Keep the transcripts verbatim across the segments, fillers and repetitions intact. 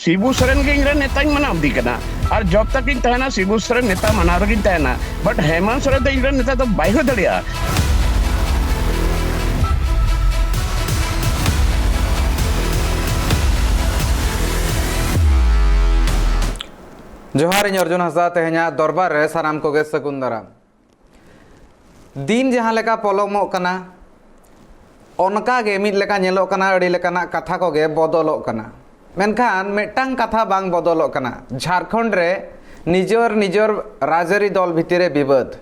ᱥᱤᱵᱩ ᱥᱚᱨᱮᱱ ᱜᱮ ᱤᱧᱨᱮᱱ ᱱᱮᱛᱟᱧ ᱢᱟᱱᱟᱣ ᱤᱫᱤ ᱠᱟᱱᱟ᱾ ᱟᱨ ᱡᱚᱵ ᱛᱟᱠᱤᱧ ᱛᱟᱦᱮᱱᱟ, ᱥᱤᱵᱩ ᱥᱚᱨᱮᱱ ᱱᱮᱛᱟ ᱢᱟᱱᱟᱣ ᱨᱮᱜᱤᱧ ᱛᱟᱦᱮᱱᱟ᱾ ᱵᱟᱴ ᱦᱮᱢᱟᱱᱛ ᱥᱚᱨᱮᱱ ᱫᱚ ᱤᱧᱨᱮᱱ ᱱᱮᱛᱟ ᱫᱚ ᱵᱟᱭ ᱦᱩᱭ ᱫᱟᱲᱮᱭᱟᱜᱼᱟ᱾ ᱡᱚᱦᱟᱨ, ᱤᱧ ᱚᱨᱡᱩᱱ ᱦᱟᱸᱥᱫᱟ᱾ ᱛᱮᱦᱮᱧᱟᱜ ᱫᱚᱨᱵᱟᱨ ᱨᱮ ᱥᱟᱱᱟᱢ ᱠᱚᱜᱮ ᱥᱟᱹᱜᱩᱱ ᱫᱟᱨᱟᱢ᱾ ᱫᱤᱱ ᱡᱟᱦᱟᱸ ᱞᱮᱠᱟ ᱯᱚᱞᱚᱢᱚᱜ ᱠᱟᱱᱟ, ᱚᱱᱠᱟ ᱜᱮ ᱢᱤᱫ ᱞᱮᱠᱟ ᱧᱮᱞᱚᱜ ᱠᱟᱱᱟ, ᱟᱹᱰᱤ ᱞᱮᱠᱟᱱᱟᱜ ᱠᱟᱛᱷᱟ ᱠᱚᱜᱮ ᱵᱚᱫᱚᱞᱚᱜ ᱠᱟᱱᱟ᱾ ᱢᱮᱱᱠᱷᱟᱱ ᱢᱤᱫᱴᱟᱝ ᱠᱟᱛᱷᱟ ᱵᱟᱝ ᱵᱚᱫᱚᱞᱚᱜ ᱠᱟᱱᱟ, ᱡᱷᱟᱲᱠᱷᱚᱸᱰ ᱨᱮ ᱱᱤᱡᱚᱨ ᱱᱤᱡᱚᱨ ᱨᱟᱡᱽᱟᱹᱨᱤ ᱫᱚᱞ ᱵᱷᱤᱛᱤᱨ ᱨᱮ ᱵᱤᱵᱟᱹᱫ᱾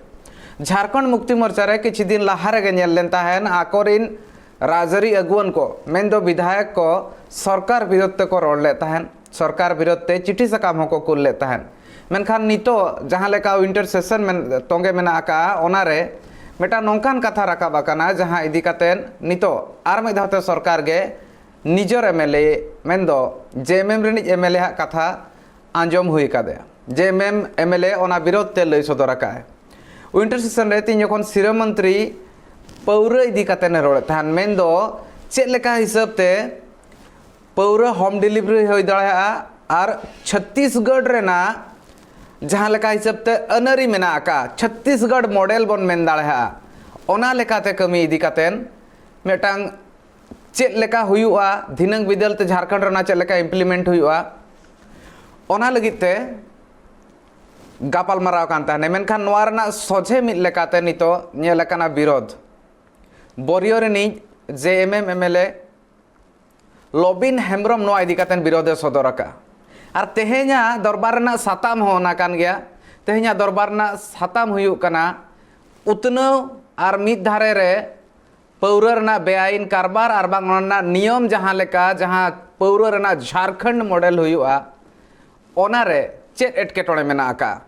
ᱡᱷᱟᱲᱠᱷᱚᱸᱰ ᱢᱩᱠᱛᱤ ᱢᱳᱨᱪᱟ ᱨᱮ ᱠᱤᱪᱷᱩ ᱫᱤᱱ ᱞᱟᱦᱟ ᱨᱮᱜᱮ ᱧᱮᱞ ᱞᱮᱱ ᱛᱟᱦᱮᱱ, ᱟᱠᱚᱨᱤᱱ ᱨᱟᱡᱽᱟᱹᱨᱤ ᱟᱹᱜᱩᱣᱟᱹᱱ ᱠᱚ, ᱢᱮᱱᱫᱚ ᱵᱤᱫᱷᱟᱭᱚᱠ ᱠᱚ, ᱥᱚᱨᱠᱟᱨ ᱵᱤᱨᱳᱫᱷ ᱛᱮᱠᱚ ᱨᱚᱲ ᱞᱮᱫ ᱛᱟᱦᱮᱸᱫ, ᱥᱚᱨᱠᱟᱨ ᱵᱤᱨᱳᱫᱷ ᱛᱮ ᱪᱤᱴᱷᱤ ᱥᱟᱠᱟᱢ ᱦᱚᱸᱠᱚ ᱠᱩᱞ ᱞᱮᱫ ᱛᱟᱦᱮᱸᱫ᱾ ᱢᱮᱱᱠᱷᱟᱱ ᱱᱤᱛᱚᱜ ᱡᱟᱦᱟᱸ ᱞᱮᱠᱟ ᱩᱭᱤᱱᱴᱟᱨ ᱥᱮᱥᱚᱱ ᱢᱮᱱ, ᱛᱚᱸᱜᱮ ᱢᱮᱱᱟᱜ ᱟᱠᱟᱫᱼᱟ, ᱚᱱᱟᱨᱮ ᱢᱤᱫᱴᱟᱝ ᱱᱚᱝᱠᱟᱱ ᱠᱟᱛᱷᱟ ᱨᱟᱠᱟᱵ ᱟᱠᱟᱱᱟ, ᱡᱟᱦᱟᱸ ᱤᱫᱤ ᱠᱟᱛᱮᱫ ᱱᱤᱛᱚᱜ ᱟᱨ ᱢᱤᱫ ᱫᱷᱟᱣ ᱛᱮ ᱥᱚᱨᱠᱟᱨ ᱜᱮ ᱱᱤᱡᱚᱨ ᱮᱢ ᱮᱞ ᱮ, ᱢᱮᱱᱫᱚ ᱡᱮ ᱮᱢ ᱮᱢ ᱨᱤᱱᱤᱡ ᱮᱢ ᱮᱞ ᱮ ᱦᱟᱜ ᱠᱟᱛᱷᱟ ᱟᱸᱡᱚᱢ ᱦᱩᱭ ᱟᱠᱟᱫᱮᱭᱟ᱾ ᱡᱮ ᱮᱢ ᱮᱢ ᱮᱢ ᱮᱞ ᱮ ᱚᱱᱟ ᱵᱤᱨᱳᱫᱷ ᱛᱮ ᱞᱟᱹᱭ ᱥᱚᱫᱚᱨ ᱟᱠᱟᱫᱼᱟᱭ᱾ ᱩᱭᱤᱱᱴᱟᱨ ᱥᱮᱥᱚᱱ ᱨᱮ ᱛᱤᱧ ᱡᱚᱠᱷᱚᱱ ᱥᱤᱨᱟᱹ ᱢᱚᱱᱛᱨᱤ ᱯᱟᱹᱣᱨᱟᱹ ᱤᱫᱤ ᱠᱟᱛᱮᱫ ᱮ ᱨᱚᱲᱮᱫ ᱛᱟᱦᱮᱱ, ᱢᱮᱱᱫᱚ ᱪᱮᱫ ᱞᱮᱠᱟ ᱦᱤᱥᱟᱹᱵ ᱛᱮ ᱯᱟᱹᱣᱨᱟᱹ ᱦᱳᱢ ᱰᱮᱞᱤᱵᱷᱟᱨᱤ ᱦᱩᱭ ᱫᱟᱲᱮᱭᱟᱜᱼᱟ ᱟᱨ ᱪᱷᱚᱛᱛᱤᱥᱜᱚᱲ ᱨᱮᱱᱟᱜ ᱡᱟᱦᱟᱸ ᱞᱮᱠᱟ ᱦᱤᱥᱟᱹᱵ ᱛᱮ ᱟᱹᱱᱟᱹᱨᱤ ᱢᱮᱱᱟᱜ ᱟᱠᱟᱫ, ᱪᱷᱚᱛᱛᱤᱥᱜᱚᱲ ᱢᱚᱰᱮᱞ ᱵᱚᱱ ᱢᱮᱱ ᱫᱟᱲᱮᱭᱟᱜᱼᱟ, ᱚᱱᱟ ᱞᱮᱠᱟᱛᱮ ᱠᱟᱹᱢᱤ ᱤᱫᱤ ᱠᱟᱛᱮᱫ ᱢᱤᱫᱴᱟᱝ ᱪᱮᱫ ᱞᱮᱠᱟ ᱦᱩᱭᱩᱜᱼᱟ, ᱫᱷᱤᱱᱟᱹᱝ ᱵᱤᱫᱟᱹᱞ ᱛᱮ ᱡᱷᱟᱲᱠᱷᱚᱸᱰ ᱨᱮ ᱚᱱᱟ ᱪᱮᱫ ᱞᱮᱠᱟ ᱤᱢᱯᱞᱤᱢᱮᱱᱴ ᱦᱩᱭᱩᱜᱼᱟ, ᱚᱱᱟ ᱞᱟᱹᱜᱤᱫ ᱛᱮ ᱜᱟᱯᱟᱞ ᱢᱟᱨᱟᱣ ᱠᱟᱱ ᱛᱟᱦᱮᱱᱟ᱾ ᱢᱮᱱᱠᱷᱟᱱ ᱱᱚᱣᱟ ᱨᱮᱱᱟᱜ ᱥᱚᱡᱷᱮ ᱢᱤᱫ ᱞᱮᱠᱟᱛᱮ ᱱᱤᱛᱚᱜ ᱧᱮᱞ ᱟᱠᱟᱱᱟ ᱵᱤᱨᱳᱫᱷ᱾ ᱵᱚᱨᱤᱭᱚ ᱨᱤᱱᱤᱡ ᱡᱮ ᱮᱢ ᱮᱢ M L A Lobin Hembrom ᱱᱚᱣᱟ ᱤᱫᱤ ᱠᱟᱛᱮ ᱵᱤᱨᱳᱫᱷ ᱮ ᱥᱚᱫᱚᱨ ᱟᱠᱟᱫᱼᱟ᱾ ᱟᱨ ᱛᱮᱦᱮᱧᱟᱜ ᱫᱚᱨᱵᱟᱨ ᱨᱮᱱᱟᱜ ᱥᱟᱛᱟᱢ ᱦᱚᱸ ᱚᱱᱟ ᱠᱟᱱ ᱜᱮᱭᱟ᱾ ᱛᱮᱦᱮᱧᱟᱜ ᱫᱚᱨᱵᱟᱨ ᱨᱮᱱᱟᱜ ᱥᱟᱛᱟᱢ ᱦᱩᱭᱩᱜ ᱠᱟᱱᱟ ᱩᱛᱱᱟᱹᱣ ᱟᱨ ᱢᱤᱫ ᱫᱷᱟᱨᱮ ᱨᱮ ᱯᱟᱹᱣᱨᱟᱹ ᱨᱮᱱᱟᱜ ᱵᱮᱟᱭᱤᱱ ᱠᱟᱨᱵᱟᱨ ᱟᱨ ᱵᱟᱝ ᱚᱱᱟ ᱨᱮᱱᱟᱜ ᱱᱤᱭᱚᱢ ᱡᱟᱦᱟᱸ ᱞᱮᱠᱟ, ᱡᱟᱦᱟᱸ ᱯᱟᱹᱣᱨᱟᱹ ᱨᱮᱱᱟᱜ ᱡᱷᱟᱲᱠᱷᱚᱸᱰ ᱢᱚᱰᱮᱞ ᱦᱩᱭᱩᱜᱼᱟ, ᱚᱱᱟᱨᱮ ᱪᱮᱫ ᱮᱴᱠᱮᱴᱚᱬᱮ ᱢᱮᱱᱟᱜ ᱟᱠᱟᱫᱼᱟ?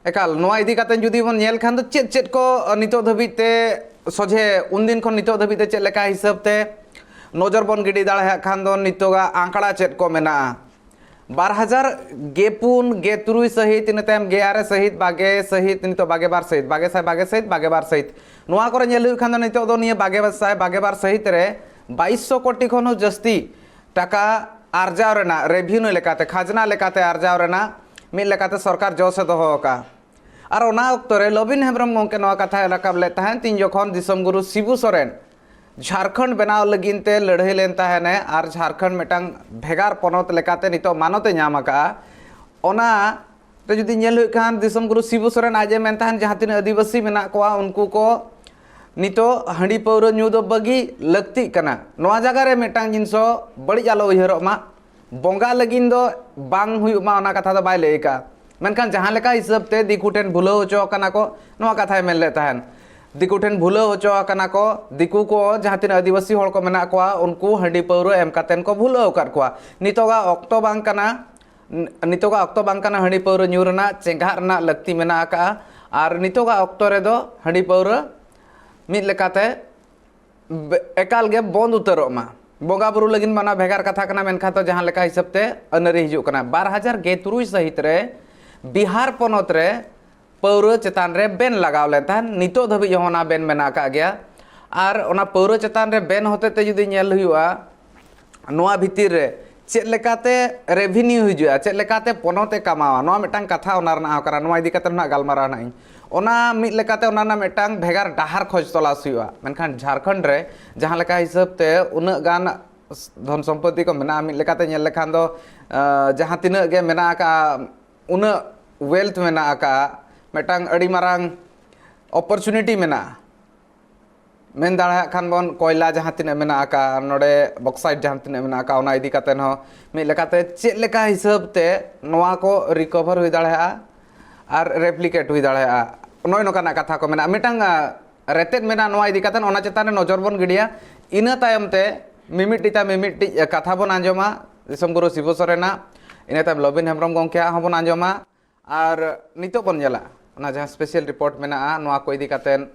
ᱮᱠᱟᱞ, ᱱᱚᱣᱟ ᱤᱫᱤ ᱠᱟᱛᱮ ᱡᱩᱫᱤ ᱵᱚᱱ ᱧᱮᱞ ᱠᱷᱟᱱ ᱫᱚ ᱪᱮᱫ ᱪᱮᱫ ᱠᱚ, ᱟᱹ, ᱱᱤᱛᱚᱜ ᱫᱷᱟᱹᱵᱤᱡ ᱛᱮ ᱥᱚᱡᱷᱮ ᱩᱱᱫᱤᱱ ᱠᱷᱚᱱ ᱱᱤᱛᱚᱜ ᱫᱷᱟᱹᱵᱤᱡ ᱛᱮ ᱪᱮᱫ ᱞᱮᱠᱟ ᱦᱤᱥᱟᱹᱵ ᱛᱮ ᱱᱚᱡᱚᱨ ᱵᱚᱱ ᱜᱤᱰᱤ ᱫᱟᱲᱮᱭᱟᱜ ᱠᱷᱟᱱ ᱫᱚ ᱱᱤᱛᱚᱜᱟᱜ ᱟᱸᱠᱲᱟ ᱪᱮᱫ ᱠᱚ ᱢᱮᱱᱟᱜᱼᱟ? ᱵᱟᱨ ᱦᱟᱡᱟᱨ ᱜᱮ ᱯᱩᱱ, ᱜᱮ ᱛᱩᱨᱩᱭ ᱥᱟᱹᱦᱤᱛ, ᱤᱱᱟᱹ ᱛᱟᱭᱚᱢ ᱜᱮ ᱟᱨᱮ ᱥᱟᱹᱦᱤᱛ, ᱵᱟᱜᱮ ᱥᱟᱹᱦᱤᱛ, ᱱᱤᱛᱚᱜ ᱵᱟᱜᱮ ᱵᱟᱨ ᱥᱟᱹᱦᱤᱛ, ᱵᱟᱜᱮ ᱥᱟᱭ ᱵᱟᱜᱮ ᱥᱟᱹᱦᱤᱛ, ᱵᱟᱜᱮ ᱵᱟᱨ ᱥᱟᱹᱦᱤᱛ᱾ ᱱᱚᱣᱟ ᱠᱚᱨᱮ ᱧᱮᱞ ᱦᱩᱭᱩᱜ ᱠᱷᱟᱱ ᱫᱚ ᱱᱤᱛᱚᱜ ᱫᱚ ᱱᱤᱭᱟᱹ ᱵᱟᱜᱮ ᱥᱟᱭ ᱵᱟᱜᱮ ᱵᱟᱨ ᱥᱟᱹᱦᱤᱛ ᱨᱮ ᱵᱟᱭᱤᱥ ᱥᱚ ᱠᱳᱴᱤ ᱠᱷᱚᱱ ᱦᱚᱸ ᱡᱟᱹᱥᱛᱤ ᱴᱟᱠᱟ ᱟᱨᱡᱟᱣ ᱨᱮᱱᱟᱜ, revenue ᱞᱮᱠᱟᱛᱮ, ᱠᱷᱟᱡᱽᱱᱟ ᱞᱮᱠᱟᱛᱮ ᱟᱨᱡᱟᱣ ᱨᱮᱱᱟᱜ ᱢᱤᱫ ᱞᱮᱠᱟᱛᱮ ᱥᱚᱨᱠᱟᱨ ᱡᱚᱥ ᱮ ᱫᱚᱦᱚ ᱟᱠᱟᱫᱼᱟ᱾ ᱟᱨ ᱚᱱᱟ ᱚᱠᱛᱚ ᱨᱮ ᱞᱚᱵᱤᱱ ᱦᱮᱢᱵᱨᱚᱢ ᱜᱚᱢᱠᱮ ᱱᱚᱣᱟ ᱠᱟᱛᱷᱟᱭ ᱨᱟᱠᱟᱵ ᱞᱮᱫ ᱛᱟᱦᱮᱸᱫ, ᱛᱤᱱ ᱡᱚᱠᱷᱚᱱ ᱫᱤᱥᱚᱢ ᱜᱩᱨᱩ ᱥᱤᱵᱩ ᱥᱚᱨᱮᱱ ᱡᱷᱟᱲᱠᱷᱚᱸᱰ ᱵᱮᱱᱟᱣ ᱞᱟᱹᱜᱤᱫ ᱛᱮ ᱞᱟᱹᱲᱦᱟᱹᱭ ᱞᱮᱱ ᱛᱟᱦᱮᱱᱮ ᱟᱨ ᱡᱷᱟᱲᱠᱷᱚᱸᱰ ᱢᱤᱫᱴᱟᱝ ᱵᱷᱮᱜᱟᱨ ᱯᱚᱱᱚᱛ ᱞᱮᱠᱟᱛᱮ ᱱᱤᱛᱚᱜ ᱢᱟᱱᱚᱛ ᱮ ᱧᱟᱢ ᱟᱠᱟᱫᱼᱟ, ᱚᱱᱟ ᱨᱮ ᱡᱩᱫᱤ ᱧᱮᱞ ᱦᱩᱭᱩᱜ ᱠᱷᱟᱱ, ᱫᱤᱥᱚᱢ ᱜᱩᱨᱩ ᱥᱤᱵᱩ ᱥᱚᱨᱮᱱ ᱟᱡ ᱮ ᱢᱮᱱ ᱛᱟᱦᱮᱱ, ᱡᱟᱦᱟᱸ ᱛᱤᱱᱟᱹᱜ ᱟᱹᱫᱤᱵᱟᱹᱥᱤ ᱢᱮᱱᱟᱜ ᱠᱚᱣᱟ, ᱩᱱᱠᱩ ᱠᱚ ᱱᱤᱛᱚᱜ ᱦᱟᱺᱰᱤ ᱯᱟᱹᱣᱨᱟᱹ ᱧᱩ ᱫᱚ ᱵᱟᱹᱜᱤ ᱞᱟᱹᱠᱛᱤᱜ ᱠᱟᱱᱟ᱾ ᱱᱚᱣᱟ ᱡᱟᱭᱜᱟ ᱨᱮ ᱢᱤᱫᱴᱟᱝ ᱡᱤᱱᱤᱥ ᱦᱚᱸ ᱵᱟᱹᱲᱤᱡ ᱟᱞᱚ ᱩᱭᱦᱟᱹᱨᱚᱜ ᱢᱟ, ᱵᱚᱸᱜᱟ ᱞᱟᱹᱜᱤᱫ ᱫᱚ ᱵᱟᱝ ᱦᱩᱭᱩᱜ ᱢᱟ, ᱚᱱᱟ ᱠᱟᱛᱷᱟ ᱫᱚ ᱵᱟᱭ ᱞᱟᱹᱭ ᱟᱠᱟᱫᱼᱟ᱾ ᱢᱮᱱᱠᱷᱟᱱ ᱡᱟᱦᱟᱸ ᱞᱮᱠᱟ ᱦᱤᱥᱟᱹᱵ ᱛᱮ ᱫᱤᱠᱩ ᱴᱷᱮᱱ ᱵᱷᱩᱞᱟᱹᱣ ᱦᱚᱪᱚ ᱟᱠᱟᱱᱟ ᱠᱚ, ᱱᱚᱣᱟ ᱠᱟᱛᱷᱟᱭ ᱢᱮᱱ ᱞᱮᱫ ᱛᱟᱦᱮᱱ᱾ ᱫᱤᱠᱩ ᱴᱷᱮᱱ ᱵᱷᱩᱞᱟᱹᱣ ᱦᱚᱪᱚ ᱟᱠᱟᱱᱟ ᱠᱚ, ᱫᱤᱠᱩ ᱠᱚ ᱡᱟᱦᱟᱸ ᱛᱤᱱᱟᱹᱜ ᱟᱹᱫᱤᱵᱟᱹᱥᱤ ᱦᱚᱲ ᱠᱚ ᱢᱮᱱᱟᱜ ᱠᱚᱣᱟ, ᱩᱱᱠᱩ ᱦᱟᱺᱰᱤ ᱯᱟᱹᱣᱨᱟᱹ ᱮᱢ ᱠᱟᱛᱮᱱ ᱠᱚ ᱵᱷᱩᱞᱟᱹᱣ ᱟᱠᱟᱫ ᱠᱚᱣᱟ᱾ ᱱᱤᱛᱚᱜᱟᱜ ᱚᱠᱛᱚ ᱵᱟᱝ ᱠᱟᱱᱟ, ᱱᱤᱛᱚᱜᱟᱜ ᱚᱠᱛᱚ ᱵᱟᱝ ᱠᱟᱱᱟ ᱦᱟᱺᱰᱤ ᱯᱟᱹᱣᱨᱟᱹ ᱧᱩ ᱨᱮᱱᱟᱜ, ᱪᱮᱸᱜᱷᱟᱜ ᱨᱮᱱᱟᱜ ᱞᱟᱹᱠᱛᱤ ᱢᱮᱱᱟᱜ ᱟᱠᱟᱫᱼᱟ᱾ ᱟᱨ ᱱᱤᱛᱚᱜᱟᱜ ᱚᱠᱛᱚ ᱨᱮᱫᱚ ᱦᱟᱺᱰᱤ ᱯᱟᱹᱣᱨᱟᱹ ᱢᱤᱫ ᱞᱮᱠᱟᱛᱮ ᱵᱮ-, ᱮᱠᱟᱞ ᱜᱮ ᱵᱚᱱᱫ ᱩᱛᱟᱹᱨᱚᱜ ᱢᱟ᱾ ᱵᱚᱸᱜᱟ ᱵᱩᱨᱩ ᱞᱟᱹᱜᱤᱫ ᱢᱟ ᱚᱱᱟ ᱵᱷᱮᱜᱟᱨ ᱠᱟᱛᱷᱟ ᱠᱟᱱᱟ, ᱢᱮᱱᱠᱷᱟᱱ ᱫᱚ ᱡᱟᱦᱟᱸ ᱞᱮᱠᱟ ᱦᱤᱥᱟᱹᱵ ᱛᱮ ᱟᱹᱱᱟᱹᱨᱤ ᱦᱤᱡᱩᱜ ᱠᱟᱱᱟ, ᱵᱟᱨ ᱦᱟᱡᱟᱨ ᱜᱮ ᱛᱩᱨᱩᱭ ᱥᱟᱹᱦᱤᱛ ᱨᱮ ᱵᱤᱦᱟᱨ ᱯᱚᱱᱚᱛ ᱨᱮ ᱯᱟᱹᱣᱨᱟᱹ ᱪᱮᱛᱟᱱ ᱨᱮ ᱵᱮᱱ ᱞᱟᱜᱟᱣ ᱞᱮᱱ ᱛᱟᱦᱮᱸᱫ, ᱱᱤᱛᱚᱜ ᱫᱷᱟᱹᱵᱤᱡ ᱦᱚᱸ ᱚᱱᱟ ᱵᱮᱱ ᱢᱮᱱᱟᱜ ᱟᱠᱟᱫ ᱜᱮᱭᱟ᱾ ᱟᱨ ᱚᱱᱟ ᱯᱟᱹᱣᱨᱟᱹ ᱪᱮᱛᱟᱱ ᱨᱮ ᱵᱮᱱ ᱦᱚᱛᱮ ᱛᱮ ᱡᱩᱫᱤ ᱧᱮᱞ ᱦᱩᱭᱩᱜᱼᱟ, ᱱᱚᱣᱟ ᱵᱷᱤᱛᱤᱨ ᱨᱮ ᱪᱮᱫ ᱞᱮᱠᱟᱛᱮ revenue ᱦᱤᱡᱩᱜᱼᱟ, ᱪᱮᱫ ᱞᱮᱠᱟᱛᱮ ᱯᱚᱱᱚᱛ ᱮ ᱠᱟᱢᱟᱣᱟ, ᱱᱚᱣᱟ ᱢᱤᱫᱴᱟᱝ ᱠᱟᱛᱷᱟ ᱚᱱᱟ ᱨᱮᱱᱟᱜ ᱦᱚᱸ ᱠᱟᱱᱟ᱾ ᱱᱚᱣᱟ ᱤᱫᱤ ᱠᱟᱛᱮ ᱦᱚᱸ ᱱᱟᱜ ᱜᱟᱞᱢᱟᱨᱟᱣ ᱱᱟᱜ ᱤᱧ, ᱚᱱᱟ ᱢᱤᱫ ᱞᱮᱠᱟᱛᱮ ᱚᱱᱟ ᱨᱮᱱᱟᱜ ᱢᱤᱫᱴᱟᱝ ᱵᱷᱮᱜᱟᱨ ᱰᱟᱦᱟᱨ ᱠᱷᱚᱡᱽ ᱛᱚᱞᱟᱥ ᱦᱩᱭᱩᱜᱼᱟ᱾ ᱢᱮᱱᱠᱷᱟᱱ ᱡᱷᱟᱲᱠᱷᱚᱸᱰ ᱨᱮ ᱡᱟᱦᱟᱸ ᱞᱮᱠᱟ ᱦᱤᱥᱟᱹᱵ ᱛᱮ ᱩᱱᱟᱹᱜ ᱜᱟᱱ ᱫᱷᱚᱱ ᱥᱚᱢᱯᱚᱛᱛᱤ ᱠᱚ ᱢᱮᱱᱟᱜᱼᱟ, ᱢᱤᱫ ᱞᱮᱠᱟᱛᱮ ᱧᱮᱞ ᱞᱮᱠᱷᱟᱱ ᱫᱚ, ᱟᱸ, ᱡᱟᱦᱟᱸ ᱛᱤᱱᱟᱹᱜ ᱜᱮ ᱢᱮᱱᱟᱜ ᱟᱠᱟᱫᱼᱟ, ᱩᱱᱟᱹᱜ wealth ᱢᱮᱱᱟᱜ ᱟᱠᱟᱫᱼᱟ, ᱢᱤᱫᱴᱟᱝ ᱟᱹᱰᱤ ᱢᱟᱨᱟᱝ opportunity ᱢᱮᱱᱟᱜᱼᱟ᱾ ᱢᱮᱱ ᱫᱟᱲᱮᱭᱟᱜ ᱠᱷᱟᱱ ᱵᱚᱱ, ᱠᱚᱭᱞᱟ ᱡᱟᱦᱟᱸ ᱛᱤᱱᱟᱹᱜ ᱢᱮᱱᱟᱜ ᱟᱠᱟᱫᱼᱟ, ᱱᱚᱰᱮ bauxite ᱡᱟᱦᱟᱸ ᱛᱤᱱᱟᱹᱜ ᱢᱮᱱᱟᱜ ᱟᱠᱟᱫᱼᱟ, ᱚᱱᱟ ᱤᱫᱤ ᱠᱟᱛᱮ ᱦᱚᱸ ᱢᱤᱫ ᱞᱮᱠᱟᱛᱮ ᱪᱮᱫ ᱞᱮᱠᱟ ᱦᱤᱥᱟᱹᱵ ᱛᱮ ᱱᱚᱣᱟ ᱠᱚ recover ᱦᱩᱭ ᱫᱟᱲᱮᱭᱟᱜᱼᱟ ᱟᱨ replicate ᱦᱩᱭ ᱫᱟᱲᱮᱭᱟᱜᱼᱟ, ᱱᱚᱜᱼᱚᱭ ᱱᱚᱝᱠᱟᱱᱟᱜ ᱠᱟᱛᱷᱟ ᱠᱚ ᱢᱮᱱᱟᱜᱼᱟ᱾ ᱢᱤᱫᱴᱟᱝ, ᱟ, ᱨᱮᱛᱮᱫ ᱢᱮᱱᱟᱜᱼᱟ ᱱᱚᱣᱟ ᱤᱫᱤ ᱠᱟᱛᱮ, ᱚᱱᱟ ᱪᱮᱛᱟᱱ ᱨᱮ ᱱᱚᱡᱚᱨ ᱵᱚᱱ ᱜᱤᱰᱤᱭᱟ᱾ ᱤᱱᱟᱹ ᱛᱟᱭᱚᱢ ᱛᱮ ᱢᱤᱢᱤᱫᱴᱤᱡ ᱛᱟᱭᱚᱢ ᱢᱤᱢᱤᱫᱴᱤᱡ ᱠᱟᱛᱷᱟ ᱵᱚᱱ ᱟᱸᱡᱚᱢᱟ ᱫᱤᱥᱚᱢ ᱜᱩᱨᱩ ᱥᱤᱵᱩ ᱥᱚᱨᱮᱱᱟᱜ, ᱤᱱᱟᱹ ᱛᱟᱭᱚᱢ ᱞᱚᱵᱤᱱ ᱦᱮᱢᱵᱨᱚᱢ ᱜᱚᱢᱠᱮᱭᱟᱜ ᱦᱚᱸᱵᱚᱱ ᱟᱸᱡᱚᱢᱟ᱾ ᱟᱨ ᱱᱤᱛᱚᱜ ᱵᱚᱱ ᱧᱮᱞᱟ ᱚᱱᱟ ᱡᱟᱦᱟᱸ special report ᱢᱮᱱᱟᱜᱼᱟ, ᱱᱚᱣᱟ ᱠᱚ ᱤᱫᱤ ᱠᱟᱛᱮ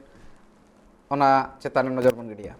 ᱚᱱᱟ ᱪᱮᱛᱟᱱ ᱨᱮ ᱱᱚᱡᱚᱨ ᱵᱚᱱ ᱜᱤᱰᱤᱭᱟ᱾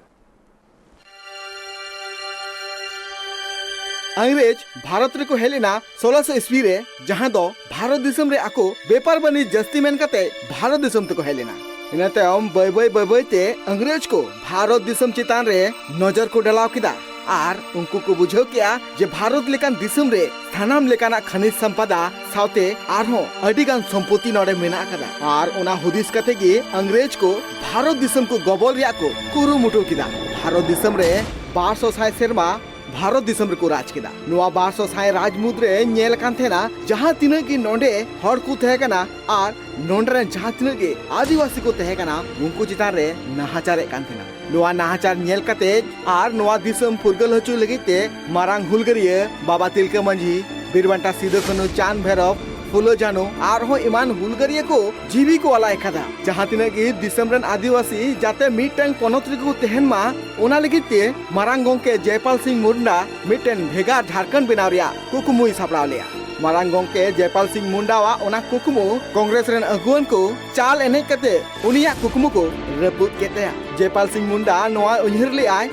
ᱤᱝᱨᱮᱡᱽ ᱵᱷᱟᱨᱚᱛ ᱨᱮᱠᱚ ᱦᱮᱡ ᱞᱮᱱᱟ ᱥᱳᱞᱳᱥᱚ ᱤᱥᱣᱤ ᱨᱮ, ᱡᱟᱦᱟᱸ ᱫᱚ ᱵᱷᱟᱨᱚᱛ ᱫᱤᱥᱚᱢ ᱨᱮ ᱟᱠᱚ ᱵᱮᱯᱟᱨ ᱵᱟᱹᱱᱤᱡᱽ ᱡᱟᱹᱥᱛᱤ ᱢᱮᱱ ᱠᱟᱛᱮ ᱵᱷᱟᱨᱚᱛ ᱫᱤᱥᱚᱢ ᱛᱮᱠᱚ ᱦᱮᱡ ᱞᱮᱱᱟ᱾ ᱤᱱᱟᱹ ᱛᱟᱭᱚᱢ ᱵᱟᱹᱭ ᱵᱟᱹᱭ ᱵᱟᱹᱭ ᱵᱟᱹᱭ ᱛᱮ ᱤᱝᱨᱮᱡᱽ ᱠᱚ ᱵᱷᱟᱨᱚᱛ ᱫᱤᱥᱚᱢ ᱪᱮᱛᱟᱱ ᱨᱮ ᱱᱚᱡᱚᱨ ᱠᱚ ᱰᱟᱞᱟᱣ ᱠᱮᱫᱟ ᱟᱨ ᱩᱱᱠᱩ ᱠᱚ ᱵᱩᱡᱷᱟᱹᱣ ᱠᱮᱫᱟ ᱡᱮ ᱵᱷᱟᱨᱚᱛ ᱞᱮᱠᱟᱱ ᱫᱤᱥᱚᱢ ᱨᱮ ᱥᱟᱱᱟᱢ ᱞᱮᱠᱟᱱᱟᱜ ᱠᱷᱟᱱᱤᱡᱽ ᱥᱚᱢᱯᱚᱫᱟ ᱥᱟᱶᱛᱮ ᱟᱨᱦᱚᱸ ᱟᱹᱰᱤ ᱜᱟᱱ ᱥᱚᱢᱯᱚᱛᱤ ᱱᱚᱰᱮ ᱢᱮᱱᱟᱜ ᱟᱠᱟᱫᱟ᱾ ᱟᱨ ᱚᱱᱟ ᱦᱩᱫᱤᱥ ᱠᱟᱛᱮ ᱜᱮ ᱤᱝᱨᱮᱡᱽ ᱠᱚ ᱵᱷᱟᱨᱚᱛ ᱫᱤᱥᱚᱢ ᱠᱚ ᱜᱚᱵᱚᱞ ᱨᱮᱭᱟᱜ ᱠᱚ ᱠᱩᱨᱩᱢᱩᱴᱩ ᱠᱮᱫᱟ᱾ ᱵᱷᱟᱨᱚᱛ ᱫᱤᱥᱚᱢ ᱨᱮ ᱵᱟᱨ ᱥᱚ ᱥᱟᱭ ᱥᱮᱨᱢᱟ ᱵᱷᱟᱨᱚᱛ ᱫᱤᱥᱚᱢ ᱨᱮᱠᱚ ᱨᱟᱡᱽ ᱠᱮᱫᱟ᱾ ᱱᱚᱣᱟ ᱵᱟᱨ ᱥᱚ ᱥᱟᱭ ᱨᱟᱡᱽ ᱢᱩᱫᱽᱨᱮ ᱧᱮᱞ ᱟᱠᱟᱱ ᱛᱟᱦᱮᱱᱟ, ᱡᱟᱦᱟᱸ ᱛᱤᱱᱟᱹᱜ ᱜᱮ ᱱᱚᱰᱮ ᱦᱚᱲ ᱠᱚ ᱛᱟᱦᱮᱸ ᱠᱟᱱᱟ ᱟᱨ ᱱᱚᱰᱮ ᱨᱮᱱ ᱡᱟᱦᱟᱸ ᱛᱤᱱᱟᱹᱜ ᱜᱮ ᱟᱹᱫᱤᱵᱟᱹᱥᱤ ᱠᱚ ᱛᱟᱦᱮᱸ ᱠᱟᱱᱟ, ᱩᱱᱠᱩ ᱪᱮᱛᱟᱱ ᱨᱮ ᱱᱟᱦᱟᱪᱟᱨᱮᱫ ᱠᱟᱱ ᱛᱟᱦᱮᱱᱟ᱾ ᱱᱚᱣᱟ ᱱᱟᱦᱟᱪᱟᱨ ᱧᱮᱞ ᱠᱟᱛᱮ ᱟᱨ ᱱᱚᱣᱟ ᱫᱤᱥᱚᱢ ᱯᱷᱩᱨᱜᱟᱹᱞ ᱦᱚᱪᱚ ᱞᱟᱹᱜᱤᱫ ᱛᱮ ᱢᱟᱨᱟᱝ ᱦᱩᱞᱜᱟᱹᱨᱤᱭᱟᱹ ᱵᱟᱵᱟ ᱛᱤᱞᱠᱟᱹ ᱢᱟᱹᱡᱷᱤ, ᱵᱤᱨ ᱵᱟᱱᱴᱟ ᱥᱤᱫᱩ ᱠᱟᱹᱱᱦᱩ, ᱪᱟᱸᱫᱽ ᱵᱷᱟᱭᱨᱚᱵ, ᱯᱷᱩᱞᱳ ᱡᱷᱟᱱᱳ ᱟᱨᱦᱚᱸ ᱮᱢᱟᱱ ᱦᱩᱞᱜᱟᱹᱨᱤᱭᱟᱹ ᱠᱚ ᱡᱤᱣᱤ ᱠᱚ ᱟᱞᱟᱭ ᱟᱠᱟᱫᱟ᱾ ᱡᱟᱦᱟᱸ ᱛᱤᱱᱟᱹᱜ ᱜᱮ ᱫᱤᱥᱚᱢ ᱨᱮᱱ ᱟᱹᱫᱤᱵᱟᱹᱥᱤ ᱡᱟᱛᱮ ᱢᱤᱫᱴᱟᱝ ᱯᱚᱱᱚᱛ ᱨᱮᱠᱚ ᱛᱟᱦᱮᱱ ᱢᱟ, ᱚᱱᱟ ᱞᱟᱹᱜᱤᱫ ᱛᱮ ᱢᱟᱨᱟᱝ ᱜᱚᱢᱠᱮ ᱡᱚᱭᱯᱟᱞ ᱥᱤᱝ ᱢᱩᱱᱰᱟ ᱢᱤᱫᱴᱮᱱ ᱵᱷᱮᱜᱟᱨ ᱡᱷᱟᱲᱠᱷᱚᱸᱰ ᱵᱮᱱᱟᱣ ᱨᱮᱭᱟᱜ ᱠᱩᱠᱢᱩᱭ ᱥᱟᱯᱲᱟᱣ ᱞᱮᱫᱟ᱾ ᱢᱟᱨᱟᱝ ᱜᱚᱢᱠᱮ ᱡᱚᱭᱯᱟᱞ ᱥᱤᱝ ᱢᱩᱱᱰᱟᱣᱟᱜ ᱚᱱᱟ ᱠᱩᱠᱢᱩ ᱠᱚᱝᱜᱨᱮᱥ ᱨᱮᱱ ᱟᱹᱜᱩᱣᱟᱹᱱ ᱠᱚ ᱪᱟᱞ ᱮᱱᱮᱡ ᱠᱟᱛᱮ ᱩᱱᱤᱭᱟᱜ ᱠᱩᱠᱢᱩ ᱠᱚ ᱨᱟᱹᱯᱩᱫ ᱠᱮᱫ ᱛᱟᱭᱟ᱾ ᱡᱚᱭᱯᱟᱞ ᱥᱤᱝ ᱢᱩᱱᱰᱟ ᱱᱚᱣᱟ ᱩᱭᱦᱟᱹᱨ ᱞᱮᱫᱟᱭ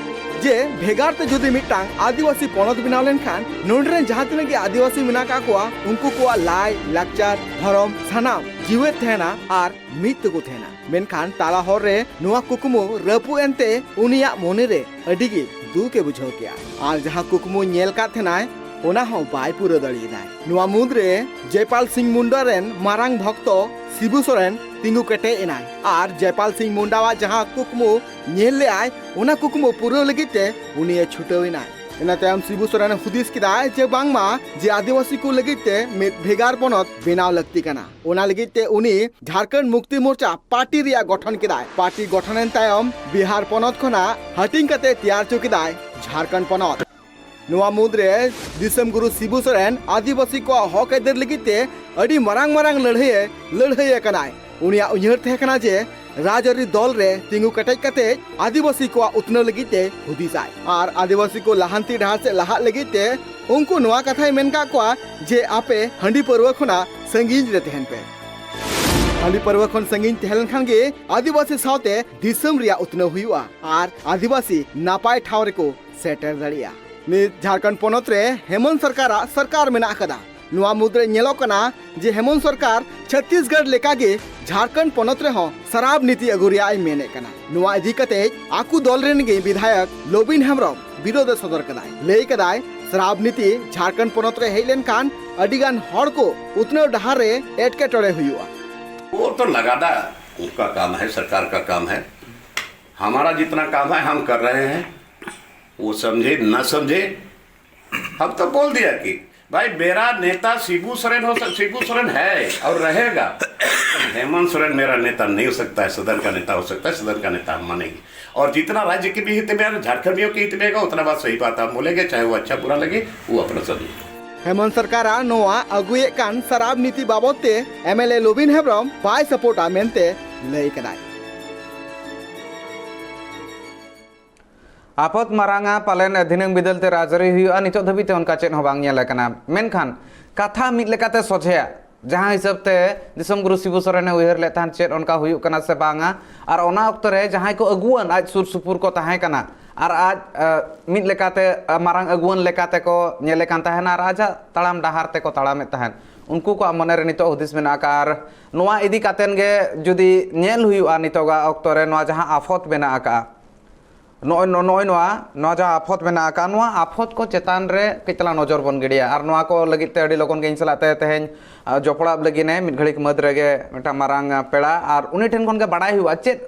ᱡᱮ ᱵᱷᱮᱜᱟᱨ ᱛᱮ ᱡᱩᱫᱤ ᱢᱤᱫᱴᱟᱝ ᱟᱹᱫᱤᱵᱟᱹᱥᱤ ᱯᱚᱱᱚᱛ ᱵᱮᱱᱟᱣ ᱞᱮᱱᱠᱷᱟᱱ ᱱᱚᱰᱮ ᱨᱮᱱ ᱡᱟᱦᱟᱸ ᱛᱤᱱᱟᱹᱜ ᱜᱮ ᱟᱹᱫᱤᱵᱟᱹᱥᱤ ᱢᱮᱱᱟᱜ ᱟᱠᱟᱫ ᱠᱚᱣᱟ, ᱩᱱᱠᱩ ᱠᱚᱣᱟᱜ ᱞᱟᱭ, ᱞᱟᱠᱪᱟᱨ, ᱫᱷᱚᱨᱚᱢ ᱥᱟᱱᱟᱢ ᱡᱤᱣᱮᱫ ᱛᱟᱦᱮᱱᱟ ᱟᱨ ᱢᱤᱫ ᱛᱮᱠᱚ ᱛᱟᱦᱮᱱᱟ᱾ ᱢᱮᱱᱠᱷᱟᱱ ᱛᱟᱞᱟ ᱦᱚᱨ ᱨᱮ ᱱᱚᱣᱟ ᱠᱩᱠᱢᱩ ᱨᱟᱹᱯᱩᱫ ᱮᱱᱛᱮ ᱩᱱᱤᱭᱟᱜ ᱢᱚᱱᱮ ᱨᱮ ᱟᱹᱰᱤ ᱜᱮ ᱫᱩᱠ ᱮ ᱵᱩᱡᱷᱟᱹᱣ ᱠᱮᱫᱟ᱾ ᱟᱨ ᱡᱟᱦᱟᱸ ᱠᱩᱠᱢᱩ ᱧᱮᱞ ᱠᱟᱫ ᱛᱟᱦᱮᱱᱟᱭ, ᱚᱱᱟ ᱦᱚᱸ ᱵᱟᱭ ᱯᱩᱨᱟᱹᱣ ᱫᱟᱲᱮᱭᱟᱫᱟᱭ᱾ ᱱᱚᱣᱟ ᱢᱩᱫᱽᱨᱮ ᱡᱚᱭᱯᱟᱞ ᱥᱤᱝ ᱢᱩᱱᱰᱟ ᱨᱮᱱ ᱢᱟᱨᱟᱝ ᱵᱷᱚᱠᱛᱚ ᱥᱤᱵᱩ ᱥᱚᱨᱮᱱ ᱛᱤᱸᱜᱩ ᱠᱮᱴᱮᱡ ᱮᱱᱟᱭ ᱟᱨ ᱡᱚᱭᱯᱟᱞ ᱥᱤᱝ ᱢᱩᱱᱰᱟᱣᱟᱜ ᱡᱟᱦᱟᱸ ᱠᱩᱠᱢᱩ ᱧᱮᱞ ᱞᱮᱫᱟᱭ, ᱚᱱᱟ ᱠᱩᱠᱢᱩ ᱯᱩᱨᱟᱹᱣ ᱞᱟᱹᱜᱤᱫ ᱛᱮ ᱩᱱᱤᱭᱮ ᱪᱷᱩᱴᱟᱹᱣ ᱮᱱᱟᱭ᱾ ᱤᱱᱟᱹ ᱛᱟᱭᱚᱢ ᱥᱤᱵᱩ ᱥᱚᱨᱮᱱ ᱦᱩᱫᱤᱥ ᱠᱮᱫᱟᱭ ᱡᱮ ᱵᱟᱝᱢᱟ ᱡᱮ ᱟᱹᱫᱤᱵᱟᱹᱥᱤ ᱠᱚ ᱞᱟᱹᱜᱤᱫ ᱛᱮ ᱢᱤᱫ ᱵᱷᱮᱜᱟᱨ ᱯᱚᱱᱚᱛ ᱵᱮᱱᱟᱣ ᱞᱟᱹᱠᱛᱤ ᱠᱟᱱᱟ᱾ ᱚᱱᱟ ᱞᱟᱹᱜᱤᱫ ᱛᱮ ᱩᱱᱤ ᱡᱷᱟᱲᱠᱷᱚᱸᱰ ᱢᱩᱠᱛᱤ ᱢᱳᱨᱪᱟ ᱯᱟᱨᱴᱤ ᱨᱮᱭᱟᱜ ᱜᱚᱴᱷᱚᱱ ᱠᱮᱫᱟᱭ᱾ ᱯᱟᱨᱴᱤ ᱜᱚᱴᱷᱚᱱ ᱮᱱ ᱛᱟᱭᱚᱢ ᱵᱤᱦᱟᱨ ᱯᱚᱱᱚᱛ ᱠᱷᱚᱱᱟᱜ ᱦᱟᱹᱴᱤᱧ ᱠᱟᱛᱮ ᱛᱮᱭᱟᱨ ᱦᱚᱪᱚ ᱠᱮᱫᱟᱭ ᱡᱷᱟᱲᱠᱷᱚᱸᱰ ᱯᱚᱱᱚᱛ᱾ ᱱᱚᱣᱟ ᱢᱩᱫᱽᱨᱮ ᱫᱤᱥᱚᱢ ᱜᱩᱨᱩ ᱥᱤᱵᱩ ᱥᱚᱨᱮᱱ ᱟᱹᱫᱤᱵᱟᱹᱥᱤ ᱠᱚᱣᱟᱜ ᱦᱚᱠ ᱟᱹᱭᱫᱟᱹᱨ ᱞᱟᱹᱜᱤᱫ ᱛᱮ ᱟᱹᱰᱤ ᱢᱟᱨᱟᱝ ᱢᱟᱨᱟᱝ ᱞᱟᱹᱲᱦᱟᱹᱭᱮ ᱞᱟᱹᱲᱦᱟᱹᱭ ᱟᱠᱟᱱᱟᱭ᱾ ᱩᱱᱤᱭᱟᱜ ᱩᱭᱦᱟᱹᱨ ᱛᱟᱦᱮᱸ ᱠᱟᱱᱟ ᱡᱮ ᱨᱟᱡᱽᱟᱹᱨᱤ ᱫᱚᱞ ᱨᱮ ᱛᱤᱸᱜᱩ ᱠᱮᱴᱮᱡ ᱠᱟᱛᱮ ᱟᱹᱫᱤᱵᱟᱹᱥᱤ ᱠᱚᱣᱟᱜ ᱩᱛᱱᱟᱹᱣ ᱞᱟᱹᱜᱤᱫ ᱛᱮ ᱦᱩᱫᱤᱥᱟᱭ ᱟᱨ ᱟᱹᱫᱤᱵᱟᱹᱥᱤ ᱠᱚ ᱞᱟᱦᱟᱱᱛᱤ ᱰᱟᱦᱟᱨ ᱥᱮᱫ ᱞᱟᱦᱟᱜ ᱞᱟᱹᱜᱤᱫ ᱛᱮ ᱩᱱᱠᱩ ᱱᱚᱣᱟ ᱠᱟᱛᱷᱟᱭ ᱢᱮᱱ ᱠᱟᱜ ᱠᱚᱣᱟ ᱡᱮ ᱟᱯᱮ ᱦᱟᱺᱰᱤ ᱯᱟᱹᱨᱣᱟᱹ ᱠᱷᱚᱱᱟᱜ ᱥᱟᱺᱜᱤᱧ ᱨᱮ ᱛᱟᱦᱮᱱ ᱯᱮ᱾ ᱦᱟᱺᱰᱤ ᱯᱟᱹᱨᱣᱟᱹ ᱠᱷᱚᱱ ᱥᱟᱺᱜᱤᱧ ᱛᱟᱦᱮᱸ ᱞᱮᱱᱠᱷᱟᱱ ᱜᱮ ᱟᱹᱫᱤᱵᱟᱹᱥᱤ ᱥᱟᱶᱛᱮ ᱫᱤᱥᱚᱢ ᱨᱮᱭᱟᱜ ᱩᱛᱱᱟᱹᱣ ᱦᱩᱭᱩᱜᱼᱟ ᱟᱨ ᱟᱹᱫᱤᱵᱟᱹᱥᱤ ᱱᱟᱯᱟᱭ ᱴᱷᱟᱶ ᱨᱮᱠᱚ ᱥᱮᱴᱮᱨ ᱫᱟᱲᱮᱭᱟᱜᱼᱟ᱾ ᱱᱤᱛ ᱡᱷᱟᱲᱠᱷᱚᱸᱰ ᱯᱚᱱᱚᱛ ᱨᱮ ᱦᱮᱢᱚᱱᱛ ᱥᱚᱨᱠᱟᱨᱟᱜ ᱥᱚᱨᱠᱟᱨ ᱢᱮᱱᱟᱜ ᱟᱠᱟᱫᱟ᱾ ᱱᱚᱣᱟ ᱢᱩᱫᱽᱨᱮ ᱧᱮᱞᱚᱜ ᱠᱟᱱᱟ ᱡᱮ ᱦᱮᱢᱚᱱᱛ ᱥᱚᱨᱠᱟᱨ ᱪᱷᱚᱛᱛᱤᱥᱜᱚᱲ ᱞᱮᱠᱟᱜᱮ ᱡᱷᱟᱲᱠᱷᱚᱸᱰ ᱯᱚᱱᱚᱛ ᱨᱮᱦᱚᱸ ᱥᱟᱨᱟᱯ ᱱᱤᱛᱤ ᱟᱹᱜᱩ ᱨᱮᱭᱟᱜ ᱮ ᱢᱮᱱᱮᱫ ᱠᱟᱱᱟ᱾ ᱱᱚᱣᱟ ᱤᱫᱤ ᱠᱟᱛᱮ ᱟᱠᱚ ᱫᱚᱞ ᱨᱮᱱ ᱜᱮ ᱵᱤᱫᱷᱟᱭᱚᱠ ᱞᱚᱵᱤᱱ ᱦᱮᱢᱵᱨᱚᱢ ᱵᱤᱨᱳᱫᱷ ᱮ ᱥᱚᱫᱚᱨ ᱠᱟᱫᱟᱭ᱾ ᱞᱟᱹᱭ ᱠᱟᱫᱟᱭ, ᱥᱟᱨᱟᱯ ᱱᱤᱛᱤ ᱡᱷᱟᱲᱠᱷᱚᱸᱰ ᱯᱚᱱᱚᱛ ᱨᱮ ᱦᱮᱡ ᱞᱮᱱᱠᱷᱟᱱ ᱟᱹᱰᱤ ᱜᱟᱱ ᱦᱚᱲ ᱠᱚ ᱩᱛᱱᱟᱹᱣ ᱰᱟᱦᱟᱨ ᱨᱮ ᱮᱴᱠᱮᱴᱚᱬᱮ ᱦᱩᱭᱩᱜᱼᱟ᱾ वो तो लगातार उनका काम है, सरकार का काम है। हमारा जितना काम है हम कर रहे हैं। वो समझे ना समझे, हम तो बोल दिया कि भाई मेरा नेता शिबू सोरेन हो सक, शिबू सोरेन है और रहेगा। हेमंत सोरेन मेरा नेता नहीं हो सकता है, सदन का नेता हो सकता है, सदन का नेता हम मानेंगे। और जितना राज्य के भी हित में है, झारखंडियों के हित में होगा, उतना बात सही बात हम बोलेंगे, चाहे वो अच्छा बुरा लगे, वो अपना समझे। ᱦᱮᱢᱚᱱᱛ ᱥᱚᱨᱠᱟᱨᱟᱜ ᱱᱚᱣᱟ ᱟᱹᱜᱩᱭᱮᱫ ᱠᱟᱱ ᱥᱟᱨᱟᱯ ᱱᱤᱛᱤ ᱵᱟᱵᱚᱫ ᱛᱮ ᱮᱢᱮᱞᱮ ᱞᱚᱵᱤᱱ ᱦᱮᱢᱵᱨᱚᱢ ᱵᱟᱭ ᱥᱟᱯᱳᱨᱴᱟ ᱢᱮᱱᱛᱮ ᱞᱟᱹᱭ ᱠᱟᱫᱟᱭ᱾ ᱟᱯᱚᱛ ᱢᱟᱨᱟᱝᱟ ᱯᱟᱞᱮᱱ ᱫᱷᱤᱱᱟᱹᱝ ᱵᱤᱫᱟᱹᱞ ᱛᱮ ᱨᱟᱡᱽᱟᱹᱨᱤ ᱦᱩᱭᱩᱜᱼᱟ, ᱱᱤᱛᱚᱜ ᱫᱷᱟᱹᱵᱤᱡ ᱛᱮ ᱚᱱᱠᱟ ᱪᱮᱫ ᱦᱚᱸ ᱵᱟᱝ ᱧᱮᱞ ᱟᱠᱟᱱᱟ᱾ ᱢᱮᱱᱠᱷᱟᱱ ᱠᱟᱛᱷᱟ ᱢᱤᱫ ᱞᱮᱠᱟᱛᱮ ᱥᱚᱡᱷᱮᱭᱟ, ᱡᱟᱦᱟᱸ ᱦᱤᱥᱟᱹᱵ ᱛᱮ ᱫᱤᱥᱚᱢ ᱜᱩᱨᱩ ᱥᱤᱵᱩ ᱥᱚᱨᱮᱱᱮ ᱩᱭᱦᱟᱹᱨ ᱞᱮᱫ ᱛᱟᱦᱮᱸᱫ ᱪᱮᱫ ᱚᱱᱠᱟ ᱦᱩᱭᱩᱜ ᱠᱟᱱᱟ ᱥᱮ ᱵᱟᱝᱟ, ᱟᱨ ᱚᱱᱟ ᱚᱠᱛᱚ ᱨᱮ ᱡᱟᱦᱟᱸᱭ ᱠᱚ ᱟᱹᱜᱩᱣᱟᱹᱱ ᱟᱡ ᱥᱩᱨ ᱥᱩᱯᱩᱨ ᱠᱚ ᱛᱟᱦᱮᱸ ᱠᱟᱱᱟ ᱟᱨ ᱟᱡ ᱢᱤᱫ ᱞᱮᱠᱟᱛᱮ ᱢᱟᱨᱟᱝ ᱟᱹᱜᱩᱣᱟᱹᱱ ᱞᱮᱠᱟᱛᱮ ᱠᱚ ᱧᱮᱞᱮ ᱠᱟᱱ ᱛᱟᱦᱮᱱᱟ ᱟᱨ ᱟᱡᱟᱜ ᱛᱟᱲᱟᱢ ᱰᱟᱦᱟᱨ ᱛᱮᱠᱚ ᱛᱟᱲᱟᱢᱮᱫ ᱛᱟᱦᱮᱸᱫ, ᱩᱱᱠᱩ ᱠᱚᱣᱟᱜ ᱢᱚᱱᱮᱨᱮ ᱱᱤᱛᱚᱜ ᱦᱩᱫᱤᱥ ᱢᱮᱱᱟᱜ ᱟᱠᱟᱫᱼᱟ᱾ ᱟᱨ ᱱᱚᱣᱟ ᱤᱫᱤ ᱠᱟᱛᱮᱱ ᱜᱮ ᱡᱩᱫᱤ ᱧᱮᱞ ᱦᱩᱭᱩᱜᱼᱟ ᱱᱤᱛᱚᱜᱟᱜ ᱚᱠᱛᱚ ᱨᱮ ᱱᱚᱣᱟ ᱡᱟᱦᱟᱸ ᱟᱯᱷᱚᱛ ᱢᱮᱱᱟᱜ ᱟᱠᱟᱫᱼᱟ, ᱱᱚᱜᱼᱚᱭ ᱱᱚᱜᱼᱚᱭ ᱱᱚᱣᱟ ᱱᱚᱣᱟ ᱡᱟᱦᱟᱸ ᱟᱯᱷᱚᱛ ᱢᱮᱱᱟᱜ ᱟᱠᱟᱫᱼᱟ, ᱱᱚᱣᱟ ᱟᱯᱷᱚᱛ ᱠᱚ ᱪᱮᱛᱟᱱ ᱨᱮ ᱠᱟᱹᱡ ᱛᱟᱞᱟᱝ ᱱᱚᱡᱚᱨ ᱵᱚᱱ ᱜᱤᱰᱤᱭᱟ᱾ ᱟᱨ ᱱᱚᱣᱟ ᱠᱚ ᱞᱟᱹᱜᱤᱫ ᱛᱮ ᱟᱹᱰᱤ ᱞᱚᱜᱚᱱ ᱜᱮ ᱤᱧ ᱥᱟᱞᱟᱜ ᱛᱮ ᱛᱮᱦᱮᱧ ᱡᱚᱯᱲᱟᱣ ᱞᱟᱹᱜᱤᱫ ᱮ ᱢᱤᱫ ᱜᱷᱟᱹᱲᱤᱡ ᱢᱟᱹᱫᱽ ᱨᱮᱜᱮ ᱢᱤᱫᱴᱟᱝ ᱢᱟᱨᱟᱝ ᱯᱮᱲᱟ, ᱟᱨ ᱩᱱᱤ ᱴᱷᱮᱱ ᱠᱷᱚᱱ ᱜᱮ ᱵᱟᱲᱟᱭ ᱦᱩᱭᱩᱜᱼᱟ ᱪᱮᱫ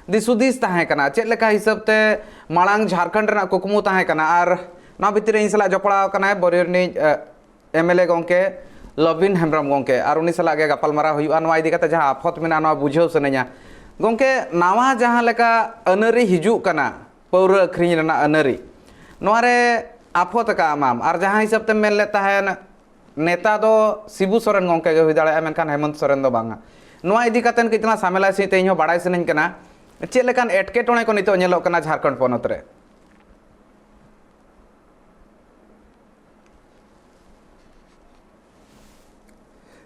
ᱫᱤᱥ ᱦᱩᱫᱤᱥ ᱛᱟᱦᱮᱸ ᱠᱟᱱᱟ, ᱪᱮᱫ ᱞᱮᱠᱟ ᱦᱤᱥᱟᱹᱵ ᱛᱮ ᱢᱟᱲᱟᱝ ᱡᱷᱟᱲᱠᱷᱚᱸᱰ ᱨᱮᱱᱟᱜ ᱠᱩᱠᱢᱩ ᱛᱟᱦᱮᱸ ᱠᱟᱱᱟ᱾ ᱟᱨ ᱱᱚᱣᱟ ᱵᱷᱤᱛᱤᱨ ᱨᱮ ᱤᱧ ᱥᱟᱞᱟᱜ ᱡᱚᱯᱲᱟᱣ ᱟᱠᱟᱱᱟᱭ ᱵᱚᱨᱤᱭᱚ ᱨᱤᱱᱤᱡ ᱮᱢᱮᱞᱮ ᱜᱚᱢᱠᱮ ᱞᱚᱵᱤᱱ ᱦᱮᱢᱵᱨᱚᱢ ᱜᱚᱢᱠᱮ, ᱟᱨ ᱩᱱᱤ ᱥᱟᱞᱟᱜ ᱜᱮ ᱜᱟᱯᱟᱞᱢᱟᱨᱟᱣ ᱦᱩᱭᱩᱜᱼᱟ᱾ ᱱᱚᱣᱟ ᱤᱫᱤ ᱠᱟᱛᱮ ᱡᱟᱦᱟᱸ ᱟᱯᱷᱚᱛ ᱢᱮᱱᱟᱜᱼᱟ, ᱱᱚᱣᱟ ᱵᱩᱡᱷᱟᱹᱣ ᱥᱟᱱᱟᱧᱟ᱾ ᱜᱚᱢᱠᱮ, ᱱᱟᱣᱟ ᱡᱟᱦᱟᱸ ᱞᱮᱠᱟ ᱟᱹᱱᱟᱹᱨᱤ ᱦᱤᱡᱩᱜ ᱠᱟᱱᱟ, ᱯᱟᱹᱣᱨᱟᱹ ᱟᱹᱠᱷᱨᱤᱧ ᱨᱮᱱᱟᱜ ᱟᱹᱱᱟᱹᱨᱤ, ᱱᱚᱣᱟ ᱨᱮ ᱟᱯᱷᱚᱛ ᱟᱠᱟᱫ ᱟᱢᱟᱢ, ᱟᱨ ᱡᱟᱦᱟᱸ ᱦᱤᱥᱟᱹᱵ ᱛᱮᱢ ᱢᱮᱱ ᱞᱮᱫ ᱛᱟᱦᱮᱱ, ᱱᱮᱛᱟ ᱫᱚ ᱥᱤᱵᱩ ᱥᱚᱨᱮᱱ ᱜᱚᱢᱠᱮ ᱜᱮ ᱦᱩᱭ ᱫᱟᱲᱮᱭᱟᱜᱼᱟ, ᱢᱮᱱᱠᱷᱟᱱ ᱦᱮᱢᱚᱱᱛ ᱥᱚᱨᱮᱱ ᱫᱚ ᱵᱟᱝᱟ᱾ ᱱᱚᱣᱟ ᱤᱫᱤ ᱠᱟᱛᱮ ᱠᱟᱹᱡ ᱛᱟᱞᱟᱝ ᱥᱟᱢᱮᱞᱟᱭ ᱥᱟᱺᱦᱤᱡ ᱛᱮ ᱤᱧ ᱦᱚᱸ ᱵᱟᱲᱟᱭ ᱥᱟᱱᱟᱧ ᱠᱟᱱᱟ, ᱪᱮᱫ ᱞᱮᱠᱟᱱ ᱮᱴᱠᱮᱴᱚᱬᱮ ᱠᱚ ᱱᱤᱛᱚᱜ ᱧᱮᱞᱚᱜ ᱠᱟᱱᱟ ᱡᱷᱟᱲᱠᱷᱚᱸᱰ ᱯᱚᱱᱚᱛ ᱨᱮ?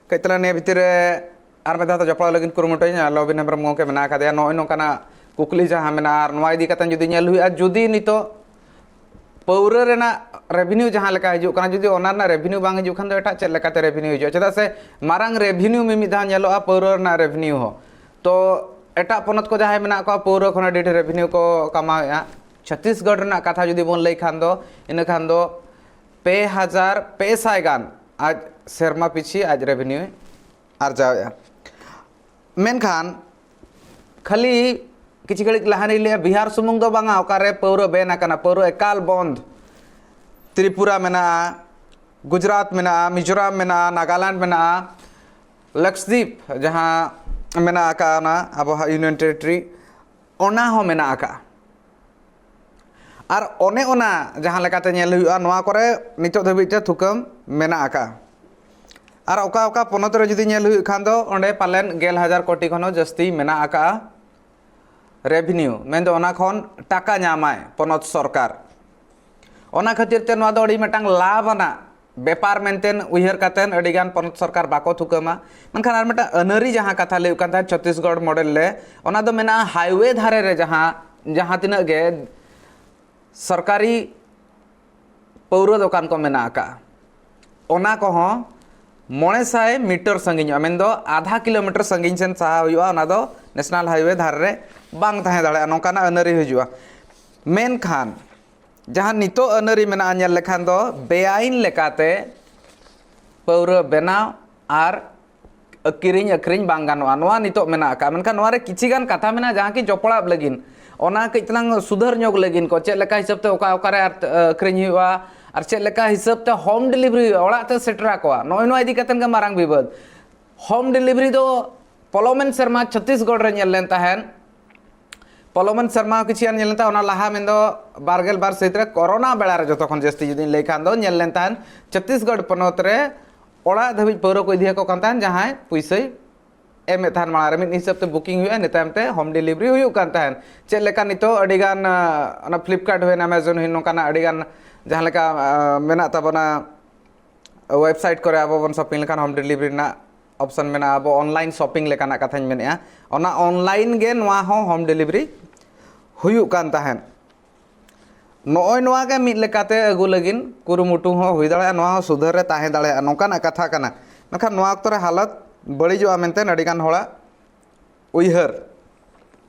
ᱠᱟᱹᱡ ᱛᱟᱞᱟᱝ ᱱᱤᱭᱟᱹ ᱵᱷᱤᱛᱤᱨ ᱨᱮ ᱟᱨ ᱢᱤᱫ ᱫᱷᱟᱣ ᱛᱮ ᱡᱚᱯᱲᱟᱣ ᱞᱟᱹᱜᱤᱫ ᱠᱩᱨᱩᱢᱩᱴᱩᱭᱟ᱾ ᱞᱚᱵᱤᱱ ᱦᱮᱢᱵᱨᱚᱢ ᱜᱚᱢᱠᱮ ᱢᱮᱱᱟᱜ ᱟᱠᱟᱫᱮᱭᱟ᱾ ᱱᱚᱜᱼᱚᱭ ᱱᱚᱝᱠᱟᱱᱟᱜ ᱠᱩᱠᱞᱤ ᱡᱟᱦᱟᱸ ᱢᱮᱱᱟᱜᱼᱟ, ᱟᱨ ᱱᱚᱣᱟ ᱤᱫᱤ ᱠᱟᱛᱮ ᱡᱩᱫᱤ ᱧᱮᱞ ᱦᱩᱭᱩᱜᱼᱟ, ᱡᱩᱫᱤ ᱱᱤᱛᱚᱜ ᱯᱟᱹᱣᱨᱟᱹ ᱨᱮᱱᱟᱜ ᱨᱮᱵᱷᱤᱱᱤᱭᱩ ᱡᱟᱦᱟᱸ ᱞᱮᱠᱟ ᱦᱤᱡᱩᱜ ᱠᱟᱱᱟ, ᱡᱩᱫᱤ ᱚᱱᱟ ᱨᱮᱱᱟᱜ ᱨᱮᱵᱷᱤᱱᱤᱭᱩ ᱵᱟᱝ ᱦᱤᱡᱩᱜ ᱠᱷᱟᱱ ᱫᱚ ᱮᱴᱟᱜ ᱪᱮᱫ ᱞᱮᱠᱟᱛᱮ ᱨᱮᱵᱷᱤᱱᱤᱭᱩ ᱦᱤᱡᱩᱜᱼᱟ? ᱪᱮᱫᱟᱜ ᱥᱮ ᱢᱟᱨᱟᱝ ᱨᱮᱵᱷᱤᱱᱤᱭᱩ ᱢᱤᱢᱤᱫ ᱫᱷᱟᱣ ᱧᱮᱞᱚᱜᱼᱟ ᱯᱟᱹᱣᱨᱟᱹ ᱨᱮᱱᱟᱜ ᱨᱮᱵᱷᱤᱱᱤᱭᱩ ᱦᱚᱸ᱾ ᱛᱚ ᱮᱴᱟᱜ ᱯᱚᱱᱚᱛ ᱠᱚ ᱡᱟᱦᱟᱸᱭ ᱢᱮᱱᱟᱜ ᱠᱚᱣᱟ, ᱯᱟᱹᱣᱨᱟᱹ ᱠᱷᱚᱱ ᱟᱹᱰᱤ ᱰᱷᱮᱨ ᱨᱮᱵᱷᱤᱱᱤᱭᱩ ᱠᱚ ᱠᱟᱢᱟᱣᱮᱫᱼᱟ᱾ ᱪᱷᱚᱛᱤᱥᱜᱚᱲ ᱨᱮᱱᱟᱜ ᱠᱟᱛᱷᱟ ᱡᱩᱫᱤ ᱵᱚᱱ ᱞᱟᱹᱭ ᱠᱷᱟᱱ ᱫᱚ, ᱤᱱᱟᱹ ᱠᱷᱟᱱ ᱫᱚ ᱯᱮ ᱦᱟᱡᱟᱨ ᱯᱮ ᱥᱟᱭ ᱜᱟᱱ ᱟᱡ ᱥᱮᱨᱢᱟ ᱯᱤᱪᱷᱤ ᱟᱡ ᱨᱮᱵᱷᱤᱱᱤᱭᱩᱭ ᱟᱨᱡᱟᱣᱮᱫᱼᱟ᱾ ᱢᱮᱱᱠᱷᱟᱱ ᱠᱷᱟᱹᱞᱤ ᱠᱤᱪᱷᱩ ᱜᱷᱟᱹᱲᱤᱡ ᱞᱟᱦᱟ ᱨᱮᱧ ᱞᱟᱹᱭᱟ, ᱵᱤᱦᱟᱨ ᱥᱩᱢᱩᱝ ᱫᱚ ᱵᱟᱝᱟ ᱚᱠᱟᱨᱮ ᱯᱟᱹᱣᱨᱟᱹ ᱵᱮᱱ ᱟᱠᱟᱱᱟ, ᱯᱟᱹᱣᱨᱟᱹ ᱮᱠᱟᱞ ᱵᱚᱱᱫ᱾ ᱛᱨᱤᱯᱩᱨᱟ ᱢᱮᱱᱟᱜᱼᱟ, ᱜᱩᱡᱽᱨᱟᱴ ᱢᱮᱱᱟᱜᱼᱟ, ᱢᱤᱡᱳᱨᱟᱢ ᱢᱮᱱᱟᱜᱼᱟ, ᱱᱟᱜᱟᱞᱮᱱᱰ ᱢᱮᱱᱟᱜᱼᱟ, ᱞᱟᱠᱥᱫᱤᱯ ᱡᱟᱦᱟᱸ ᱢᱮᱱᱟᱜ ᱟᱠᱟᱫ ᱚᱱᱟ ᱟᱵᱚᱣᱟᱜ ᱤᱭᱩᱱᱤᱭᱚᱱ ᱴᱮᱨᱤᱴᱚᱨᱤ, ᱚᱱᱟ ᱦᱚᱸ ᱢᱮᱱᱟᱜ ᱟᱠᱟᱫᱼᱟ᱾ ᱟᱨ ᱚᱱᱮ ᱚᱱᱟ ᱡᱟᱦᱟᱸ ᱞᱮᱠᱟᱛᱮ ᱧᱮᱞ ᱦᱩᱭᱩᱜᱼᱟ, ᱱᱚᱣᱟ ᱠᱚᱨᱮ ᱱᱤᱛᱚᱜ ᱫᱷᱟᱹᱵᱤᱡ ᱛᱮ ᱛᱷᱩᱠᱟᱹᱢ ᱢᱮᱱᱟᱜ ᱟᱠᱟᱫᱼᱟ᱾ ᱟᱨ ᱚᱠᱟ ᱚᱠᱟ ᱯᱚᱱᱚᱛ ᱨᱮ ᱡᱩᱫᱤ ᱧᱮᱞ ᱦᱩᱭᱩᱜ ᱠᱷᱟᱱ ᱫᱚ, ᱚᱸᱰᱮ ᱯᱟᱞᱮᱱ ᱜᱮᱞ ᱦᱟᱡᱟᱨ ᱠᱳᱴᱤ ᱠᱷᱚᱱ ᱦᱚᱸ ᱡᱟᱹᱥᱛᱤ ᱢᱮᱱᱟᱜ ᱟᱠᱟᱫᱼᱟ ᱨᱮᱵᱷᱤᱱᱤᱭᱩ, ᱢᱮᱱᱫᱚ ᱚᱱᱟ ᱠᱷᱚᱱ ᱴᱟᱠᱟ ᱧᱟᱢᱟᱭ ᱯᱚᱱᱚᱛ ᱥᱚᱨᱠᱟᱨ᱾ ᱚᱱᱟ ᱠᱷᱟᱹᱛᱤᱨ ᱛᱮ ᱱᱚᱣᱟ ᱫᱚ ᱟᱹᱰᱤ ᱢᱤᱫᱴᱟᱝ ᱞᱟᱵᱷ ᱟᱱᱟᱜ ᱵᱮᱯᱟᱨ ᱢᱮᱱᱛᱮ ᱩᱭᱦᱟᱹᱨ ᱠᱟᱛᱮᱫ ᱟᱹᱰᱤᱜᱟᱱ ᱯᱚᱱᱚᱛ ᱥᱚᱨᱠᱟᱨ ᱵᱟᱠᱚ ᱛᱷᱩᱠᱟᱹᱢᱟ᱾ ᱢᱮᱱᱠᱷᱟᱱ ᱟᱨ ᱢᱤᱫᱴᱟᱝ ᱟᱹᱱᱟᱹᱨᱤ ᱡᱟᱦᱟᱸ ᱠᱟᱛᱷᱟ ᱞᱟᱹᱭ ᱦᱩᱭᱩᱜ ᱠᱟᱱ ᱛᱟᱦᱮᱸᱫ ᱪᱷᱚᱛᱤᱥᱜᱚᱲ ᱢᱚᱰᱮᱞ ᱨᱮ, ᱚᱱᱟ ᱫᱚ ᱢᱮᱱᱟᱜᱼᱟ ᱦᱟᱭᱣᱮ ᱫᱷᱟᱨᱮ ᱨᱮ ᱡᱟᱦᱟᱸ, ᱡᱟᱦᱟᱸ ᱛᱤᱱᱟᱹᱜ ᱜᱮ ᱥᱚᱨᱠᱟᱨᱤ ᱯᱟᱹᱣᱨᱟᱹ ᱫᱚᱠᱟᱱ ᱠᱚ ᱢᱮᱱᱟᱜ ᱟᱠᱟᱫᱼᱟ, ᱚᱱᱟ ᱠᱚᱦᱚᱸ ᱢᱚᱬᱮ ᱥᱟᱭ ᱢᱤᱴᱟᱨ ᱥᱟᱺᱜᱤᱧᱚᱜᱼᱟ, ᱢᱮᱱᱫᱚ ᱟᱫᱷᱟ ᱠᱤᱞᱳᱢᱤᱴᱟᱨ ᱥᱟᱺᱜᱤᱧ ᱥᱮᱱ ᱥᱟᱦᱟ ᱦᱩᱭᱩᱜᱼᱟ᱾ ᱚᱱᱟ ᱫᱚ ᱱᱮᱥᱱᱟᱞ ᱦᱟᱭᱣᱮ ᱫᱷᱟᱨᱮ ᱨᱮ ᱵᱟᱝ ᱛᱟᱦᱮᱸ ᱫᱟᱲᱮᱭᱟᱜᱼᱟ, ᱱᱚᱝᱠᱟᱱᱟᱜ ᱟᱹᱱᱟᱹᱨᱤ ᱦᱤᱡᱩᱜᱼᱟ᱾ ᱢᱮᱱᱠᱷᱟᱱ ᱡᱟᱦᱟᱸ ᱱᱤᱛᱚᱜ ᱟᱹᱱᱟᱹᱨᱤ ᱢᱮᱱᱟᱜᱼᱟ, ᱧᱮᱞ ᱞᱮᱠᱷᱟᱱ ᱫᱚ ᱵᱮᱟᱭᱤᱱ ᱞᱮᱠᱟᱛᱮ ᱯᱟᱹᱣᱨᱟᱹ ᱵᱮᱱᱟᱣ ᱟᱨ ᱠᱤᱨᱤᱧ ᱟᱹᱠᱷᱨᱤᱧ ᱵᱟᱝ ᱜᱟᱱᱚᱜᱼᱟ, ᱱᱚᱣᱟ ᱱᱤᱛᱚᱜ ᱢᱮᱱᱟᱜ ᱟᱠᱟᱫᱼᱟ᱾ ᱢᱮᱱᱠᱷᱟᱱ ᱱᱚᱣᱟ ᱨᱮ ᱠᱤᱪᱷᱤ ᱜᱟᱱ ᱠᱟᱛᱷᱟ ᱢᱮᱱᱟᱜᱼᱟ ᱡᱟᱦᱟᱸ ᱠᱤ ᱡᱚᱯᱲᱟᱣ ᱞᱟᱹᱜᱤᱫ, ᱚᱱᱟ ᱠᱟᱹᱡ ᱛᱟᱞᱟᱝ ᱥᱩᱫᱷᱟᱹᱨ ᱧᱚᱜ ᱞᱟᱹᱜᱤᱫ ᱠᱚ, ᱪᱮᱫ ᱞᱮᱠᱟ ᱦᱤᱥᱟᱹᱵ ᱛᱮ ᱚᱠᱟ ᱚᱠᱟᱨᱮ ᱟᱨ, ᱟᱹᱠᱷᱨᱤᱧ ᱦᱩᱭᱩᱜᱼᱟ, ᱟᱨ ᱪᱮᱫ ᱞᱮᱠᱟ ᱦᱤᱥᱟᱹᱵ ᱛᱮ ᱦᱳᱢ ᱰᱮᱞᱤᱵᱷᱟᱨᱤ ᱦᱩᱭᱩᱜᱼᱟ, ᱚᱲᱟᱜ ᱛᱮ ᱥᱮᱴᱮᱨ ᱟᱠᱚᱣᱟ, ᱱᱚᱜᱼᱚᱭ ᱱᱚᱣᱟ ᱤᱫᱤ ᱠᱟᱛᱮᱫ ᱜᱮ ᱢᱟᱨᱟᱝ ᱵᱤᱵᱟᱹᱫ᱾ ᱦᱳᱢ ᱰᱮᱞᱤᱵᱷᱟᱨᱤ ᱫᱚ ᱯᱚᱞᱚᱢᱮᱱ ᱥᱮᱨᱢᱟ ᱪᱷᱚᱛᱤᱥᱜᱚᱲ ᱨᱮ ᱧᱮᱞ ᱞᱮᱱ ᱛᱟᱦᱮᱸᱱ, ᱯᱚᱞᱚᱢᱮᱱ ᱥᱮᱨᱢᱟ ᱠᱤᱪᱷᱤ ᱜᱟᱱ ᱧᱮᱞ ᱞᱮᱱ ᱛᱟᱦᱮᱸᱱ, ᱚᱱᱟ ᱞᱟᱦᱟ ᱢᱮᱱᱫᱚ ᱵᱟᱨᱜᱮᱞ ᱵᱟᱨ ᱥᱟᱹᱦᱤᱛ ᱨᱮ ᱠᱚᱨᱳᱱᱟ ᱵᱮᱲᱟ ᱨᱮ ᱡᱚᱛᱚ ᱠᱷᱚᱱ ᱡᱟᱹᱥᱛᱤ ᱡᱩᱫᱤᱧ ᱞᱟᱹᱭ ᱠᱷᱟᱱ ᱫᱚ ᱧᱮᱞ ᱞᱮᱱ ᱛᱟᱦᱮᱸᱱ ᱪᱷᱚᱛᱤᱥᱜᱚᱲ ᱯᱚᱱᱚᱛ ᱨᱮ ᱚᱲᱟᱜ ᱫᱷᱟᱹᱵᱤᱡ ᱯᱟᱹᱣᱨᱟᱹ ᱠᱚ ᱤᱫᱤᱭᱟᱠᱚ ᱠᱟᱱ ᱛᱟᱦᱮᱸᱱ, ᱡᱟᱦᱟᱸᱭ ᱯᱩᱭᱥᱟᱹᱭ ᱮᱢᱮᱫ ᱛᱟᱦᱮᱸᱱ ᱢᱟᱲᱟᱝ ᱨᱮ ᱢᱤᱫ ᱦᱤᱥᱟᱹᱵ ᱛᱮ ᱵᱩᱠᱤᱝ ᱦᱩᱭᱩᱜᱼᱟ, ᱤᱱᱟᱹ ᱛᱟᱭᱚᱢ ᱛᱮ ᱦᱳᱢ ᱰᱮᱞᱤᱵᱷᱟᱨᱤ ᱦᱩᱭᱩᱜ ᱠᱟᱱ ᱛᱟᱦᱮᱸᱱ᱾ ᱪᱮᱫ ᱞᱮᱠᱟ ᱱᱤᱛᱚᱜ ᱟᱹᱰᱤ ᱜᱟᱱ, ᱟᱸ, ᱚᱱᱟ ᱯᱷᱞᱤᱯᱠᱟᱨᱴ ᱦᱩᱭᱮᱱ, ᱟᱢᱟᱡᱚᱱ ᱦᱩᱭᱮᱱ, ᱱᱚᱝᱠᱟᱱᱟᱜ ᱟᱹᱰᱤ ᱜᱟᱱ ᱡᱟᱦᱟᱸ ᱞᱮᱠᱟ, ᱟᱸ, ᱢᱮᱱᱟᱜ ᱛᱟᱵᱚᱱᱟ, ᱣᱮᱵᱥᱟᱭᱤᱴ ᱠᱚᱨᱮ ᱟᱵᱚ ᱵᱚᱱ ᱥᱚᱯᱤᱝ ᱞᱮᱠᱷᱟᱱ ᱦᱳᱢ ᱰᱮᱞᱤᱵᱷᱟᱨᱤ ᱨᱮᱱᱟᱜ ᱚᱯᱥᱚᱱ ᱢᱮᱱᱟᱜᱼᱟ, ᱟᱵᱚ ᱚᱱᱞᱟᱭᱤᱱ ᱥᱚᱯᱤᱝ ᱞᱮᱠᱟᱱᱟᱜ ᱠᱟᱛᱷᱟᱧ ᱢᱮᱱᱮᱫᱼᱟ, ᱚᱱᱟ ᱚᱱᱞᱟᱭᱤᱱ ᱜᱮ ᱱᱚᱣᱟ ᱦᱚᱸ ᱦᱳᱢ ᱰᱮᱞᱤᱵᱷᱟᱨᱤ ᱦᱩᱭᱩᱜ ᱠᱟᱱ ᱛᱟᱦᱮᱸᱫ᱾ ᱱᱚᱜᱼᱚᱭ ᱱᱚᱣᱟ ᱜᱮ ᱢᱤᱫ ᱞᱮᱠᱟᱛᱮ ᱟᱹᱜᱩ ᱞᱟᱹᱜᱤᱫ ᱠᱩᱨᱩᱢᱩᱴᱩ ᱦᱚᱸ ᱦᱩᱭ ᱫᱟᱲᱮᱭᱟᱜᱼᱟ, ᱱᱚᱣᱟ ᱦᱚᱸ ᱥᱩᱫᱷᱟᱹᱨ ᱨᱮ ᱛᱟᱦᱮᱸ ᱫᱟᱲᱮᱭᱟᱜᱼᱟ, ᱱᱚᱝᱠᱟᱱᱟᱜ ᱠᱟᱛᱷᱟ ᱠᱟᱱᱟ᱾ ᱢᱮᱱᱠᱷᱟᱱ ᱱᱚᱣᱟ ᱚᱠᱛᱚ ᱨᱮ ᱦᱟᱞᱚᱛ ᱵᱟᱹᱲᱤᱡᱚᱜᱼᱟ ᱢᱮᱱᱛᱮ ᱟᱹᱰᱤᱜᱟᱱ ᱦᱚᱲᱟᱜ ᱩᱭᱦᱟᱹᱨ᱾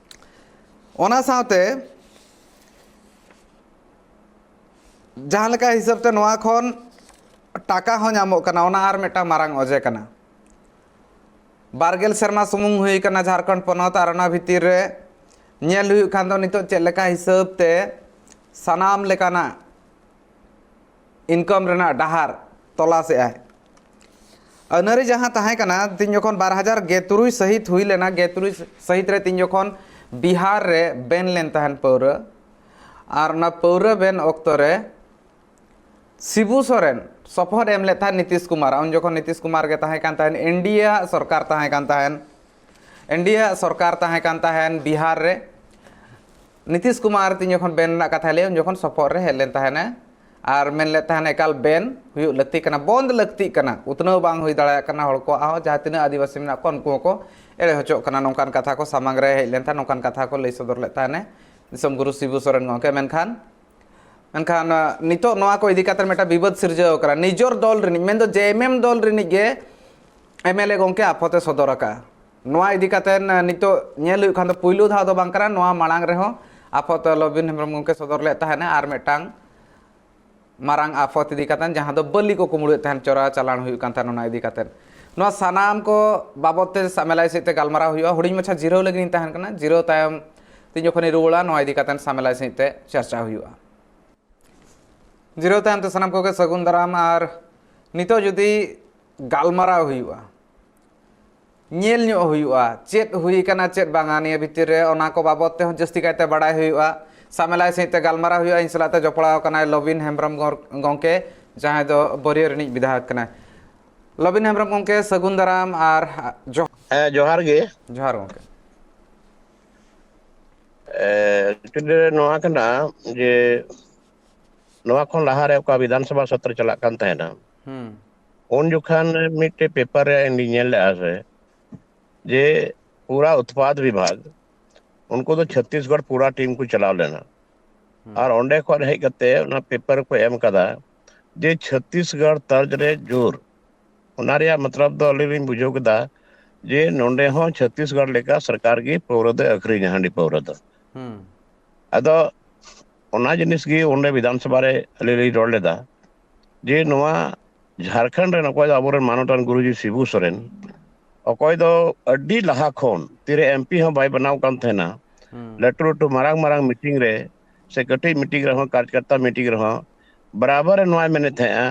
ᱚᱱᱟ ᱥᱟᱶᱛᱮ ᱡᱟᱦᱟᱸ ᱞᱮᱠᱟ ᱦᱤᱥᱟᱹᱵ ᱛᱮ ᱱᱚᱣᱟ ᱠᱷᱚᱱ ᱴᱟᱠᱟ ᱦᱚᱸ ᱧᱟᱢᱚᱜ ᱠᱟᱱᱟ, ᱚᱱᱟ ᱟᱨ ᱢᱤᱫᱴᱟᱝ ᱢᱟᱨᱟᱝ ᱚᱡᱮ ᱠᱟᱱᱟ᱾ ᱵᱟᱨᱜᱮᱞ ᱥᱮᱨᱢᱟ ᱥᱩᱢᱩᱝ ᱦᱩᱭ ᱠᱟᱱᱟ ᱡᱷᱟᱲᱠᱷᱚᱸᱰ ᱯᱚᱱᱚᱛ, ᱟᱨ ᱚᱱᱟ ᱵᱷᱤᱛᱤᱨ ᱨᱮ ᱧᱮᱞ ᱦᱩᱭᱩᱜ ᱠᱷᱟᱱ ᱫᱚ ᱱᱤᱛᱚᱜ ᱪᱮᱫ ᱞᱮᱠᱟ ᱦᱤᱥᱟᱹᱵ ᱛᱮ ᱥᱟᱱᱟᱢ ᱞᱮᱠᱟᱱᱟᱜ ᱤᱱᱠᱟᱢ ᱨᱮᱱᱟᱜ ᱰᱟᱦᱟᱨ ᱛᱚᱞᱟᱥᱮᱫ ᱟᱭ᱾ ᱟᱹᱱᱟᱹᱨᱤ ᱡᱟᱦᱟᱸ ᱛᱟᱦᱮᱸ ᱠᱟᱱᱟ, ᱛᱤᱱ ᱡᱚᱠᱷᱚᱱ ᱵᱟᱨ ᱦᱟᱡᱟᱨ ᱜᱮᱞ ᱛᱩᱨᱩᱭ ᱥᱟᱹᱦᱤᱛ ᱦᱩᱭ ᱞᱮᱱᱟ, ᱜᱮᱞ ᱛᱩᱨᱩᱭ ᱥᱟᱹᱦᱤᱛ ᱨᱮ ᱛᱤᱱ ᱡᱚᱠᱷᱚᱱ ᱵᱤᱦᱟᱨ ᱨᱮ ᱵᱮᱱ ᱞᱮᱱ ᱛᱟᱦᱮᱱ ᱯᱟᱹᱣᱨᱟᱹ, ᱟᱨ ᱚᱱᱟ ᱯᱟᱹᱣᱨᱟᱹ ᱵᱮᱱ ᱚᱠᱛᱚ ᱨᱮ ᱥᱤᱵᱩ ᱥᱚᱨᱮᱱ ᱥᱚᱯᱚᱦᱚᱫ ᱮᱢ ᱞᱮᱫ ᱛᱟᱦᱮᱸᱫ ᱱᱤᱛᱤᱥ ᱠᱩᱢᱟᱨ᱾ ᱩᱱ ᱡᱚᱠᱷᱚᱱ ᱱᱤᱛᱤᱥ ᱠᱩᱢᱟᱨ ᱜᱮ ᱛᱟᱦᱮᱸ ᱠᱟᱱ ᱛᱟᱦᱮᱸᱫ, ᱮᱱᱰᱤᱮ ᱟᱜ ᱥᱚᱨᱠᱟᱨ ᱛᱟᱦᱮᱸ ᱠᱟᱱ ᱛᱟᱦᱮᱸᱫ, ᱮᱱᱰᱤᱮ ᱟᱜ ᱥᱚᱨᱠᱟᱨ ᱛᱟᱦᱮᱸ ᱠᱟᱱ ᱛᱟᱦᱮᱸᱫ ᱵᱤᱦᱟᱨ ᱨᱮ᱾ ᱱᱤᱛᱤᱥ ᱠᱩᱢᱟᱨ ᱛᱤᱧ ᱡᱚᱠᱷᱚᱱ ᱵᱮᱱ ᱨᱮᱱᱟᱜ ᱠᱟᱛᱷᱟᱭ ᱞᱟᱹᱭᱟ, ᱩᱱ ᱡᱚᱠᱷᱚᱱ ᱥᱚᱯᱚᱦᱚᱫ ᱨᱮ ᱦᱮᱡ ᱞᱮᱱ ᱛᱟᱦᱮᱱᱟ ᱟᱨ ᱢᱮᱱ ᱞᱮᱫ ᱛᱟᱦᱮᱱᱟ ᱮᱠᱟᱞ ᱵᱮᱱ ᱦᱩᱭᱩᱜ ᱞᱟᱹᱠᱛᱤ ᱠᱟᱱᱟ, ᱵᱚᱱᱫ ᱞᱟᱹᱠᱛᱤᱜ ᱠᱟᱱᱟ, ᱩᱛᱱᱟᱹᱣ ᱵᱟᱝ ᱦᱩᱭ ᱫᱟᱲᱮᱭᱟᱜ ᱠᱟᱱᱟ, ᱦᱚᱲ ᱠᱚᱣᱟᱜ ᱦᱚᱸ ᱡᱟᱦᱟᱸ ᱛᱤᱱᱟᱹᱜ ᱟᱹᱫᱤᱵᱟᱹᱥᱤ ᱢᱮᱱᱟᱜ ᱠᱚᱣᱟ ᱩᱱᱠᱩ ᱦᱚᱸᱠᱚ ᱮᱲᱮ ᱦᱚᱪᱚᱜ ᱠᱟᱱᱟ, ᱱᱚᱝᱠᱟᱱ ᱠᱟᱛᱷᱟ ᱠᱚ ᱥᱟᱢᱟᱝ ᱨᱮ ᱦᱮᱡ ᱞᱮᱱ ᱛᱟᱦᱮᱸᱫ, ᱱᱚᱝᱠᱟᱱ ᱠᱟᱛᱷᱟ ᱠᱚ ᱞᱟᱹᱭ ᱥᱚᱫᱚᱨ ᱞᱮᱫ ᱛᱟᱦᱮᱱᱟ ᱫᱤᱥᱚᱢ ᱜᱩᱨᱩ ᱥᱤᱵᱩ ᱥᱚᱨᱮᱱ ᱜᱚᱢᱠᱮ᱾ ᱢᱮᱱᱠᱷᱟᱱ ᱢᱮᱱᱠᱷᱟᱱ, ᱟ, ᱱᱤᱛᱚᱜ ᱱᱚᱣᱟ ᱠᱚ ᱤᱫᱤ ᱠᱟᱛᱮ ᱢᱤᱫᱴᱟᱝ ᱵᱤᱵᱟᱹᱫ ᱥᱤᱨᱡᱟᱹᱣ ᱠᱟᱱᱟ᱾ ᱱᱤᱡᱚᱨ ᱫᱚᱞ ᱨᱤᱱᱤᱡ, ᱢᱮᱱᱫᱚ ᱡᱮ ᱮᱢ ᱮᱢ ᱫᱚᱞ ᱨᱤᱱᱤᱡ ᱜᱮ ᱮᱢ ᱮᱞ ᱮ ᱜᱚᱢᱠᱮ ᱟᱯᱷᱚᱛ ᱮ ᱥᱚᱫᱚᱨ ᱟᱠᱟᱫᱼᱟ᱾ ᱱᱚᱣᱟ ᱤᱫᱤ ᱠᱟᱛᱮ, ᱟ, ᱱᱤᱛᱚᱜ ᱧᱮᱞ ᱦᱩᱭᱩᱜ ᱠᱷᱟᱱ ᱫᱚ ᱯᱩᱭᱞᱩ ᱫᱷᱟᱣ ᱫᱚ ᱵᱟᱝ ᱠᱟᱱᱟ, ᱱᱚᱣᱟ ᱢᱟᱲᱟᱝ ᱨᱮᱦᱚᱸ ᱟᱯᱷᱚᱛ ᱞᱚᱵᱤᱱ ᱦᱮᱢᱵᱨᱚᱢ ᱜᱚᱢᱠᱮ ᱥᱚᱫᱚᱨ ᱞᱮᱫ ᱛᱟᱦᱮᱱᱟ ᱟᱨ ᱢᱤᱫᱴᱟᱝ ᱢᱟᱨᱟᱝ ᱟᱯᱷᱚᱛ ᱤᱫᱤ ᱠᱟᱛᱮ, ᱡᱟᱦᱟᱸ ᱫᱚ ᱵᱟᱹᱞᱤ ᱠᱚ ᱠᱩᱢᱵᱽᱲᱩᱭᱮᱫ ᱛᱟᱦᱮᱱ, ᱪᱚᱨᱟ ᱪᱟᱞᱟᱱ ᱦᱩᱭᱩᱜ ᱠᱟᱱ ᱛᱟᱦᱮᱱ, ᱚᱱᱟ ᱤᱫᱤ ᱠᱟᱛᱮ᱾ ᱱᱚᱣᱟ ᱥᱟᱱᱟᱢ ᱠᱚ ᱵᱟᱵᱚᱛ ᱛᱮ ᱥᱟᱢᱮᱞᱟᱭ ᱥᱮᱫ ᱛᱮ ᱜᱟᱞᱢᱟᱨᱟᱣ ᱦᱩᱭᱩᱜᱼᱟ᱾ ᱦᱩᱰᱤᱧ ᱢᱟᱪᱷᱟ ᱡᱤᱨᱟᱹᱣ ᱞᱟᱹᱜᱤᱫ ᱤᱧ ᱛᱟᱦᱮᱱ ᱠᱟᱱᱟ, ᱡᱤᱨᱟᱹᱣ ᱛᱟᱭᱚᱢ ᱛᱤᱧ ᱡᱚᱠᱷᱚᱱᱤᱧ ᱨᱩᱣᱟᱹᱲᱟ, ᱱᱚᱣᱟ ᱤᱫᱤ ᱠᱟᱛᱮ ᱥᱟᱢᱮᱞᱟᱭ ᱥᱮᱫ ᱛᱮ ᱪᱟᱨᱪᱟ ᱦᱩᱭᱩᱜᱼᱟ᱾ ᱡᱤᱨᱟᱹᱣ ᱛᱟᱭᱚᱢ ᱛᱮ ᱥᱟᱱᱟᱢ ᱠᱚᱜᱮ ᱥᱟᱹᱜᱩᱱ ᱫᱟᱨᱟᱢ᱾ ᱟᱨ ᱱᱤᱛᱚᱜ ᱡᱩᱫᱤ ᱜᱟᱞᱢᱟᱨᱟᱣ ᱦᱩᱭᱩᱜᱼᱟ, ᱧᱮᱞ ᱧᱚᱜ ᱦᱩᱭᱩᱜᱼᱟ, ᱪᱮᱫ ᱦᱩᱭ ᱟᱠᱟᱱᱟ, ᱪᱮᱫ ᱵᱟᱝᱟ, ᱱᱤᱭᱟᱹ ᱵᱷᱤᱛᱤᱨ ᱨᱮ ᱚᱱᱟ ᱠᱚ ᱵᱟᱵᱚᱛ ᱛᱮᱦᱚᱸ ᱡᱟᱹᱥᱛᱤ ᱠᱟᱭᱛᱮ ᱵᱟᱲᱟᱭ ᱦᱩᱭᱩᱜᱼᱟ᱾ ᱥᱟᱢᱮᱞᱟᱭ ᱥᱟᱺᱦᱤᱡ ᱛᱮ ᱜᱟᱞᱢᱟᱨᱟᱣ ᱦᱩᱭᱩᱜᱼᱟ᱾ ᱤᱧ ᱥᱟᱞᱟᱜ ᱛᱮ ᱡᱚᱯᱲᱟᱣ ᱟᱠᱟᱱᱟᱭ ᱞᱚᱵᱤᱱ ᱦᱮᱢᱵᱨᱚᱢ ᱜᱚᱨ-, ᱜᱚᱢᱠᱮ, ᱡᱟᱦᱟᱸᱭ ᱫᱚ ᱵᱟᱹᱨᱭᱟᱹ ᱨᱤᱱᱤᱡ ᱵᱤᱫᱷᱟᱭᱚᱠ ᱠᱟᱱᱟᱭ᱾ ᱞᱚᱵᱤᱱ ᱦᱮᱢᱵᱨᱚᱢ ᱜᱚᱢᱠᱮ, ᱥᱟᱹᱜᱩᱱ ᱫᱟᱨᱟᱢ ᱟᱨ ᱡᱚᱦ-, ᱦᱮᱸ, ᱡᱚᱦᱟᱨ ᱜᱮ᱾ ᱡᱚᱦᱟᱨ ᱜᱚᱢᱠᱮ᱾ ᱮ, actually ᱱᱚᱣᱟ ᱠᱟᱱᱟ ᱡᱮ ᱱᱚᱣᱟ ᱠᱷᱚᱱ ᱞᱟᱦᱟᱨᱮ ᱚᱠᱟ ᱵᱤᱫᱷᱟᱱ ᱥᱚᱵᱷᱟ ᱥᱚᱛᱨᱚ ᱪᱟᱞᱟᱜ ᱠᱟᱱ ᱛᱟᱦᱮᱱᱟ, ᱦᱩᱸ᱾ ᱩᱱ ᱡᱚᱠᱷᱟᱱ ᱢᱤᱫᱴᱮᱡ ᱯᱮᱯᱟᱨ ᱨᱮ ᱤᱧ ᱧᱮᱞ ᱞᱮᱫᱼᱟ ᱥᱮ, ᱡᱮ ᱯᱩᱨᱟ ᱩᱛᱯᱟᱫ ᱵᱤᱵᱷᱟᱜᱽ, ᱩᱱᱠᱩ ᱫᱚ ᱪᱷᱚᱛᱤᱥᱜᱚᱲ ᱯᱩᱨᱟ ᱴᱤᱢ ᱠᱚ ᱪᱟᱞᱟᱣ ᱞᱮᱱᱟ᱾ ᱟᱨ ᱚᱸᱰᱮ ᱠᱷᱚᱱ ᱦᱮᱡ ᱠᱟᱛᱮ ᱚᱱᱟ ᱯᱮᱯᱟᱨ ᱠᱚ ᱮᱢ ᱠᱟᱫᱟ ᱡᱮ ᱪᱷᱚᱛᱤᱥᱜᱚᱲ ᱛᱚᱨᱡ ᱨᱮ ᱡᱳᱨ᱾ ᱚᱱᱟ ᱨᱮᱭᱟᱜ ᱢᱚᱛᱞᱚᱵ ᱫᱚ ᱟᱹᱞᱤᱧ ᱞᱤᱧ ᱵᱩᱡᱷᱟᱹᱣ ᱠᱮᱫᱟ ᱡᱮ ᱱᱚᱸᱰᱮ ᱦᱚᱸ ᱪᱷᱚᱛᱤᱥᱜᱚᱲ ᱞᱮᱠᱟ ᱥᱚᱨᱠᱟᱨ ᱜᱮ ᱯᱟᱹᱣᱨᱟᱹ ᱫᱚᱭ ᱟᱹᱠᱷᱨᱤᱧᱟ, ᱦᱟᱺᱰᱤ ᱯᱟᱹᱣᱨᱟᱹ ᱫᱚ᱾ ᱦᱩᱸ᱾ ᱟᱫᱚ ᱚᱱᱟ ᱡᱤᱱᱤᱥ ᱜᱮ ᱚᱸᱰᱮ ᱵᱤᱫᱷᱟᱱ ᱥᱚᱵᱷᱟ ᱨᱮ ᱟᱹᱞᱤᱧ ᱞᱤᱧ ᱨᱚᱲ ᱞᱮᱫᱟ ᱡᱮ ᱱᱚᱣᱟ ᱡᱷᱟᱲᱠᱷᱚᱸᱰ ᱨᱮᱱ ᱚᱠᱚᱭ ᱫᱚ ᱟᱵᱚᱨᱮᱱ ᱢᱟᱱᱚᱛᱟᱱ ᱜᱩᱨᱩᱡᱤ ᱥᱤᱵᱩ ᱥᱚᱨᱮᱱ, ᱚᱠᱚᱭ ᱫᱚ ᱟᱹᱰᱤ ᱞᱟᱦᱟ ᱠᱷᱚᱱ ᱛᱤᱨᱮ ᱮᱢᱯᱤ ᱦᱚᱸ ᱵᱟᱭ ᱵᱮᱱᱟᱣ ᱠᱟᱱ ᱛᱟᱦᱮᱱᱟ, ᱦᱩᱸ᱾ ᱞᱟᱹᱴᱩ ᱞᱟᱹᱴᱩ ᱢᱟᱨᱟᱝ ᱢᱟᱨᱟᱝ ᱢᱤᱴᱤᱝ ᱨᱮ ᱥᱮ ᱠᱟᱹᱴᱤᱡ ᱢᱤᱴᱤᱝ ᱨᱮᱦᱚᱸ, ᱠᱟᱨᱡᱚᱠᱚᱨᱛᱟ ᱢᱤᱴᱤᱝ ᱨᱮᱦᱚᱸ ᱵᱟᱨᱟᱵᱟᱨ ᱮ ᱱᱚᱣᱟᱭ ᱢᱮᱱᱮᱫ ᱛᱟᱦᱮᱸᱜᱼᱟ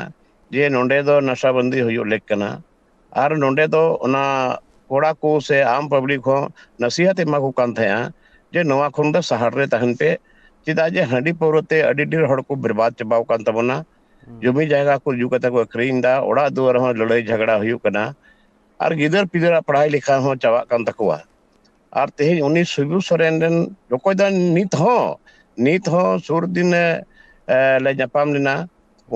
ᱡᱮ ᱱᱚᱸᱰᱮ ᱫᱚ ᱱᱟᱥᱟᱵᱟᱱᱫᱤ ᱦᱩᱭᱩᱜ ᱞᱮᱠ ᱠᱟᱱᱟ᱾ ᱟᱨ ᱱᱚᱸᱰᱮ ᱫᱚ ᱚᱱᱟ ᱠᱚᱲᱟ ᱠᱚ ᱥᱮ ᱟᱢ ᱯᱟᱵᱽᱞᱤᱠ ᱦᱚᱸ ᱱᱟᱥᱤᱦᱟᱛ ᱮᱢᱟ ᱠᱚ ᱠᱟᱱ ᱛᱟᱦᱮᱸᱜᱼᱟ ᱡᱮ ᱱᱚᱣᱟ ᱠᱷᱚᱱ ᱫᱚ ᱥᱟᱦᱟᱨ ᱨᱮ ᱛᱟᱦᱮᱱ ᱯᱮ, ᱪᱮᱫᱟᱜ ᱡᱮ ᱦᱟᱺᱰᱤ ᱯᱟᱹᱣᱨᱟᱹ ᱛᱮ ᱟᱹᱰᱤ ᱰᱷᱮᱨ ᱦᱚᱲ ᱠᱚ ᱵᱮᱨᱵᱟᱫ ᱪᱟᱵᱟᱣ ᱠᱟᱱ ᱛᱟᱵᱚᱱᱟ᱾ ᱦᱩᱸ᱾ ᱡᱚᱢᱤ ᱡᱟᱭᱜᱟ ᱠᱚ ᱤᱫᱤ ᱠᱟᱛᱮ ᱠᱚ ᱟᱹᱠᱷᱨᱤᱧ ᱮᱫᱟ, ᱚᱲᱟᱜ ᱫᱩᱣᱟᱹᱨ ᱦᱚᱸ ᱞᱟᱹᱲᱦᱟᱹᱭ ᱡᱷᱟᱜᱽᱲᱟ ᱦᱩᱭᱩᱜ ᱠᱟᱱᱟ, ᱟᱨ ᱜᱤᱫᱟᱹᱨ ᱯᱤᱫᱟᱹᱨᱟᱜ ᱯᱟᱲᱦᱟᱣ ᱞᱮᱠᱷᱟ ᱦᱚᱸ ᱪᱟᱵᱟᱜ ᱠᱟᱱ ᱛᱟᱠᱚᱣᱟ᱾ ᱟᱨ ᱛᱮᱦᱮᱧ ᱩᱱᱤ ᱥᱤᱵᱩ ᱥᱚᱨᱮᱱ ᱨᱮᱱ ᱚᱠᱚᱭ ᱫᱚ ᱱᱤᱛ ᱦᱚᱸ, ᱱᱤᱛ ᱦᱚᱸ ᱥᱩᱨ ᱫᱤᱱ ᱮ, ᱮ, ᱞᱮ ᱧᱟᱯᱟᱢ ᱞᱮᱱᱟ,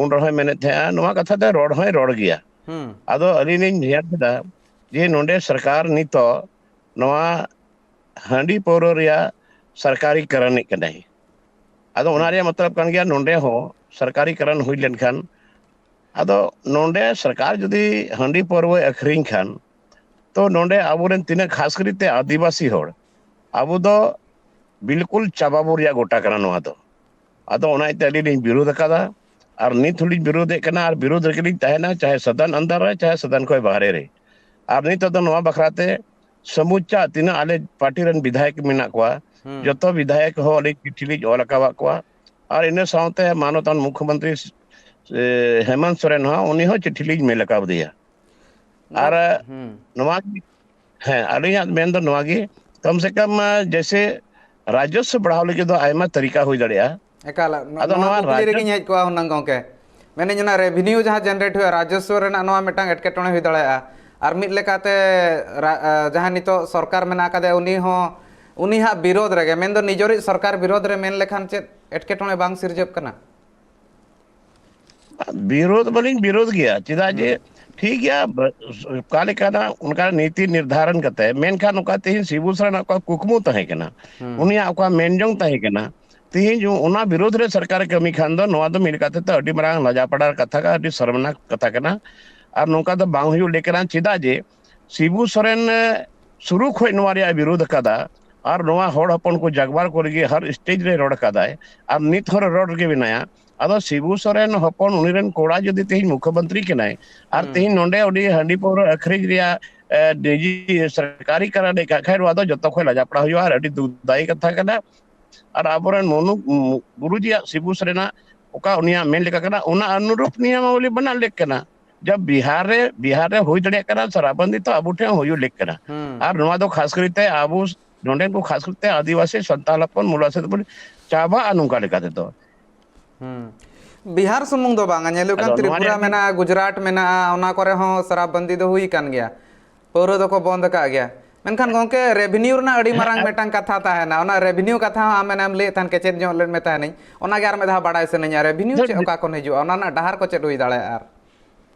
ᱩᱱ ᱨᱮᱦᱚᱸᱭ ᱢᱮᱱᱮᱫ ᱛᱟᱦᱮᱸᱜᱼᱟ, ᱱᱚᱣᱟ ᱠᱟᱛᱷᱟ ᱫᱚ ᱨᱚᱲ ᱦᱚᱸᱭ ᱨᱚᱲ ᱜᱮᱭᱟ᱾ ᱦᱩᱸ᱾ ᱟᱫᱚ ᱟᱹᱞᱤᱧ ᱞᱤᱧ ᱧᱮᱞ ᱠᱮᱫᱟ ᱡᱮ ᱱᱚᱰᱮ ᱥᱚᱨᱠᱟᱨ ᱱᱤᱛᱚᱜ ᱱᱚᱣᱟ ᱦᱟᱺᱰᱤ ᱯᱟᱹᱣᱨᱟᱹ ᱨᱮᱭᱟᱜ ᱥᱚᱨᱠᱟᱨᱤ ᱠᱟᱨᱟᱱᱮᱫ ᱠᱟᱱᱟᱭ᱾ ᱟᱫᱚ ᱚᱱᱟ ᱨᱮᱭᱟᱜ ᱢᱚᱛᱞᱚᱵ ᱠᱟᱱ ᱜᱮᱭᱟ, ᱱᱚᱰᱮ ᱦᱚᱸ ᱥᱚᱨᱠᱟᱨᱤ ᱠᱟᱨᱟᱱ ᱦᱩᱭ ᱞᱮᱱᱠᱷᱟᱱ, ᱟᱫᱚ ᱱᱚᱰᱮ ᱥᱚᱨᱠᱟᱨ ᱡᱩᱫᱤ ᱦᱟᱺᱰᱤ ᱯᱟᱹᱣᱨᱟᱹᱭ ᱟᱹᱠᱷᱨᱤᱧ ᱠᱷᱟᱱ, ᱛᱚ ᱱᱚᱰᱮ ᱟᱵᱚᱨᱮᱱ ᱛᱤᱱᱟᱹᱜ ᱠᱷᱟᱥ ᱠᱟᱨᱛᱮ ᱟᱹᱫᱤᱵᱟᱹᱥᱤ ᱦᱚᱲ, ᱟᱵᱚ ᱫᱚ ᱵᱤᱞᱠᱩᱞ ᱪᱟᱵᱟ ᱵᱚ ᱨᱮᱭᱟᱜ ᱜᱚᱴᱟ ᱠᱟᱱᱟ ᱱᱚᱣᱟ ᱫᱚ᱾ ᱟᱫᱚ ᱚᱱᱟ ᱤᱭᱟᱹᱛᱮ ᱟᱹᱞᱤᱧ ᱞᱤᱧ ᱵᱤᱨᱳᱫ ᱟᱠᱟᱫᱟ, ᱟᱨ ᱱᱤᱛ ᱦᱚᱸᱞᱤᱧ ᱵᱤᱨᱳᱫᱮᱫ ᱠᱟᱱᱟ, ᱟᱨ ᱵᱤᱨᱳᱫ ᱨᱮᱜᱮ ᱞᱤᱧ ᱛᱟᱦᱮᱱᱟ, ᱪᱟᱦᱮ ᱥᱚᱫᱚᱱ ᱟᱱᱫᱟᱨ ᱨᱮ, ᱪᱟᱦᱮ ᱥᱚᱫᱚᱱ ᱠᱷᱚᱱ ᱵᱟᱦᱨᱮ ᱨᱮ᱾ ᱟᱨ ᱱᱤᱛᱚᱜ ᱫᱚ ᱱᱚᱣᱟ ᱵᱟᱠᱷᱨᱟ ᱛᱮ ᱥᱟᱢᱩᱪᱟ ᱛᱤᱱᱟᱹᱜ ᱟᱞᱮ ᱯᱟᱨᱴᱤ ᱨᱮᱱ ᱵᱤᱫᱷᱟᱭᱚᱠ ᱢᱮᱱᱟᱜ ᱠᱚᱣᱟ, ᱦᱩᱸ᱾ ᱡᱚᱛᱚ ᱵᱤᱫᱷᱟᱭᱚᱠ ᱦᱚᱸ ᱟᱹᱞᱤᱧ ᱪᱤᱴᱷᱤ ᱞᱤᱧ ᱚᱞ ᱟᱠᱟᱣᱟᱫ ᱠᱚᱣᱟ᱾ ᱟᱨ ᱤᱱᱟᱹ ᱥᱟᱶᱛᱮ ᱢᱟᱱᱚᱛᱟᱱ ᱢᱩᱠᱷᱭᱚᱢᱚᱱᱛᱨᱤ, ᱮ, ᱦᱮᱢᱚᱱᱛ ᱥᱚᱨᱮᱱ ᱦᱚᱸ, ᱩᱱᱤ ᱦᱚᱸ ᱪᱤᱴᱷᱤ ᱞᱤᱧ ᱢᱮᱞ ᱟᱠᱟᱣᱫᱮᱭᱟ᱾ ᱱᱚᱣᱟ ᱟᱨ ᱦᱩᱸ᱾ ᱱᱚᱣᱟ ᱜᱮ, ᱦᱮᱸ, ᱟᱹᱞᱤᱧᱟᱜ ᱢᱮᱱ ᱫᱚ ᱱᱚᱣᱟ ᱜᱮ, ᱠᱚᱢ ᱥᱮ ᱠᱚᱢ, ᱟ, ᱡᱮᱭᱥᱮ ᱨᱟᱡᱚᱥᱣᱚ ᱵᱟᱲᱦᱟᱣ ᱞᱟᱹᱜᱤᱫ ᱫᱚ ᱟᱭᱢᱟ ᱛᱟᱹᱨᱤᱠᱟ ᱦᱩᱭ ᱫᱟᱲᱮᱭᱟᱜᱼᱟ᱾ ᱮᱠᱟᱞ, ᱱᱚ-, ᱟᱫᱚ ᱱᱚᱣᱟ ᱱᱚᱣᱟ ᱠᱩᱠᱞᱤ ᱨᱟᱡᱚᱥ- ᱨᱮᱜᱮᱧ ᱦᱮᱡ ᱠᱚᱜᱼᱟ ᱦᱩᱱᱟᱹᱝ ᱜᱚᱢᱠᱮ᱾ ᱢᱮᱱᱮᱫ ᱚᱱᱟ revenue ᱡᱟᱦᱟᱸ generate ᱦᱩᱭᱩᱜᱼᱟ, ᱨᱟᱡᱚᱥᱣᱚ ᱨᱮᱱᱟᱜ ᱱᱚᱣᱟ ᱢᱤᱫᱴᱟᱝ ᱮᱴᱠᱮᱴᱚᱬᱮ ᱦᱩᱭ ᱫᱟᱲᱮᱭᱟᱜᱼᱟ᱾ ᱟᱨ ᱢᱤᱫ ᱞᱮᱠᱟᱛᱮ ᱨᱟ-, ᱟ, ᱡᱟᱦᱟᱸ ᱱᱤᱛᱚᱜ ᱥᱚᱨᱠᱟᱨ ᱢᱮᱱᱟᱜ ᱟᱠᱟᱫᱮᱭᱟ, ᱩᱱᱤ ᱦᱚᱸ, ᱩᱱᱤ ᱦᱟᱸᱜ ᱵᱤᱨᱳᱫᱷ ᱨᱮᱜᱮ, ᱢᱮᱱᱫᱚ ᱱᱤᱡᱮᱨᱤᱡ ᱥᱚᱨᱠᱟᱨ ᱵᱤᱨᱳᱫᱷ ᱨᱮ ᱢᱮᱱ ᱞᱮᱠᱷᱟᱱ ᱪᱮᱫ ᱮᱴᱠᱮᱴᱚᱬᱮ ᱵᱟᱝ ᱥᱤᱨᱡᱟᱹᱜ ᱠᱟᱱᱟ? ᱵᱤᱨᱳᱫᱷ ᱵᱟᱹᱞᱤᱧ ᱵᱤᱨᱳᱫᱷ ᱜᱮᱭᱟ, ᱪᱮᱫᱟᱜ ᱡᱮ ᱦᱩᱸ᱾ ᱴᱷᱤᱠ ᱜᱮᱭᱟ, ᱵ-, ᱚᱠᱟ ᱞᱮᱠᱟᱱᱟᱜ ᱚᱱᱠᱟ ᱱᱤᱛᱤ ᱱᱤᱨᱫᱷᱟᱨᱚᱱ ᱠᱟᱛᱮ, ᱢᱮᱱᱠᱷᱟᱱ ᱚᱠᱟ ᱛᱮᱦᱮᱧ ᱥᱤᱵᱩ ᱥᱚᱨᱮᱱᱟᱜ ᱚᱠᱟ ᱠᱩᱠᱢᱩ ᱛᱟᱦᱮᱸ ᱠᱟᱱᱟ, ᱦᱩᱸ᱾ ᱩᱱᱤᱭᱟᱜ ᱚᱠᱟ ᱢᱮᱱ ᱡᱚᱝ ᱛᱟᱦᱮᱸ ᱠᱟᱱᱟ, ᱛᱮᱦᱮᱧ ᱚᱱᱟ ᱵᱤᱨᱳᱫᱷ ᱨᱮ ᱥᱚᱨᱠᱟᱨᱮ ᱠᱟᱹᱢᱤ ᱠᱷᱟᱱ ᱫᱚ ᱱᱚᱣᱟ ᱫᱚ ᱢᱤᱫ ᱞᱮᱠᱟ ᱛᱮᱫᱚ ᱟᱹᱰᱤ ᱢᱟᱨᱟᱝ ᱞᱟᱡᱟᱯᱟᱲᱟ ᱠᱟᱛᱷᱟ ᱠᱟᱱᱟ, ᱟᱹᱰᱤ ᱥᱚᱨᱢᱱᱟᱠ ᱠᱟᱛᱷᱟ ᱠᱟᱱᱟ᱾ ᱟᱨ ᱱᱚᱝᱠᱟ ᱫᱚ ᱵᱟᱝ ᱦᱩᱭᱩᱜ ᱞᱮᱠᱟᱱᱟ᱾ ᱪᱮᱫᱟᱜ ᱡᱮ ᱥᱤᱵᱩ ᱥᱚᱨᱮᱱ ᱥᱩᱨᱩ ᱠᱷᱚᱱ ᱱᱚᱣᱟ ᱨᱮᱭᱟᱜ ᱵᱤᱨᱳᱫᱷ ᱟᱠᱟᱫᱟ, ᱟᱨ ᱱᱚᱣᱟ ᱦᱚᱲ ᱦᱚᱯᱚᱱ ᱠᱚ ᱡᱟᱜᱽᱣᱟᱨ ᱠᱚ ᱨᱮᱜᱮ ᱦᱟᱨ ᱥᱴᱮᱡ ᱨᱮ ᱨᱚᱲ ᱟᱠᱟᱫᱟᱭ, ᱟᱨ ᱱᱤᱛ ᱦᱚᱸ ᱨᱚᱲ ᱨᱮᱜᱮ ᱢᱮᱱᱟᱭᱟ᱾ ᱟᱫᱚ ᱥᱤᱵᱩ ᱥᱚᱨᱮᱱ ᱦᱚᱯᱚᱱ ᱩᱱᱤ ᱨᱮᱱ ᱠᱚᱲᱟ ᱡᱩᱫᱤ ᱛᱮᱦᱮᱧ ᱢᱩᱠᱷᱭᱚᱢᱚᱱᱛᱨᱤ ᱠᱟᱱᱟᱭ, ᱟᱨ ᱦᱩᱸ᱾ ᱛᱮᱦᱮᱧ ᱱᱚᱰᱮ ᱩᱱᱤ ᱦᱟᱺᱰᱤ ᱯᱟᱹᱣᱨᱟᱹ ᱟᱹᱠᱷᱨᱤᱧ ᱨᱮᱭᱟᱜ, ᱮ, ᱱᱤᱡᱤ ᱥᱚᱨᱠᱟᱨᱤ ᱠᱟᱨᱟᱱ ᱮ ᱠᱟᱜ ᱠᱷᱟᱡ, ᱱᱚᱣᱟ ᱫᱚ ᱡᱚᱛᱚ ᱠᱷᱚᱱ ᱞᱟᱡᱟᱯᱟᱲᱟ ᱦᱩᱭᱩᱜᱼᱟ ᱟᱨ ᱟᱹᱰᱤ ᱫᱩᱠ ᱫᱟᱭᱤ ᱠᱟᱛᱷᱟ ᱠᱟᱱᱟ᱾ ᱟᱨ ᱟᱵᱚᱨᱮᱱ ᱢᱚᱱᱩ, ᱜᱩᱨᱩᱡᱤᱭᱟᱜ ᱥᱤᱵᱩ ᱥᱚᱨᱮᱱᱟᱜ ᱚᱠᱟ ᱩᱱᱤᱭᱟᱜ ᱢᱮᱱ ᱞᱮᱠᱟ ᱠᱟᱱᱟ, ᱚᱱᱟ ᱚᱱᱩᱨᱩᱯ ᱱᱤᱭᱚᱢᱟᱵᱚᱞᱤ ᱵᱮᱱᱟᱣ ᱞᱮᱠ ᱠᱟᱱᱟ᱾ ᱡᱟᱵ ᱵᱤᱦᱟᱨ ᱨᱮ, ᱵᱤᱦᱟᱨ ᱨᱮ ᱦᱩᱭ ᱫᱟᱲᱮᱭᱟᱜ ᱠᱟᱱᱟ, ᱥᱚᱨᱟᱵᱚᱱᱫᱤ ᱛᱚ ᱟᱵᱚ ᱴᱷᱮᱱ ᱦᱚᱸ ᱦᱩᱭᱩᱜ ᱞᱮᱠ ᱠᱟᱱᱟ᱾ ᱦᱩᱸ᱾ ᱟᱨ ᱱᱚᱣᱟ ᱫᱚ ᱠᱷᱟᱥ ᱠᱟᱨᱛᱮ ᱟᱵᱚ ᱱᱚᱰᱮᱱ ᱠᱚ, ᱠᱷᱟᱥ ᱠᱟᱨᱛᱮ ᱟᱹᱫᱤᱵᱟᱹᱥᱤ ᱥᱟᱱᱛᱟᱲ ᱦᱚᱯᱚᱱ, ᱢᱩᱞᱟ ᱥᱮᱫ ᱵᱚᱱ ᱪᱟᱵᱟᱜᱼᱟ ᱱᱚᱝᱠᱟ ᱞᱮᱠᱟ ᱛᱮᱫᱚ᱾ ᱦᱩᱸ᱾ ᱵᱤᱦᱟᱨ ᱥᱩᱢᱩᱝ ᱫᱚ ᱵᱟᱝᱟ, ᱧᱮᱞᱚᱜ ᱠᱟᱱ ᱟᱫᱚ ᱱᱚᱣᱟ ᱛᱨᱤᱯᱩᱨᱟ ᱨᱮᱭᱟᱜ ᱢᱮᱱᱟᱜᱼᱟ, ᱜᱩᱡᱽᱨᱟᱴ ᱢᱮᱱᱟᱜᱼᱟ, ᱚᱱᱟ ᱠᱚᱨᱮ ᱦᱚᱸ ᱥᱚᱨᱟᱵ ᱵᱟᱹᱱᱫᱤ ᱫᱚ ᱦᱩᱭ ᱟᱠᱟᱱ ᱜᱮᱭᱟ, ᱯᱟᱹᱣᱨᱟᱹ ᱫᱚᱠᱚ ᱵᱚᱱᱫ ᱟᱠᱟᱫ ᱜᱮᱭᱟ᱾ ᱢᱮᱱᱠᱷᱟᱱ ᱜᱚᱝᱠᱮ, ᱨᱮᱵᱷᱤᱱᱤᱭᱩ ᱨᱮᱱᱟᱜ ᱟᱹᱰᱤ ᱢᱟᱨᱟᱝ ᱦᱮᱸ᱾ ᱢᱤᱫᱴᱟᱝ ᱠᱟᱛᱷᱟ ᱛᱟᱦᱮᱱᱟ, ᱚᱱᱟ ᱨᱮᱵᱷᱤᱱᱤᱭᱩ ᱠᱟᱛᱷᱟ ᱦᱚᱸ ᱟᱢ ᱮᱱᱟᱢ ᱞᱟᱹᱭᱮᱫ ᱛᱟᱦᱮᱱ, ᱠᱮᱪᱮᱫ ᱧᱚᱜ ᱞᱮᱱ ᱢᱮ ᱛᱟᱦᱮᱱᱤᱧ, ᱚᱱᱟᱜᱮ ᱟᱨ ᱢᱤᱫ ᱫᱷᱟᱣ ᱵᱟᱲᱟᱭ ᱥᱟᱱᱟᱧᱟ, ᱨᱮᱵᱷᱤᱱᱤᱭᱩ ᱪᱮᱫ, ᱚᱠᱟ ᱠᱷᱚᱱ ᱦᱤᱡᱩᱜᱼᱟ, ᱚᱱᱟ ᱨᱮᱱᱟᱜ ᱰᱟᱦᱟᱨ ᱠᱚ ᱪᱮᱫ ᱦᱩᱭ ᱫᱟᱲᱮᱭᱟᱜᱼᱟ? ᱟᱨ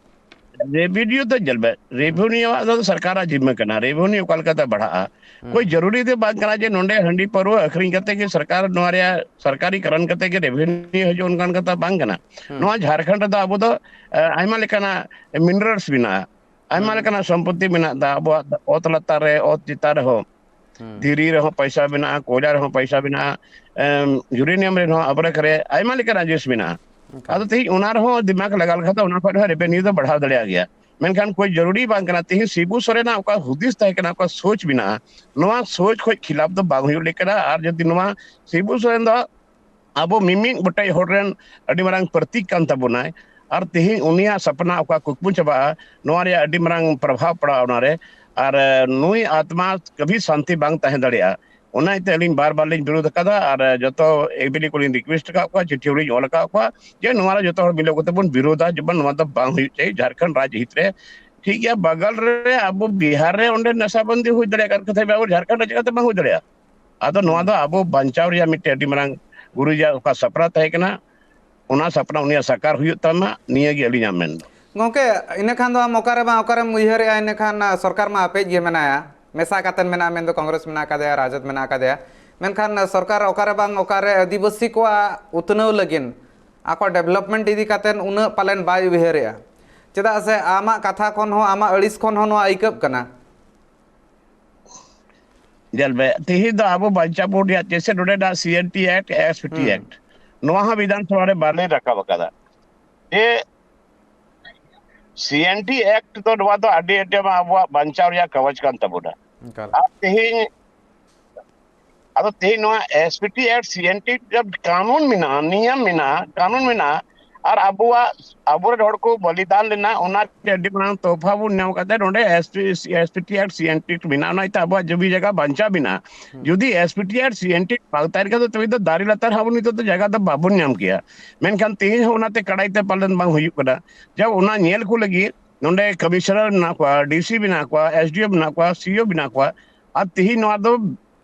ᱨᱮᱵᱷᱤᱱᱤᱭᱩ ᱫᱚ ᱧᱮᱞ ᱢᱮ, ᱨᱮᱵᱷᱤᱱᱤᱭᱩ ᱫᱚ ᱥᱚᱨᱠᱟᱨᱟᱜ ᱡᱤᱢᱢᱟᱹ ᱠᱟᱱᱟ, ᱨᱮᱵᱷᱤᱱᱤᱭᱩ ᱚᱠᱟ ᱞᱮᱠᱟᱛᱮ ᱵᱟᱲᱦᱟᱜᱼᱟ? ᱦᱩᱸ᱾ ᱠᱳᱭ ᱡᱟᱹᱨᱩᱨᱤ ᱫᱚ ᱵᱟᱝ ᱠᱟᱱᱟ ᱡᱮ ᱱᱚᱰᱮ ᱦᱟᱺᱰᱤ ᱯᱟᱹᱨᱣᱟᱹ ᱟᱹᱠᱷᱨᱤᱧ ᱠᱟᱛᱮ ᱜᱮ ᱥᱚᱨᱠᱟᱨ ᱱᱚᱣᱟ ᱨᱮᱭᱟᱜ ᱥᱚᱨᱠᱟᱨᱤ ᱠᱟᱨᱚᱱ ᱠᱟᱛᱮ ᱜᱮ ᱨᱮᱵᱷᱤᱱᱤᱭᱩ ᱦᱤᱡᱩᱜ, ᱚᱱᱠᱟᱱ ᱠᱟᱛᱷᱟ ᱵᱟᱝ ᱠᱟᱱᱟ᱾ ᱦᱩᱸ᱾ ᱱᱚᱣᱟ ᱡᱷᱟᱲᱠᱷᱚᱸᱰ ᱨᱮᱫᱚ ᱟᱵᱚ ᱫᱚ, ᱮ, ᱟᱭᱢᱟ ᱞᱮᱠᱟᱱᱟᱜ ᱢᱤᱱᱟᱨᱟᱞᱥ ᱢᱮᱱᱟᱜᱼᱟ, ᱟᱭᱢᱟ ᱦᱩᱸ᱾ ᱞᱮᱠᱟᱱᱟᱜ ᱥᱚᱢᱯᱚᱛᱤ ᱢᱮᱱᱟᱜ ᱫᱟ ᱟᱵᱚᱣᱟᱜ ᱚᱛ ᱞᱟᱛᱟᱨ ᱨᱮ, ᱚᱛ ᱪᱮᱛᱟᱱ ᱨᱮᱦᱚᱸ᱾ ᱦᱩᱸ᱾ ᱫᱷᱤᱨᱤ ᱨᱮᱦᱚᱸ ᱯᱚᱭᱥᱟ ᱢᱮᱱᱟᱜᱼᱟ, ᱠᱚᱭᱞᱟ ᱨᱮᱦᱚᱸ ᱯᱚᱭᱥᱟ ᱢᱮᱱᱟᱜᱼᱟ, ᱮᱢ, ᱭᱩᱨᱮᱱᱤᱭᱟᱢ ᱨᱮᱦᱚᱸ, ᱟᱵᱨᱮᱠ ᱨᱮ, ᱟᱭᱢᱟ ᱞᱮᱠᱟᱱᱟᱜ ᱡᱤᱱᱤᱥ ᱢᱮᱱᱟᱜᱼᱟ᱾ ᱮᱱᱠᱷᱟᱱ ᱟᱫᱚ ᱛᱮᱦᱮᱧ ᱚᱱᱟ ᱨᱮᱦᱚᱸ ᱫᱤᱢᱟᱜᱽ ᱞᱟᱜᱟᱣ ᱞᱮᱠᱷᱟᱱ ᱫᱚ ᱚᱱᱟ ᱠᱷᱚᱱ ᱦᱚᱸ ᱨᱮᱵᱷᱮᱱᱤᱭᱩ ᱫᱚ ᱵᱟᱲᱦᱟᱣ ᱫᱟᱲᱮᱭᱟᱜ ᱜᱮᱭᱟ᱾ ᱢᱮᱱᱠᱷᱟᱱ ᱠᱳᱭ ᱡᱟᱹᱨᱩᱨᱤ ᱵᱟᱝ ᱠᱟᱱᱟ᱾ ᱛᱮᱦᱮᱧ ᱥᱤᱵᱩ ᱥᱚᱨᱮᱱᱟᱜ ᱚᱠᱟ ᱦᱩᱫᱤᱥ ᱛᱟᱦᱮᱸ ᱠᱟᱱᱟ, ᱚᱠᱟ ᱥᱳᱪ ᱢᱮᱱᱟᱜᱼᱟ, ᱱᱚᱣᱟ ᱥᱳᱪ ᱠᱷᱚᱱ ᱠᱷᱤᱞᱟᱯ ᱫᱚ ᱵᱟᱝ ᱦᱩᱭᱩᱜ ᱞᱮᱠ ᱠᱟᱱᱟ᱾ ᱟᱨ ᱡᱩᱫᱤ ᱱᱚᱣᱟ ᱥᱤᱵᱩ ᱥᱚᱨᱮᱱ ᱫᱚ ᱟᱵᱚ ᱢᱤᱢᱤᱫ ᱜᱚᱴᱮᱡ ᱦᱚᱲ ᱨᱮᱱ ᱟᱹᱰᱤ ᱢᱟᱨᱟᱝ ᱯᱨᱚᱛᱤᱠ ᱠᱟᱱ ᱛᱟᱵᱚᱱᱟᱭ, ᱟᱨ ᱛᱮᱦᱮᱧ ᱩᱱᱤᱭᱟᱜ ᱥᱟᱯᱱᱟ ᱚᱠᱟ ᱠᱩᱠᱢᱩ ᱪᱟᱵᱟᱜᱼᱟ, ᱱᱚᱣᱟ ᱨᱮᱭᱟᱜ ᱟᱹᱰᱤ ᱢᱟᱨᱟᱝ ᱯᱨᱚᱵᱷᱟᱵᱽ ᱯᱟᱲᱟᱜᱼᱟ ᱚᱱᱟᱨᱮ᱾ ᱟᱨ, ᱮ, ᱱᱩᱭ ᱟᱛᱢᱟ ᱠᱟᱵᱷᱤ ᱥᱟᱱᱛᱤ ᱵᱟᱝ ᱛᱟᱦᱮᱸ ᱫᱟᱲᱮᱭᱟᱜᱼᱟ᱾ ᱚᱱᱟ ᱤᱭᱟᱹᱛᱮ ᱟᱹᱞᱤᱧ ᱵᱟᱨ ᱵᱟᱨ ᱞᱤᱧ ᱵᱤᱨᱳᱫᱷ ᱟᱠᱟᱫᱟ᱾ ᱟᱨ, ᱮ, ᱡᱚᱛᱚ ᱮᱢ ᱮᱞ ᱮ ᱠᱚᱞᱤᱧ ᱨᱤᱠᱩᱭᱮᱥᱴ ᱟᱠᱟᱫ ᱠᱚᱣᱟ, ᱪᱤᱴᱷᱤ ᱦᱚᱸᱞᱤᱧ ᱚᱞ ᱟᱠᱟᱫ ᱠᱚᱣᱟ ᱡᱮ ᱱᱚᱣᱟ ᱨᱮ ᱡᱚᱛᱚ ᱦᱚᱲ ᱢᱤᱞᱟᱹᱣ ᱠᱟᱛᱮ ᱵᱚᱱ ᱵᱤᱨᱳᱫᱷᱟ, ᱡᱮᱢᱚᱱ ᱱᱚᱣᱟ ᱫᱚ ᱵᱟᱝ ᱦᱩᱭᱩᱜ ᱪᱟᱹᱦᱤ ᱡᱷᱟᱲᱠᱷᱚᱸᱰ ᱨᱟᱡᱽ ᱦᱤᱛ ᱨᱮ᱾ ᱴᱷᱤᱠ ᱜᱮᱭᱟ, ᱵᱟᱜᱟᱞ ᱨᱮ ᱟᱵᱚ ᱵᱤᱦᱟᱨ ᱨᱮ ᱚᱸᱰᱮ ᱱᱟᱥᱟᱵᱟᱱᱫᱤ ᱦᱩᱭ ᱫᱟᱲᱮᱭᱟᱜ ᱠᱟᱱ ᱠᱟᱛᱷᱟ, ᱟᱵᱚ ᱡᱷᱟᱲᱠᱷᱚᱸᱰ ᱨᱮ ᱪᱤᱠᱟᱹᱛᱮ ᱵᱟᱝ ᱦᱩᱭ ᱫᱟᱲᱮᱭᱟᱜᱼᱟ? ᱟᱫᱚ ᱱᱚᱣᱟ ᱦᱩᱸ᱾ ᱫᱚ ᱟᱵᱚ ᱵᱟᱧᱪᱟᱣ ᱨᱮᱭᱟᱜ ᱢᱤᱫᱴᱮᱱ ᱟᱹᱰᱤ ᱢᱟᱨᱟᱝ ᱜᱩᱨᱩᱡᱟᱜ ᱚᱠᱟ ᱥᱟᱯᱲᱟᱣ ᱛᱟᱦᱮᱸ ᱠᱟᱱᱟ, ᱚᱱᱟ ᱥᱟᱯᱲᱟᱣ ᱩᱱᱤᱭᱟᱜ ᱥᱟᱠᱟᱨ ᱦᱩᱭᱩᱜ ᱛᱟᱢᱟ, ᱱᱤᱭᱟᱹ ᱜᱮ ᱟᱹᱞᱤᱧᱟᱜ ᱢᱮᱱ ᱫᱚ᱾ ᱜᱚᱝᱠᱮ, ᱤᱱᱟᱹ ᱠᱷᱟᱱ ᱫᱚ ᱟᱢ ᱚᱠᱟᱨᱮ ᱵᱟᱝ ᱚᱠᱟᱨᱮᱢ ᱩᱭᱦᱟᱹᱨᱮᱜᱼᱟ, ᱤᱱᱟᱹ ᱠᱷᱟᱱ, ᱟ, ᱥᱚᱨᱠᱟᱨ ᱢᱟ ᱟᱯᱮᱭᱤᱡ ᱜᱮ ᱢᱮᱱᱟᱭᱟ, ᱢᱮᱥᱟ ᱠᱟᱛᱮᱫ ᱢᱮᱱᱟᱜᱼᱟ, ᱢᱮᱱᱫᱚ ᱠᱚᱝᱜᱨᱮᱥ ᱢᱮᱱᱟᱜ ᱟᱠᱟᱫᱮᱭᱟ, ᱨᱟᱡᱚᱫ ᱢᱮᱱᱟᱜ ᱟᱠᱟᱫᱮᱭᱟ᱾ ᱢᱮᱱᱠᱷᱟᱱ ᱥᱚᱨᱠᱟᱨ ᱚᱠᱟᱨᱮ ᱵᱟᱝ ᱚᱠᱟᱨᱮ ᱟᱹᱫᱤᱵᱟᱹᱥᱤ ᱠᱚᱣᱟᱜ ᱩᱛᱱᱟᱹᱣ ᱞᱟᱹᱜᱤᱫ, ᱟᱠᱚ development ᱤᱫᱤ ᱠᱟᱛᱮᱫ ᱩᱱᱟᱹᱜ ᱯᱟᱞᱮᱱ ᱵᱟᱭ ᱩᱭᱦᱟᱹᱨᱮᱜᱼᱟ᱾ ᱪᱮᱫᱟᱜ ᱥᱮ ᱟᱢᱟᱜ ᱠᱟᱛᱷᱟ ᱠᱷᱚᱱ ᱦᱚᱸ, ᱟᱢᱟᱜ ᱟᱹᱲᱤᱥ ᱠᱷᱚᱱ ᱦᱚᱸ ᱱᱚᱣᱟ ᱟᱹᱭᱠᱟᱹᱜ ᱠᱟᱱᱟ᱾ ᱧᱮᱞ ᱢᱮ, ᱛᱮᱦᱮᱧ ᱫᱚ ᱟᱵᱚ ᱵᱟᱧᱪᱟᱣ ᱵᱚᱱ ᱨᱮᱭᱟᱜ ᱡᱮᱭᱥᱮ ᱱᱚᱰᱮᱱᱟᱜ C and T Act, S P T ᱦᱩᱸ᱾ Act, ᱱᱚᱣᱟ ᱦᱚᱸ ᱵᱤᱫᱷᱟᱱ ᱥᱚᱵᱷᱟ ᱨᱮ ᱵᱟᱞᱮ ᱨᱟᱠᱟᱵ ᱟᱠᱟᱫᱟ᱾ ᱡᱮ C and T Act ᱫᱚ, ᱱᱚᱣᱟ ᱫᱚ ᱟᱹᱰᱤ ᱟᱹᱰᱤ ᱟᱵᱚᱣᱟᱜ ᱵᱟᱧᱪᱟᱣ ᱨᱮᱭᱟᱜ ᱠᱟᱜᱚᱡᱽ ᱠᱟᱱ ᱛᱟᱵᱚᱱᱟ᱾ ᱮᱠᱟᱞ᱾ ᱟᱨ ᱛᱮᱦᱮᱧ, ᱟᱫᱚ ᱛᱮᱦᱮᱧ ᱱᱚᱣᱟ S P T Act, C and T ᱡᱟᱵ ᱠᱟᱹᱱᱩᱱ ᱢᱮᱱᱟᱜᱼᱟ, ᱱᱤᱭᱚᱢ ᱢᱮᱱᱟᱜᱼᱟ, ᱠᱟᱹᱱᱩᱱ ᱢᱮᱱᱟᱜᱼᱟ, ᱟᱨ ᱟᱵᱚᱣᱟᱜ, ᱟᱵᱚᱨᱮᱱ ᱦᱚᱲ ᱠᱚ ᱵᱚᱞᱤᱫᱟᱱ ᱞᱮᱱᱟ, ᱚᱱᱟ ᱟᱹᱰᱤ ᱢᱟᱨᱟᱝ ᱛᱚᱦᱯᱷᱟ ᱵᱚᱱ ᱧᱟᱢ ᱠᱟᱛᱮ ᱱᱚᱰᱮ S P, S P T Act, C and T ᱢᱮᱱᱟᱜᱼᱟ, ᱚᱱᱟ ᱤᱭᱟᱹᱛᱮ ᱟᱵᱚᱣᱟᱜ ᱡᱚᱢᱤ ᱡᱟᱭᱜᱟ ᱵᱟᱧᱪᱟᱣ ᱢᱮᱱᱟᱜᱼᱟ᱾ ᱦᱩᱸ᱾ ᱡᱩᱫᱤ S P T Act, C and T ᱵᱟᱝ ᱛᱟᱦᱮᱸ ᱠᱷᱟᱱ ᱫᱚ ᱛᱚᱵᱮ ᱫᱚ ᱫᱟᱨᱮ ᱞᱟᱛᱟᱨ ᱦᱚᱸ ᱟᱵᱚ ᱱᱤᱛᱚᱜ ᱫᱚ ᱡᱟᱭᱜᱟ ᱫᱚ ᱵᱟᱵᱚᱱ ᱧᱟᱢ ᱠᱮᱭᱟ᱾ ᱢᱮᱱᱠᱷᱟᱱ ᱛᱮᱦᱮᱧ ᱦᱚᱸ ᱚᱱᱟᱛᱮ ᱠᱟᱰᱟᱭ ᱛᱮ ᱯᱟᱞᱚᱱ ᱵᱟᱝ ᱦᱩᱭᱩᱜ ᱠᱟᱱᱟ᱾ ᱡᱟ ᱚᱱᱟ ᱧᱮᱞ ᱠᱚ ᱞᱟᱹᱜᱤᱫ ᱱᱚᱰᱮ commissioner ᱢᱮᱱᱟᱜ ᱠᱚᱣᱟ, D C ᱢᱮᱱᱟᱜ ᱠᱚᱣᱟ, S D O ᱢᱮᱱᱟᱜ ᱠᱚᱣᱟ, C E O ᱢᱮᱱᱟᱜ ᱠᱚᱣᱟ, ᱟᱨ ᱛᱮᱦᱮᱧ ᱱᱚᱣᱟ ᱫᱚ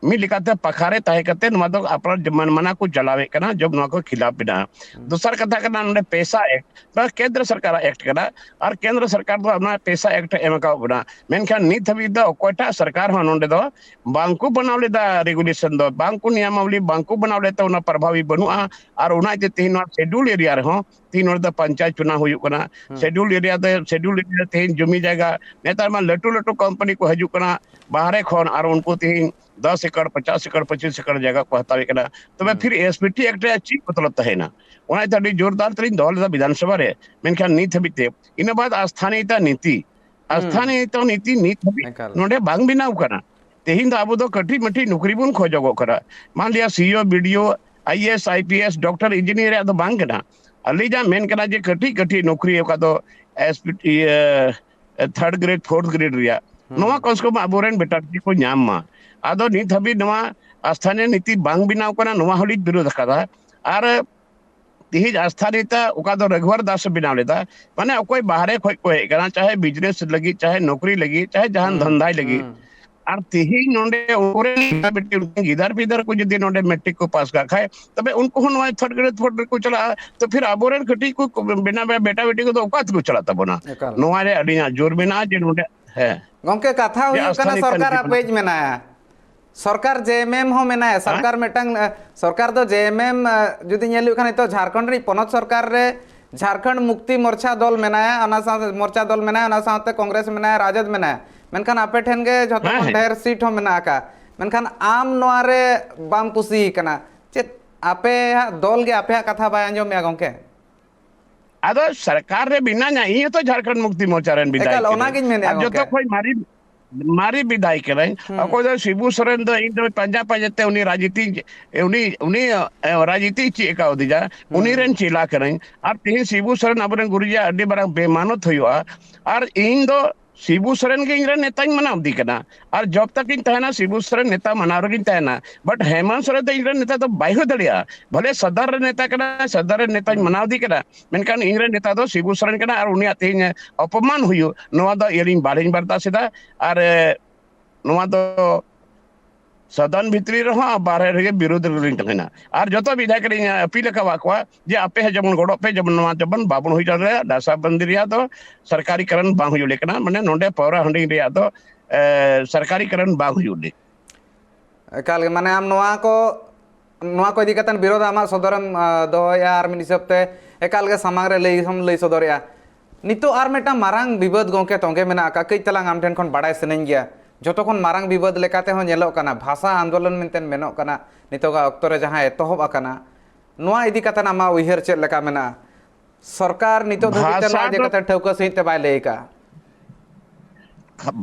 ᱢᱤᱫ ᱞᱮᱠᱟᱛᱮ ᱯᱟᱠᱷᱟᱨᱮ ᱛᱟᱦᱮᱸ ᱠᱟᱛᱮ ᱱᱚᱣᱟ ᱫᱚ ᱟᱯᱱᱟᱨ ᱡᱮ ᱢᱟᱱ-, ᱢᱟᱱᱟ ᱠᱚ ᱪᱟᱞᱟᱣᱮᱫ ᱠᱟᱱᱟ, ᱡᱚᱵ ᱱᱚᱣᱟ ᱠᱚ ᱠᱷᱤᱞᱟᱯ ᱢᱮᱱᱟᱜᱼᱟ᱾ ᱦᱩᱸ᱾ ᱫᱚᱥᱟᱨ ᱠᱟᱛᱷᱟ ᱠᱟᱱᱟ ᱱᱚᱰᱮ PESA Act, ᱱᱚᱣᱟ ᱠᱮᱱᱫᱨᱚ ᱥᱚᱨᱠᱟᱨᱟᱜ act ᱠᱟᱱᱟ, ᱟᱨ ᱠᱮᱱᱫᱨᱚ ᱥᱚᱨᱠᱟᱨ ᱫᱚ ᱚᱱᱟ PESA Act ᱮ ᱮᱢ ᱟᱠᱟᱫ ᱵᱚᱱᱟ᱾ ᱢᱮᱱᱠᱷᱟᱱ ᱱᱤᱛ ᱦᱟᱹᱵᱤᱡ ᱫᱚ ᱚᱠᱚᱭᱴᱟᱜ ᱥᱚᱨᱠᱟᱨ ᱦᱚᱸ ᱱᱚᱰᱮ ᱫᱚ ᱵᱟᱝᱠᱚ ᱵᱮᱱᱟᱣ ᱞᱮᱫᱟ regulation ᱫᱚ, ᱵᱟᱝᱠᱚ ᱱᱤᱭᱚᱢᱟᱵᱚᱞᱤ, ᱵᱟᱝᱠᱚ ᱵᱮᱱᱟᱣ ᱞᱮᱫ ᱛᱮ ᱚᱱᱟ ᱯᱨᱚᱵᱷᱟᱵᱤ ᱵᱟᱹᱱᱩᱜᱼᱟ᱾ ᱟᱨ ᱚᱱᱟ ᱤᱭᱟᱹᱛᱮ ᱛᱮᱦᱮᱧ ᱱᱚᱣᱟ schedule area ᱨᱮᱦᱚᱸ ᱛᱮᱦᱮᱧ ᱱᱚᱰᱮ ᱫᱚ ᱯᱚᱧᱪᱟᱭᱮᱛ ᱪᱩᱱᱟᱣ ᱦᱩᱭᱩᱜ ᱠᱟᱱᱟ᱾ ᱦᱩᱸ᱾ Schedule area ᱛᱮ, schedule area ᱨᱮ ᱛᱮᱦᱮᱧ ᱡᱚᱢᱤ ᱡᱟᱭᱜᱟ, ᱱᱮᱛᱟᱨ ᱢᱟ ᱞᱟᱹᱴᱩ ᱞᱟᱹᱴᱩ company ᱠᱚ ᱦᱤᱡᱩᱜ ᱠᱟᱱᱟ ᱵᱟᱦᱨᱮ ᱠᱷᱚᱱ, ᱟᱨ ᱩᱱᱠᱩ ᱛᱮᱦᱮᱧ ᱫᱚᱥ ᱮᱠᱚᱨ, ᱯᱚᱪᱟᱥ ᱮᱠᱚᱨ, ᱯᱚᱸᱪᱤᱥ ᱮᱠᱚᱨ ᱡᱟᱭᱜᱟ ᱠᱚ ᱦᱟᱛᱟᱣᱮᱫ ᱠᱟᱱᱟ᱾ ᱛᱚᱵᱮ ᱦᱩᱸ᱾ ᱯᱷᱤᱨ S P T Act ᱨᱮᱭᱟᱜ ᱪᱮᱫ ᱢᱚᱛᱞᱚᱵ ᱛᱟᱦᱮᱸᱱᱟ? ᱚᱱᱟ ᱤᱭᱟᱹᱛᱮ ᱟᱹᱰᱤ ᱡᱳᱨᱫᱟᱨ ᱛᱮᱞᱤᱧ ᱫᱚᱦᱚ ᱞᱮᱫᱟ ᱵᱤᱫᱷᱟᱱ ᱥᱚᱵᱷᱟ ᱨᱮ, ᱢᱮᱱᱠᱷᱟᱱ ᱱᱤᱛ ᱦᱟᱹᱵᱤᱡ ᱛᱮ᱾ ᱤᱱᱟᱹ ᱵᱟᱫ ᱟᱥᱛᱷᱟᱱᱤᱭᱚᱛᱟ ᱱᱤᱛᱤ, ᱦᱩᱸ᱾ ᱟᱥᱛᱷᱟᱱᱤᱭᱚᱛᱟ ᱱᱤᱛᱤ ᱱᱤᱛ ᱦᱟᱹᱵᱤᱡ ᱮᱠᱟᱞ᱾ ᱱᱚᱰᱮ ᱵᱟᱝ ᱵᱮᱱᱟᱣ ᱠᱟᱱᱟ᱾ ᱛᱮᱦᱮᱧ ᱫᱚ ᱟᱵᱚ ᱫᱚ ᱠᱟᱹᱴᱤᱡ ᱢᱟᱹᱴᱤᱡ ᱱᱚᱠᱨᱤ ᱵᱚᱱ ᱠᱷᱚᱡᱚᱜᱚᱜ ᱠᱟᱱᱟ᱾ ᱢᱟᱱ ᱞᱤᱭᱟ C E O, B D O, I A S, I P S, doctor, engineer ᱨᱮᱭᱟᱜ ᱫᱚ ᱵᱟᱝ ᱠᱟᱱᱟ᱾ ᱟᱹᱞᱤᱧᱟᱜ ᱢᱮᱱ ᱠᱟᱱᱟ ᱡᱮ ᱠᱟᱹᱴᱤᱡ ᱠᱟᱹᱴᱤᱡ ᱱᱚᱠᱨᱤ, ᱚᱠᱟ ᱫᱚ S P, ᱤᱭᱟᱹ, third grade, fourth grade ᱨᱮᱭᱟᱜ, ᱦᱩᱸ᱾ ᱱᱚᱣᱟ ᱠᱚᱢ ᱥᱮ ᱠᱚᱢ ᱟᱵᱚᱨᱮᱱ ᱵᱮᱴᱟ ᱵᱮᱴᱤ ᱠᱚ ᱧᱟᱢ ᱢᱟ᱾ ᱟᱫᱚ ᱱᱤᱛ ᱦᱟᱹᱵᱤᱡ ᱱᱚᱣᱟ ᱟᱥᱛᱷᱟᱱᱤᱭᱚ ᱱᱤᱛᱤ ᱵᱟᱝ ᱵᱮᱱᱟᱣ ᱠᱟᱱᱟ, ᱱᱚᱣᱟ ᱦᱚᱸᱞᱤᱧ ᱵᱤᱨᱳᱫ ᱟᱠᱟᱫᱟ᱾ ᱟᱨ ᱛᱮᱦᱮᱧ ᱟᱥᱛᱷᱟᱱᱤᱭᱚᱛᱟ ᱚᱠᱟ ᱫᱚ ᱨᱟᱜᱷᱩᱣᱟᱨ ᱫᱟᱥ ᱮ ᱵᱮᱱᱟᱣ ᱞᱮᱫᱟ, ᱢᱟᱱᱮ ᱚᱠᱚᱭ ᱵᱟᱦᱨᱮ ᱠᱷᱚᱡ ᱠᱚ ᱦᱮᱡ ᱠᱟᱱᱟ, ᱪᱟᱦᱮ business ᱞᱟᱹᱜᱤᱫ, ᱪᱟᱦᱮ ᱱᱚᱠᱨᱤ ᱞᱟᱹᱜᱤᱫ, ᱪᱟᱦᱮ ᱡᱟᱦᱟᱱ ᱦᱩᱸ, ᱫᱷᱟᱱᱫᱟᱭ ᱞᱟᱹᱜᱤᱫ, ᱦᱩᱸ᱾ ᱟᱨ ᱛᱮᱦᱮᱧ ᱱᱚᱰᱮ ᱩᱱᱠᱩᱨᱮᱱ ᱜᱤᱫᱟᱹᱨ ᱯᱤᱫᱟᱹᱨ ᱠᱚ ᱡᱩᱫᱤ ᱱᱚᱰᱮ ᱢᱮᱴᱨᱤᱠ ᱠᱚ ᱯᱟᱥ ᱠᱟᱜ ᱠᱷᱟᱡ, ᱛᱚᱵᱮ ᱩᱱᱠᱩ ᱦᱚᱸ ᱱᱚᱣᱟ third grade, fourth grade ᱠᱚ ᱪᱟᱞᱟᱜᱼᱟ᱾ ᱛᱚ ᱯᱷᱤᱨ ᱟᱵᱚᱨᱮᱱ ᱠᱟᱹᱴᱤᱡ ᱠᱚ ᱵᱮᱱᱟᱣ ᱵᱮᱴᱟ ᱵᱮᱴᱤ ᱠᱚᱫᱚ ᱚᱠᱟ ᱛᱮᱠᱚ ᱪᱟᱞᱟᱜ ᱛᱟᱵᱚᱱᱟ? ᱮᱠᱟᱞ᱾ ᱱᱚᱣᱟ ᱨᱮ ᱟᱹᱞᱤᱧᱟᱜ ᱡᱳᱨ ᱢᱮᱱᱟᱜᱼᱟ ᱡᱮ ᱱᱚᱰᱮ, ᱦᱮᱸ, ᱜᱚᱝᱠᱮ, ᱠᱟᱛᱷᱟ ᱡᱮ ᱦᱩᱭᱩᱜ ᱠᱟᱱᱟ, ᱟᱥᱛᱷᱟᱱᱤᱭᱚᱛᱟ ᱥᱚᱨᱠᱟᱨᱟᱜ ᱱᱤᱛᱤ ᱯᱮᱡᱽ ᱢᱮᱱᱟᱭᱟ, ᱥᱚᱨᱠᱟᱨ ᱡᱮ ᱮᱢ ᱮᱢ ᱦᱚᱸ ᱢᱮᱱᱟᱭᱟ, ᱥᱚᱨᱠᱟᱨ ᱢᱤᱫᱴᱟᱝ, ᱮ, ᱥᱚᱨᱠᱟᱨ ᱫᱚ ᱡᱮ ᱮᱢ ᱮᱢ, ᱮ, ᱡᱩᱫᱤ ᱧᱮᱞ ᱦᱩᱭᱩᱜ ᱠᱷᱟᱱ, ᱱᱤᱛᱚᱜ ᱡᱷᱟᱲᱠᱷᱚᱸᱰ ᱨᱤᱱᱤᱡ ᱯᱚᱱᱚᱛ ᱥᱚᱨᱠᱟᱨ ᱨᱮ ᱡᱷᱟᱲᱠᱷᱚᱸᱰ ᱢᱩᱠᱛᱤ ᱢᱳᱨᱪᱟ ᱫᱚᱞ ᱢᱮᱱᱟᱭᱟ, ᱚᱱᱟ ᱥᱟᱶᱛᱮ ᱢᱳᱨᱪᱟ ᱫᱚᱞ ᱢᱮᱱᱟᱭᱟ, ᱚᱱᱟ ᱥᱟᱶᱛᱮ ᱠᱚᱝᱜᱨᱮᱥ ᱢᱮᱱᱟᱭᱟ, ᱨᱟᱡᱚᱫ ᱢᱮᱱᱟᱭᱟ, ᱢᱮᱱᱠᱷᱟᱱ ᱟᱯᱮ ᱴᱷᱮᱱ ᱜᱮ ᱡᱷᱚᱛᱚ ᱦᱮᱸ, ᱠᱷᱚᱱ ᱦᱮᱸ᱾ ᱰᱷᱮᱨ ᱥᱤᱴ ᱦᱚᱸ ᱢᱮᱱᱟᱜ ᱟᱠᱟᱫ, ᱢᱮᱱᱠᱷᱟᱱ ᱟᱢ ᱱᱚᱣᱟ ᱨᱮ ᱵᱟᱢ ᱠᱩᱥᱤ ᱠᱟᱱᱟ᱾ ᱪᱮᱫ ᱟᱯᱮᱭᱟᱜ ᱫᱚᱞ ᱜᱮ ᱟᱯᱮᱭᱟᱜ ᱠᱟᱛᱷᱟ ᱵᱟᱭ ᱟᱸᱡᱚᱢᱮᱜᱼᱟ, ᱜᱚᱝᱠᱮ? ᱟᱫᱚ ᱥᱚᱨᱠᱟᱨ ᱨᱮ ᱢᱮᱱᱟᱧᱟ, ᱤᱧ ᱦᱚᱸᱛᱚ ᱡᱷᱟᱲᱠᱷᱚᱸᱰ ᱢᱩᱠᱛᱤ ᱢᱳᱨᱪᱟ ᱨᱮᱱ ᱵᱤᱫᱷᱟᱭᱚᱠ ᱮᱠᱟᱞ, ᱚᱱᱟ ᱠᱟᱹᱱᱟᱹᱧ᱾ ᱜᱤᱧ ᱢᱮᱱᱮᱫᱼᱟ, ᱟᱨ ᱡᱚᱛᱚ ᱜᱚᱝᱠᱮ᱾ ᱠᱷᱚᱱ ᱢᱟᱨᱮ, ᱢᱟᱨᱮ ᱵᱤᱫᱷᱟᱭᱚᱠ ᱠᱟᱹᱱᱟᱹᱧ᱾ ᱦᱩᱸ᱾ ᱚᱠᱚᱭ ᱫᱚ ᱥᱤᱵᱩ ᱥᱚᱨᱮᱱ ᱫᱚ ᱤᱧ ᱫᱚ ᱯᱟᱸᱡᱟ ᱯᱟᱸᱡᱟ ᱛᱮ ᱩᱱᱤ ᱨᱟᱡᱽᱱᱤᱛᱤ, ᱩᱱᱤ, ᱩᱱᱤ, ᱮ, ᱨᱟᱡᱽᱱᱤᱛᱤ ᱪᱮᱫ ᱟᱠᱟᱣ ᱫᱤᱧᱟ, ᱩᱱᱤ ᱦᱩᱸ᱾ ᱨᱮᱱ ᱪᱮᱞᱟ ᱠᱟᱹᱱᱟᱹᱧ᱾ ᱟᱨ ᱛᱮᱦᱮᱧ ᱥᱤᱵᱩ ᱥᱚᱨᱮᱱ ᱟᱵᱚᱨᱮᱱ ᱜᱩᱨᱩᱡᱤᱭᱟᱜ ᱟᱹᱰᱤ ᱢᱟᱨᱟᱝ ᱵᱮᱢᱟᱱᱚᱛ ᱦᱩᱭᱩᱜᱼᱟ᱾ ᱟᱨ ᱤᱧ ᱫᱚ ᱥᱤᱵᱩ ᱥᱚᱨᱮᱱ ᱜᱮ ᱤᱧ ᱨᱮᱱ ᱱᱮᱛᱟᱧ ᱢᱟᱱᱟᱣ ᱤᱫᱤ ᱠᱟᱱᱟ᱾ ᱟᱨ ᱡᱚᱵ ᱛᱟᱠ ᱤᱧ ᱛᱟᱦᱮᱱᱟ, ᱥᱤᱵᱩ ᱥᱚᱨᱮᱱ ᱱᱮᱛᱟ ᱢᱟᱱᱟᱣ ᱨᱮᱜᱤᱧ ᱛᱟᱦᱮᱱᱟ᱾ But ᱦᱮᱢᱚᱱᱛ ᱥᱚᱨᱮᱱ ᱫᱚ ᱤᱧ ᱨᱮᱱ ᱱᱮᱛᱟ ᱫᱚ ᱵᱟᱭ ᱦᱩᱭ ᱫᱟᱲᱮᱭᱟᱜᱼᱟ᱾ ᱵᱷᱚᱞᱮ ᱥᱚᱫᱚᱨ ᱨᱮ ᱱᱮᱛᱟ ᱠᱟᱱᱟ, ᱥᱚᱫᱚᱨ ᱨᱮ ᱱᱮᱛᱟᱧ ᱦᱩᱸ᱾ ᱢᱟᱱᱟᱣ ᱤᱫᱤ ᱠᱟᱱᱟ, ᱢᱮᱱᱠᱷᱟᱱ ᱤᱧ ᱨᱮᱱ ᱱᱮᱛᱟ ᱫᱚ ᱥᱤᱵᱩ ᱥᱚᱨᱮᱱ ᱠᱟᱱᱟ ᱟᱨ ᱩᱱᱤᱭᱟᱜ ᱛᱮᱦᱮᱧ ᱚᱯᱚᱢᱟᱱ ᱦᱩᱭᱩᱜ, ᱱᱚᱣᱟ ᱫᱚ ᱟᱹᱞᱤᱧ ᱵᱟᱹᱞᱤᱧ ᱵᱟᱨᱫᱟᱥ ᱮᱫᱟ᱾ ᱟᱨ, ᱮ, ᱱᱚᱣᱟ ᱫᱚ ᱥᱚᱫᱚᱱ ᱵᱷᱤᱛᱨᱤ ᱨᱮᱦᱚᱸ ᱟᱨ ᱵᱟᱦᱨᱮ ᱨᱮᱜᱮ ᱵᱤᱨᱳᱫᱷ ᱨᱮᱞᱤᱧ ᱛᱟᱦᱮᱱᱟ᱾ ᱟᱨ ᱡᱚᱛᱚ ᱵᱤᱫᱷᱟᱭᱚᱠ ᱞᱤᱧ ᱟᱹᱯᱤᱞ ᱟᱠᱟᱫ ᱠᱚᱣᱟ ᱡᱮ ᱟᱯᱮ ᱦᱚᱸ ᱡᱮᱢᱚᱱ ᱜᱚᱲᱚᱜ ᱯᱮ, ᱡᱮᱢᱚᱱ ᱱᱚᱣᱟ ᱡᱮᱢᱚᱱ ᱵᱟᱵᱚᱱ ᱦᱩᱭ ᱦᱚᱪᱚ ᱫᱟᱲᱮᱭᱟᱜ, ᱰᱟᱥᱟ ᱵᱟᱱᱫᱤ ᱨᱮᱭᱟᱜ ᱫᱚ ᱥᱚᱨᱠᱟᱨᱤᱠᱚᱨᱚᱱ ᱵᱟᱝ ᱦᱩᱭᱩᱜ ᱞᱮ ᱠᱟᱱᱟ, ᱢᱟᱱᱮ ᱱᱚᱰᱮ ᱯᱟᱹᱣᱨᱟ ᱦᱟᱺᱰᱤ ᱨᱮᱭᱟᱜ ᱫᱚ, ᱮ, ᱥᱚᱨᱠᱟᱨᱤᱠᱚᱨᱚᱱ ᱵᱟᱝ ᱦᱩᱭᱩᱜ ᱞᱮ᱾ ᱮᱠᱟᱞ ᱜᱮ, ᱢᱟᱱᱮ ᱟᱢ ᱱᱚᱣᱟ ᱠᱚ, ᱱᱚᱣᱟ ᱠᱚ ᱤᱫᱤ ᱠᱟᱛᱮ ᱵᱤᱨᱳᱫᱷ ᱟᱢᱟᱜ ᱥᱚᱫᱚᱨᱮᱢ, ᱟ, ᱫᱚᱦᱚᱭᱮᱫᱼᱟ ᱟᱨ ᱢᱤᱫ ᱦᱤᱥᱟᱹᱵ ᱛᱮ ᱮᱠᱟᱞ ᱜᱮ ᱥᱟᱢᱟᱝ ᱨᱮ ᱞᱟᱹᱭ ᱦᱚᱸᱢ ᱞᱟᱹᱭ ᱥᱚᱫᱚᱨᱮᱫᱼᱟ᱾ ᱱᱤᱛᱚᱜ ᱟᱨ ᱢᱤᱫᱴᱟᱝ ᱢᱟᱨᱟᱝ ᱵᱤᱵᱟᱹᱫ ᱜᱚᱝᱠᱮ ᱛᱚᱸᱜᱮ ᱢᱮᱱᱟᱜ ᱟᱠᱟᱫ, ᱠᱟᱹᱡ ᱛᱟᱞᱟᱝ ᱟᱢ ᱴᱷᱮᱱ ᱠᱷᱚᱱ ᱵᱟᱲᱟᱭ ᱥᱟᱱᱟᱧ ᱜᱮᱭᱟ᱾ ᱡᱷᱚᱛᱚ ᱠᱷᱚᱱ ᱢᱟᱨᱟᱝ ᱵᱤᱵᱟᱹᱫ ᱞᱮᱠᱟ ᱛᱮᱦᱚᱸ ᱧᱮᱞᱚᱜ ᱠᱟᱱᱟ, ᱵᱷᱟᱥᱟ ᱟᱱᱫᱳᱞᱚᱱ ᱢᱮᱱᱛᱮ ᱢᱮᱱᱚᱜ ᱠᱟᱱᱟ, ᱱᱤᱛᱚᱜᱟᱜ ᱚᱠᱛᱚ ᱨᱮ ᱡᱟᱦᱟᱸ ᱮᱛᱚᱦᱚᱵ ᱟᱠᱟᱱᱟ, ᱱᱚᱣᱟ ᱤᱫᱤ ᱠᱟᱛᱮ ᱟᱢᱟᱜ ᱩᱭᱦᱟᱹᱨ ᱪᱮᱫ ᱞᱮᱠᱟ ᱢᱮᱱᱟᱜᱼᱟ? ᱥᱚᱨᱠᱟᱨ ᱱᱤᱛᱚᱜ ᱫᱷᱟᱹᱵᱤᱡ ᱛᱮ ᱵᱷᱟᱥᱟ ᱱᱚᱣᱟ ᱤᱫᱤ ᱫᱚ ᱠᱟᱛᱮ ᱴᱷᱟᱹᱣᱠᱟᱹ ᱥᱟᱺᱦᱤᱡ ᱛᱮ ᱵᱟᱭ ᱞᱟᱹᱭ ᱟᱠᱟᱫᱼᱟ᱾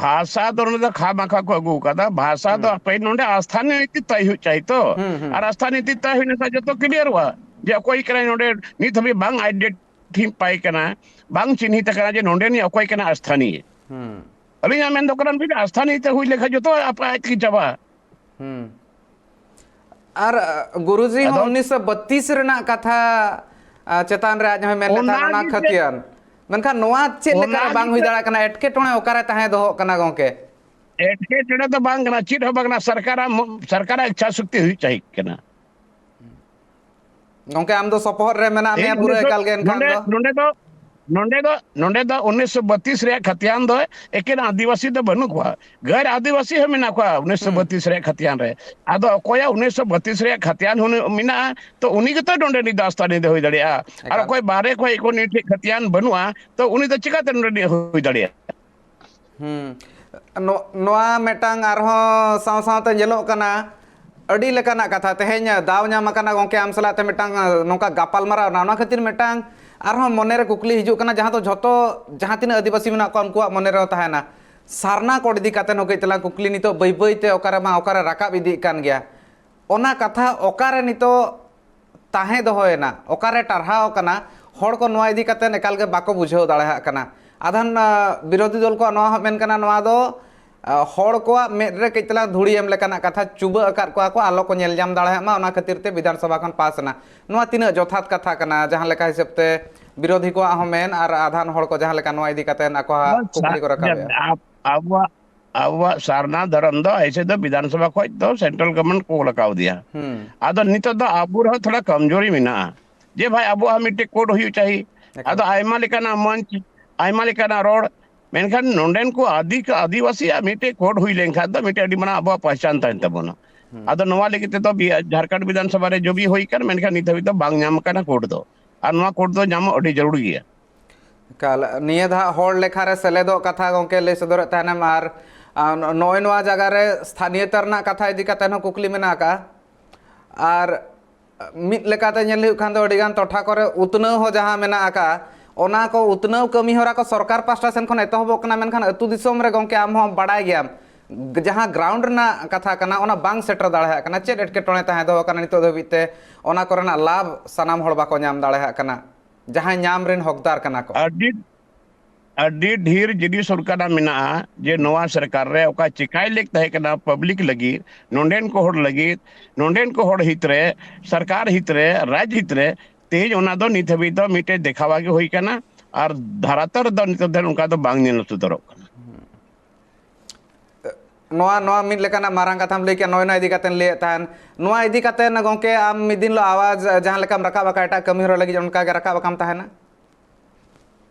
ᱵᱷᱟᱥᱟ ᱫᱚ ᱱᱚᱰᱮ ᱫᱚ ᱠᱷᱟᱢᱟᱠᱷᱟ ᱠᱚ ᱟᱹᱜᱩ ᱟᱠᱟᱫᱟ᱾ ᱵᱷᱟᱥᱟ ᱫᱚ ᱦᱩᱸ᱾ ᱟᱯᱮ ᱱᱚᱰᱮ ᱟᱥᱛᱷᱟ ᱱᱤᱛᱤ ᱛᱟᱭ ᱦᱩᱭᱩᱜ ᱪᱟᱭ ᱛᱚ᱾ ᱦᱩᱸ, ᱦᱩᱸ᱾ ᱟᱨ ᱟᱥᱛᱷᱟ ᱱᱤᱛᱤ ᱛᱟᱭ ᱦᱩᱭ ᱞᱮᱱᱠᱷᱟᱱ ᱡᱚᱛᱚ ᱠᱞᱤᱭᱟᱨᱚᱜᱼᱟ ᱡᱮ ᱚᱠᱚᱭ ᱠᱟᱱᱟᱭ ᱱᱚᱰᱮ ᱱᱤᱛ ᱦᱟᱹᱵᱤᱡ ᱵᱟᱝ ᱟᱭᱰᱮᱱᱴᱤᱯᱷᱟᱭ ᱠᱟᱱᱟ, ᱵᱟᱝ ᱪᱤᱱᱦᱤᱛ ᱟᱠᱟᱱᱟ ᱡᱮ ᱱᱚᱰᱮᱱᱤᱡ ᱚᱠᱚᱭ ᱠᱟᱱᱟ ᱟᱥᱛᱷᱟᱱᱤᱭᱟᱹ᱾ ᱦᱩᱸ᱾ ᱟᱹᱞᱤᱧᱟᱜ ᱢᱮᱱ ᱫᱚ ᱠᱟᱱᱟ ᱱᱚᱰᱮ ᱟᱥᱛᱷᱟᱱᱤᱭᱟᱹ ᱛᱮ ᱦᱩᱭ ᱞᱮᱠᱷᱟᱱ ᱡᱚᱛᱚ ᱟᱯ-, ᱟᱡ ᱛᱮᱜᱮ ᱪᱟᱵᱟᱜᱼᱟ᱾ ᱦᱩᱸ᱾ ᱟᱨ, ᱟ, ᱜᱩᱨᱩᱡᱤ ᱦᱚᱸ ᱟᱫᱚ ᱩᱱᱤᱥᱥᱚ ᱵᱟᱛᱤᱥ ᱨᱮᱱᱟᱜ ᱠᱟᱛᱷᱟ, ᱟ, ᱪᱮᱛᱟᱱ ᱨᱮ ᱟᱡ ᱦᱚᱸᱭ ᱢᱮᱱ ᱞᱮᱫ ᱛᱟᱦᱮᱸᱫ, ᱚᱱᱟ ᱚᱱᱟ ᱜᱮ ᱪᱮᱫ? ᱠᱷᱟᱹᱛᱤᱭᱟᱹᱱ᱾ ᱢᱮᱱᱠᱷᱟᱱ ᱱᱚᱣᱟ ᱪᱮᱫ ᱚᱱᱟ ᱞᱮᱠᱟᱨᱮ ᱵᱟᱝ ᱜᱮ ᱦᱩᱭ ᱪᱮᱫ? ᱫᱟᱲᱮᱭᱟᱜ ᱠᱟᱱᱟ? ᱮᱴᱠᱮᱴᱚᱬᱮ ᱚᱠᱟᱨᱮ ᱛᱟᱦᱮᱸ ᱫᱚᱦᱚᱜ ᱠᱟᱱᱟ, ᱜᱚᱝᱠᱮ? ᱮᱴᱠᱮᱴᱚᱬᱮ ᱫᱚ ᱵᱟᱝ ᱠᱟᱱᱟ, ᱪᱮᱫ ᱦᱚᱸ ᱵᱟᱝ ᱠᱟᱱᱟ, ᱥᱚᱨᱠᱟᱨᱟᱜ ᱢᱚ-, ᱥᱚᱨᱠᱟᱨᱟᱜ ᱤᱪᱪᱷᱟ ᱥᱚᱠᱛᱤ ᱦᱩᱭᱩᱜ ᱪᱟᱹᱦᱤ ᱠᱟᱱᱟ᱾ ᱜᱚᱝᱠᱮ, ᱟᱢ ᱫᱚ ᱥᱚᱯᱚᱦᱚᱫ ᱨᱮ ᱢᱮᱱᱟᱜ ᱢᱮᱭᱟ ᱛᱮᱦᱮᱧ ᱯᱩᱨᱟᱹ ᱩᱱᱤᱥᱥᱚ ᱮᱠᱟᱞ ᱜᱮ ᱮᱱᱠᱷᱟᱱ ᱱᱚᱰᱮ, ᱫᱚ᱾ ᱱᱚᱰᱮ ᱫᱚ, ᱱᱚᱰᱮ ᱫᱚ, ᱱᱚᱰᱮ ᱫᱚ ᱩᱱᱤᱥᱥᱚ ᱵᱟᱛᱤᱥ ᱨᱮᱭᱟᱜ ᱠᱷᱟᱛᱤᱭᱟᱱ ᱫᱚ ᱮᱠᱮᱱ ᱟᱹᱫᱤᱵᱟᱹᱥᱤ ᱫᱚ ᱵᱟᱹᱱᱩᱜ ᱠᱚᱣᱟ, ᱜᱟᱹᱭᱨ ᱟᱹᱫᱤᱵᱟᱹᱥᱤ ᱦᱚᱸ ᱢᱮᱱᱟᱜ ᱠᱚᱣᱟ ᱩᱱᱤᱥᱥᱚ ᱵᱟᱛᱤᱥ ᱨᱮᱭᱟᱜ ᱠᱷᱟᱛᱤᱭᱟᱱ ᱨᱮ᱾ ᱟᱫᱚ ᱚᱠᱚᱭᱟᱜ ᱩᱱᱤᱥᱥᱚ ᱵᱟᱛᱤᱥ ᱨᱮᱭᱟᱜ ᱠᱷᱟᱛᱤᱭᱟᱱ ᱦᱩᱱᱟᱹ-, ᱢᱮᱱᱟᱜᱼᱟ, ᱛᱚ ᱩᱱᱤ ᱜᱮᱛᱚ ᱱᱚᱰᱮᱱᱤᱡ ᱫᱚ ᱟᱥᱛᱟᱱᱤ ᱫᱚ ᱦᱩᱭ ᱫᱟᱲᱮᱭᱟᱜᱼᱟ᱾ ᱟᱨ ᱮᱠᱟᱞ᱾ ᱚᱠᱚᱭ ᱵᱟᱦᱨᱮ ᱠᱷᱚᱱ ᱠᱚ ᱩᱱᱤ ᱴᱷᱮᱱ ᱠᱷᱟᱛᱤᱭᱟᱱ ᱵᱟᱹᱱᱩᱜᱼᱟ, ᱛᱚ ᱩᱱᱤ ᱫᱚ ᱪᱤᱠᱟᱛᱮ ᱱᱚᱰᱮᱱᱤᱡ ᱦᱩᱭ ᱫᱟᱲᱮᱭᱟᱜᱼᱟ? ᱦᱩᱸ᱾ ᱱᱚ-, ᱱᱚᱣᱟ ᱢᱤᱫᱴᱟᱝ ᱟᱨᱦᱚᱸ ᱥᱟᱶ ᱥᱟᱶᱛᱮ ᱧᱮᱞᱚᱜ ᱠᱟᱱᱟ, ᱟᱹᱰᱤ ᱞᱮᱠᱟᱱᱟᱜ ᱠᱟᱛᱷᱟ᱾ ᱛᱮᱦᱮᱧ ᱫᱟᱣ ᱧᱟᱢ ᱟᱠᱟᱱᱟ ᱜᱚᱢᱠᱮ, ᱟᱢ ᱥᱟᱞᱟᱜ ᱛᱮ ᱢᱤᱫᱴᱟᱝ, ᱱᱚᱝᱠᱟ ᱜᱟᱯᱟᱞ ᱢᱟᱨᱟᱣ ᱨᱮᱱᱟᱜ᱾ ᱚᱱᱟ ᱠᱷᱟᱹᱛᱤᱨ ᱢᱤᱫᱴᱟᱝ ᱟᱨᱦᱚᱸ ᱢᱚᱱᱮᱨᱮ ᱠᱩᱠᱞᱤ ᱦᱤᱡᱩᱜ ᱠᱟᱱᱟ, ᱡᱟᱦᱟᱸ ᱫᱚ ᱡᱷᱚᱛᱚ, ᱡᱟᱦᱟᱸ ᱛᱤᱱᱟᱹᱜ ᱟᱹᱫᱤᱵᱟᱹᱥᱤ ᱢᱮᱱᱟᱜ ᱠᱚᱣᱟ, ᱩᱱᱠᱩᱣᱟᱜ ᱢᱚᱱᱮ ᱨᱮᱦᱚᱸ ᱛᱟᱦᱮᱱᱟ᱾ ᱥᱟᱨᱱᱟ ᱠᱳᱰ ᱤᱫᱤ ᱠᱟᱛᱮ ᱦᱚᱸ ᱠᱟᱹᱡ ᱛᱟᱞᱟᱝ ᱠᱩᱠᱞᱤ, ᱱᱤᱛᱚᱜ ᱵᱟᱹᱭ ᱵᱟᱹᱭ ᱛᱮ ᱚᱠᱟᱨᱮ ᱢᱟ ᱚᱠᱟᱨᱮ ᱨᱟᱠᱟᱵ ᱤᱫᱤᱜ ᱠᱟᱱ ᱜᱮᱭᱟ᱾ ᱚᱱᱟ ᱠᱟᱛᱷᱟ ᱚᱠᱟᱨᱮ ᱱᱤᱛᱚᱜ ᱛᱟᱦᱮᱸ ᱫᱚᱦᱚᱭᱮᱱᱟ, ᱚᱠᱟᱨᱮ ᱴᱟᱨᱦᱟᱣ ᱟᱠᱟᱱᱟ, ᱦᱚᱲ ᱠᱚ ᱱᱚᱣᱟ ᱤᱫᱤ ᱠᱟᱛᱮ ᱮᱠᱟᱞ ᱜᱮ ᱵᱟᱠᱚ ᱵᱩᱡᱷᱟᱹᱣ ᱫᱟᱲᱮᱭᱟᱜ ᱠᱟᱱᱟ᱾ ᱟᱫᱷᱟᱱ, ᱟ, ᱵᱤᱨᱳᱫᱷᱤ ᱫᱚᱞ ᱠᱚᱣᱟᱜ ᱱᱚᱣᱟ ᱦᱚᱸ ᱢᱮᱱ ᱠᱟᱱᱟ, ᱱᱚᱣᱟ ᱫᱚ, ᱟ, ᱦᱚᱲ ᱠᱚᱣᱟᱜ ᱢᱮᱫ ᱨᱮ ᱠᱟᱹᱡ ᱛᱟᱞᱟᱝ ᱫᱷᱩᱲᱤ ᱮᱢ ᱞᱮᱠᱟᱱᱟᱜ ᱠᱟᱛᱷᱟ, ᱪᱩᱵᱟᱹᱜ ᱟᱠᱟᱫ ᱠᱚᱣᱟ ᱠᱚ, ᱟᱞᱚ ᱠᱚ ᱧᱮᱞ ᱧᱟᱢ ᱫᱟᱲᱮᱭᱟᱜ ᱢᱟ, ᱚᱱᱟ ᱠᱷᱟᱹᱛᱤᱨ ᱛᱮ ᱵᱤᱫᱷᱟᱱ ᱥᱚᱵᱷᱟ ᱠᱷᱚᱱ ᱯᱟᱥ ᱮᱱᱟ᱾ ᱱᱚᱣᱟ ᱛᱤᱱᱟᱹᱜ ᱡᱚᱛᱷᱟᱛ ᱠᱟᱛᱷᱟ ᱠᱟᱱᱟ? ᱡᱟᱦᱟᱸ ᱞᱮᱠᱟ ᱦᱤᱥᱟᱹᱵ ᱛᱮ ᱵᱤᱨᱳᱫᱷᱤ ᱠᱚᱣᱟᱜ ᱦᱚᱸ ᱢᱮᱱ ᱟᱨ ᱟᱫᱷᱟᱱ ᱦᱚᱲ ᱠᱚ ᱡᱟᱦᱟᱸ ᱞᱮᱠᱟ ᱱᱚᱣᱟ ᱤᱫᱤ ᱠᱟᱛᱮ ᱟᱠᱚᱣᱟᱜ ᱟᱵᱚᱣᱟᱜ ᱠᱩᱠᱞᱤ ᱥᱟ-, ᱠᱚ ᱨᱟᱠᱟᱵᱮᱜᱼᱟ᱾ ᱟᱵ-, ᱟᱵᱚᱣᱟᱜ, ᱟᱵᱚᱣᱟᱜ ᱥᱟᱨᱱᱟ ᱫᱷᱚᱨᱚᱢ ᱫᱚ ᱮᱭᱥᱮ ᱫᱚ ᱵᱤᱫᱷᱟᱱ ᱥᱚᱵᱷᱟ ᱠᱷᱚᱱ ᱫᱚ ᱥᱮᱱᱴᱨᱟᱞ ᱜᱚᱵᱷᱚᱨᱱᱢᱮᱱᱴ ᱠᱚ ᱚᱞ ᱟᱠᱟᱣᱫᱮᱭᱟ᱾ ᱦᱩᱸ᱾ ᱟᱫᱚ ᱱᱤᱛᱚᱜ ᱫᱚ ᱟᱵᱚ ᱨᱮᱦᱚᱸ ᱛᱷᱚᱲᱟ ᱠᱚᱢᱡᱳᱨᱤ ᱢᱮᱱᱟᱜᱼᱟ, ᱡᱮ ᱵᱷᱟᱭ ᱟᱵᱚᱣᱟᱜ ᱦᱚᱸ ᱢᱤᱫᱴᱮᱡ ᱠᱳᱰ ᱦᱩᱭᱩᱜ ᱪᱟᱦᱤ᱾ ᱮᱠᱟᱞ᱾ ᱟᱫᱚ ᱟᱭᱢᱟ ᱞᱮᱠᱟᱱᱟᱜ ᱢᱚᱧᱪ, ᱟᱭᱢᱟ ᱞᱮᱠᱟᱱᱟᱜ ᱨᱚᱲ, ᱢᱮᱱᱠᱷᱟᱱ ᱱᱚᱰᱮᱱ ᱠᱚ ᱟᱹᱫᱤ-, ᱟᱹᱫᱤᱵᱟᱹᱥᱤᱭᱟᱜ ᱢᱤᱫᱴᱮᱡ ᱠᱳᱰ ᱦᱩᱭ ᱞᱮᱱᱠᱷᱟᱱ ᱫᱚ ᱢᱤᱫᱴᱮᱡ ᱟᱹᱰᱤ ᱢᱟᱨᱟᱝ ᱟᱵᱚᱣᱟᱜ ᱯᱟᱦᱪᱟᱱ ᱛᱟᱦᱮᱱ ᱛᱟᱵᱚᱱᱟ᱾ ᱦᱩᱸ᱾ ᱟᱫᱚ ᱱᱚᱣᱟ ᱞᱟᱹᱜᱤᱫ ᱛᱮᱫᱚ ᱵᱤ-, ᱡᱷᱟᱨᱠᱷᱚᱸᱰ ᱵᱤᱫᱷᱟᱱ ᱥᱚᱵᱷᱟ ᱨᱮ ᱡᱚᱵᱤ ᱦᱩᱭ ᱠᱟᱱ, ᱢᱮᱱᱠᱷᱟᱱ ᱱᱤᱛ ᱦᱟᱹᱵᱤᱡ ᱫᱚ ᱵᱟᱝ ᱧᱟᱢ ᱟᱠᱟᱱᱟ ᱠᱳᱰ ᱫᱚ, ᱟᱨ ᱱᱚᱣᱟ ᱠᱳᱰ ᱫᱚ ᱧᱟᱢᱚᱜ ᱟᱹᱰᱤ ᱡᱟᱹᱨᱩᱲ ᱜᱮᱭᱟ᱾ ᱮᱠᱟᱞ, ᱱᱤᱭᱟᱹ ᱫᱷᱟᱣ ᱦᱚᱲ ᱞᱮᱠᱷᱟ ᱨᱮ ᱥᱮᱞᱮᱫᱚᱜ ᱠᱟᱛᱷᱟ ᱜᱚᱢᱠᱮ ᱞᱟᱹᱭ ᱥᱚᱫᱚᱨᱮᱫ ᱛᱟᱦᱮᱱᱮᱢ, ᱟᱨ, ᱟᱨ ᱱᱚᱜᱼᱚᱭ ᱱᱚᱣᱟ ᱡᱟᱭᱜᱟ ᱨᱮ ᱥᱛᱷᱟᱱᱤᱭᱚᱛᱟ ᱨᱮᱱᱟᱜ ᱠᱟᱛᱷᱟ ᱤᱫᱤ ᱠᱟᱛᱮ ᱦᱚᱸ ᱠᱩᱠᱞᱤ ᱢᱮᱱᱟᱜ ᱟᱠᱟᱫᱼᱟ᱾ ᱟᱨ ᱢᱤᱫ ᱞᱮᱠᱟᱛᱮ ᱧᱮᱞ ᱦᱩᱭᱩᱜ ᱠᱷᱟᱱ ᱫᱚ ᱟᱹᱰᱤᱜᱟᱱ ᱴᱚᱴᱷᱟ ᱠᱚᱨᱮ ᱩᱛᱱᱟᱹᱣ ᱦᱚᱸ ᱡᱟᱦᱟᱸ ᱢᱮᱱᱟᱜ ᱟᱠᱟᱫᱼᱟ, ᱚᱱᱟ ᱠᱚ ᱩᱛᱱᱟᱹᱣ ᱠᱟᱹᱢᱤ ᱦᱚᱨᱟ ᱠᱚ ᱥᱚᱨᱠᱟᱨ ᱯᱟᱥᱴᱟ ᱥᱮᱱ ᱠᱷᱚᱱ ᱮᱛᱚᱦᱚᱵᱚᱜ ᱠᱟᱱᱟ, ᱢᱮᱱᱠᱷᱟᱱ ᱟᱹᱛᱩ ᱫᱤᱥᱚᱢ ᱨᱮ ᱜᱚᱢᱠᱮ ᱟᱢ ᱦᱚᱸ ᱵᱟᱲᱟᱭ ᱜᱮᱭᱟᱢ, ᱡᱟᱦᱟᱸ ᱜᱨᱟᱣᱩᱱᱰ ᱨᱮᱱᱟᱜ ᱠᱟᱛᱷᱟ ᱠᱟᱱᱟ, ᱚᱱᱟ ᱵᱟᱝ ᱥᱮᱴᱮᱨ ᱫᱟᱲᱮᱭᱟᱜ ᱠᱟᱱᱟ᱾ ᱪᱮᱫ ᱮᱴᱠᱮᱴᱚᱬᱮ ᱛᱟᱦᱮᱸ ᱫᱚᱦᱚ ᱠᱟᱱᱟ ᱱᱤᱛᱚᱜ ᱫᱷᱟᱹᱵᱤᱡ ᱛᱮ, ᱚᱱᱟ ᱠᱚᱨᱮᱱᱟᱜ ᱞᱟᱵᱷ ᱥᱟᱱᱟᱢ ᱦᱚᱲ ᱵᱟᱠᱚ ᱧᱟᱢ ᱫᱟᱲᱮᱭᱟᱜ ᱠᱟᱱᱟ, ᱡᱟᱦᱟᱸᱭ ᱧᱟᱢ ᱨᱮᱱ ᱦᱚᱠᱫᱟᱨ ᱠᱟᱱᱟ ᱠᱚ? ᱟᱹᱰᱤ, ᱟᱹᱰᱤ ᱰᱷᱮᱨ ᱡᱤᱱᱤᱥ ᱚᱱᱠᱟᱱᱟᱜ ᱢᱮᱱᱟᱜᱼᱟ ᱡᱮ ᱦᱩᱸ᱾ ᱱᱚᱣᱟ ᱥᱚᱨᱠᱟᱨ ᱨᱮ ᱚᱠᱟ ᱪᱮᱠᱟᱭ ᱞᱮᱠ ᱛᱟᱦᱮᱸ ᱠᱟᱱᱟ ᱯᱟᱵᱽᱞᱤᱠ ᱞᱟᱹᱜᱤᱫ, ᱱᱚᱰᱮᱱ ᱠᱚ ᱦᱚᱲ ᱞᱟᱹᱜᱤᱫ, ᱱᱚᱰᱮᱱ ᱠᱚ ᱦᱚᱲ ᱦᱤᱛ ᱨᱮ, ᱥᱚᱨᱠᱟᱨ ᱦᱤᱛ ᱨᱮ, ᱨᱟᱡᱽ ᱦᱤᱛ ᱨᱮ, ᱛᱮᱦᱮᱧ ᱚᱱᱟ ᱫᱚ ᱱᱤᱛ ᱦᱟᱹᱵᱤᱡ ᱫᱚ ᱢᱤᱫᱴᱮᱡ ᱫᱮᱠᱷᱟᱣᱟ ᱜᱮ ᱦᱩᱭ ᱠᱟᱱᱟ, ᱟᱨ ᱫᱷᱟᱨᱟᱛᱟᱞ ᱨᱮᱫᱚ ᱱᱤᱛᱚᱜ ᱫᱷᱟᱹᱵᱤᱡ ᱚᱱᱠᱟ ᱫᱚ ᱵᱟᱝ ᱧᱮᱞ ᱥᱚᱫᱚᱨᱚᱜ ᱠᱟᱱᱟ᱾ ᱱᱚᱣᱟ, ᱱᱚᱣᱟ ᱢᱤᱫ ᱞᱮᱠᱟᱱᱟᱜ ᱢᱟᱨᱟᱝ ᱠᱟᱛᱷᱟᱢ ᱞᱟᱹᱭ ᱠᱮᱫ, ᱱᱚᱜᱼᱚᱭ ᱱᱚᱣᱟ ᱤᱫᱤ ᱠᱟᱛᱮᱢ ᱞᱟᱹᱭᱮᱫ ᱛᱟᱦᱮᱱ, ᱱᱚᱣᱟ ᱤᱫᱤ ᱠᱟᱛᱮ ᱜᱚᱢᱠᱮ ᱟᱢ ᱢᱤᱫ ᱫᱤᱱ ᱦᱤᱞᱳᱜ ᱟᱣᱟᱡᱽ ᱡᱟᱦᱟᱸ ᱞᱮᱠᱟᱢ ᱨᱟᱠᱟᱵ ᱟᱠᱟᱫ, ᱮᱴᱟᱜ ᱠᱟᱹᱢᱤ ᱦᱚᱨᱟ ᱞᱟᱹᱜᱤᱫ ᱚᱱᱠᱟ ᱜᱮ ᱨᱟᱠᱟᱵ ᱟᱠᱟᱢ ᱛᱟᱦᱮᱱᱟ?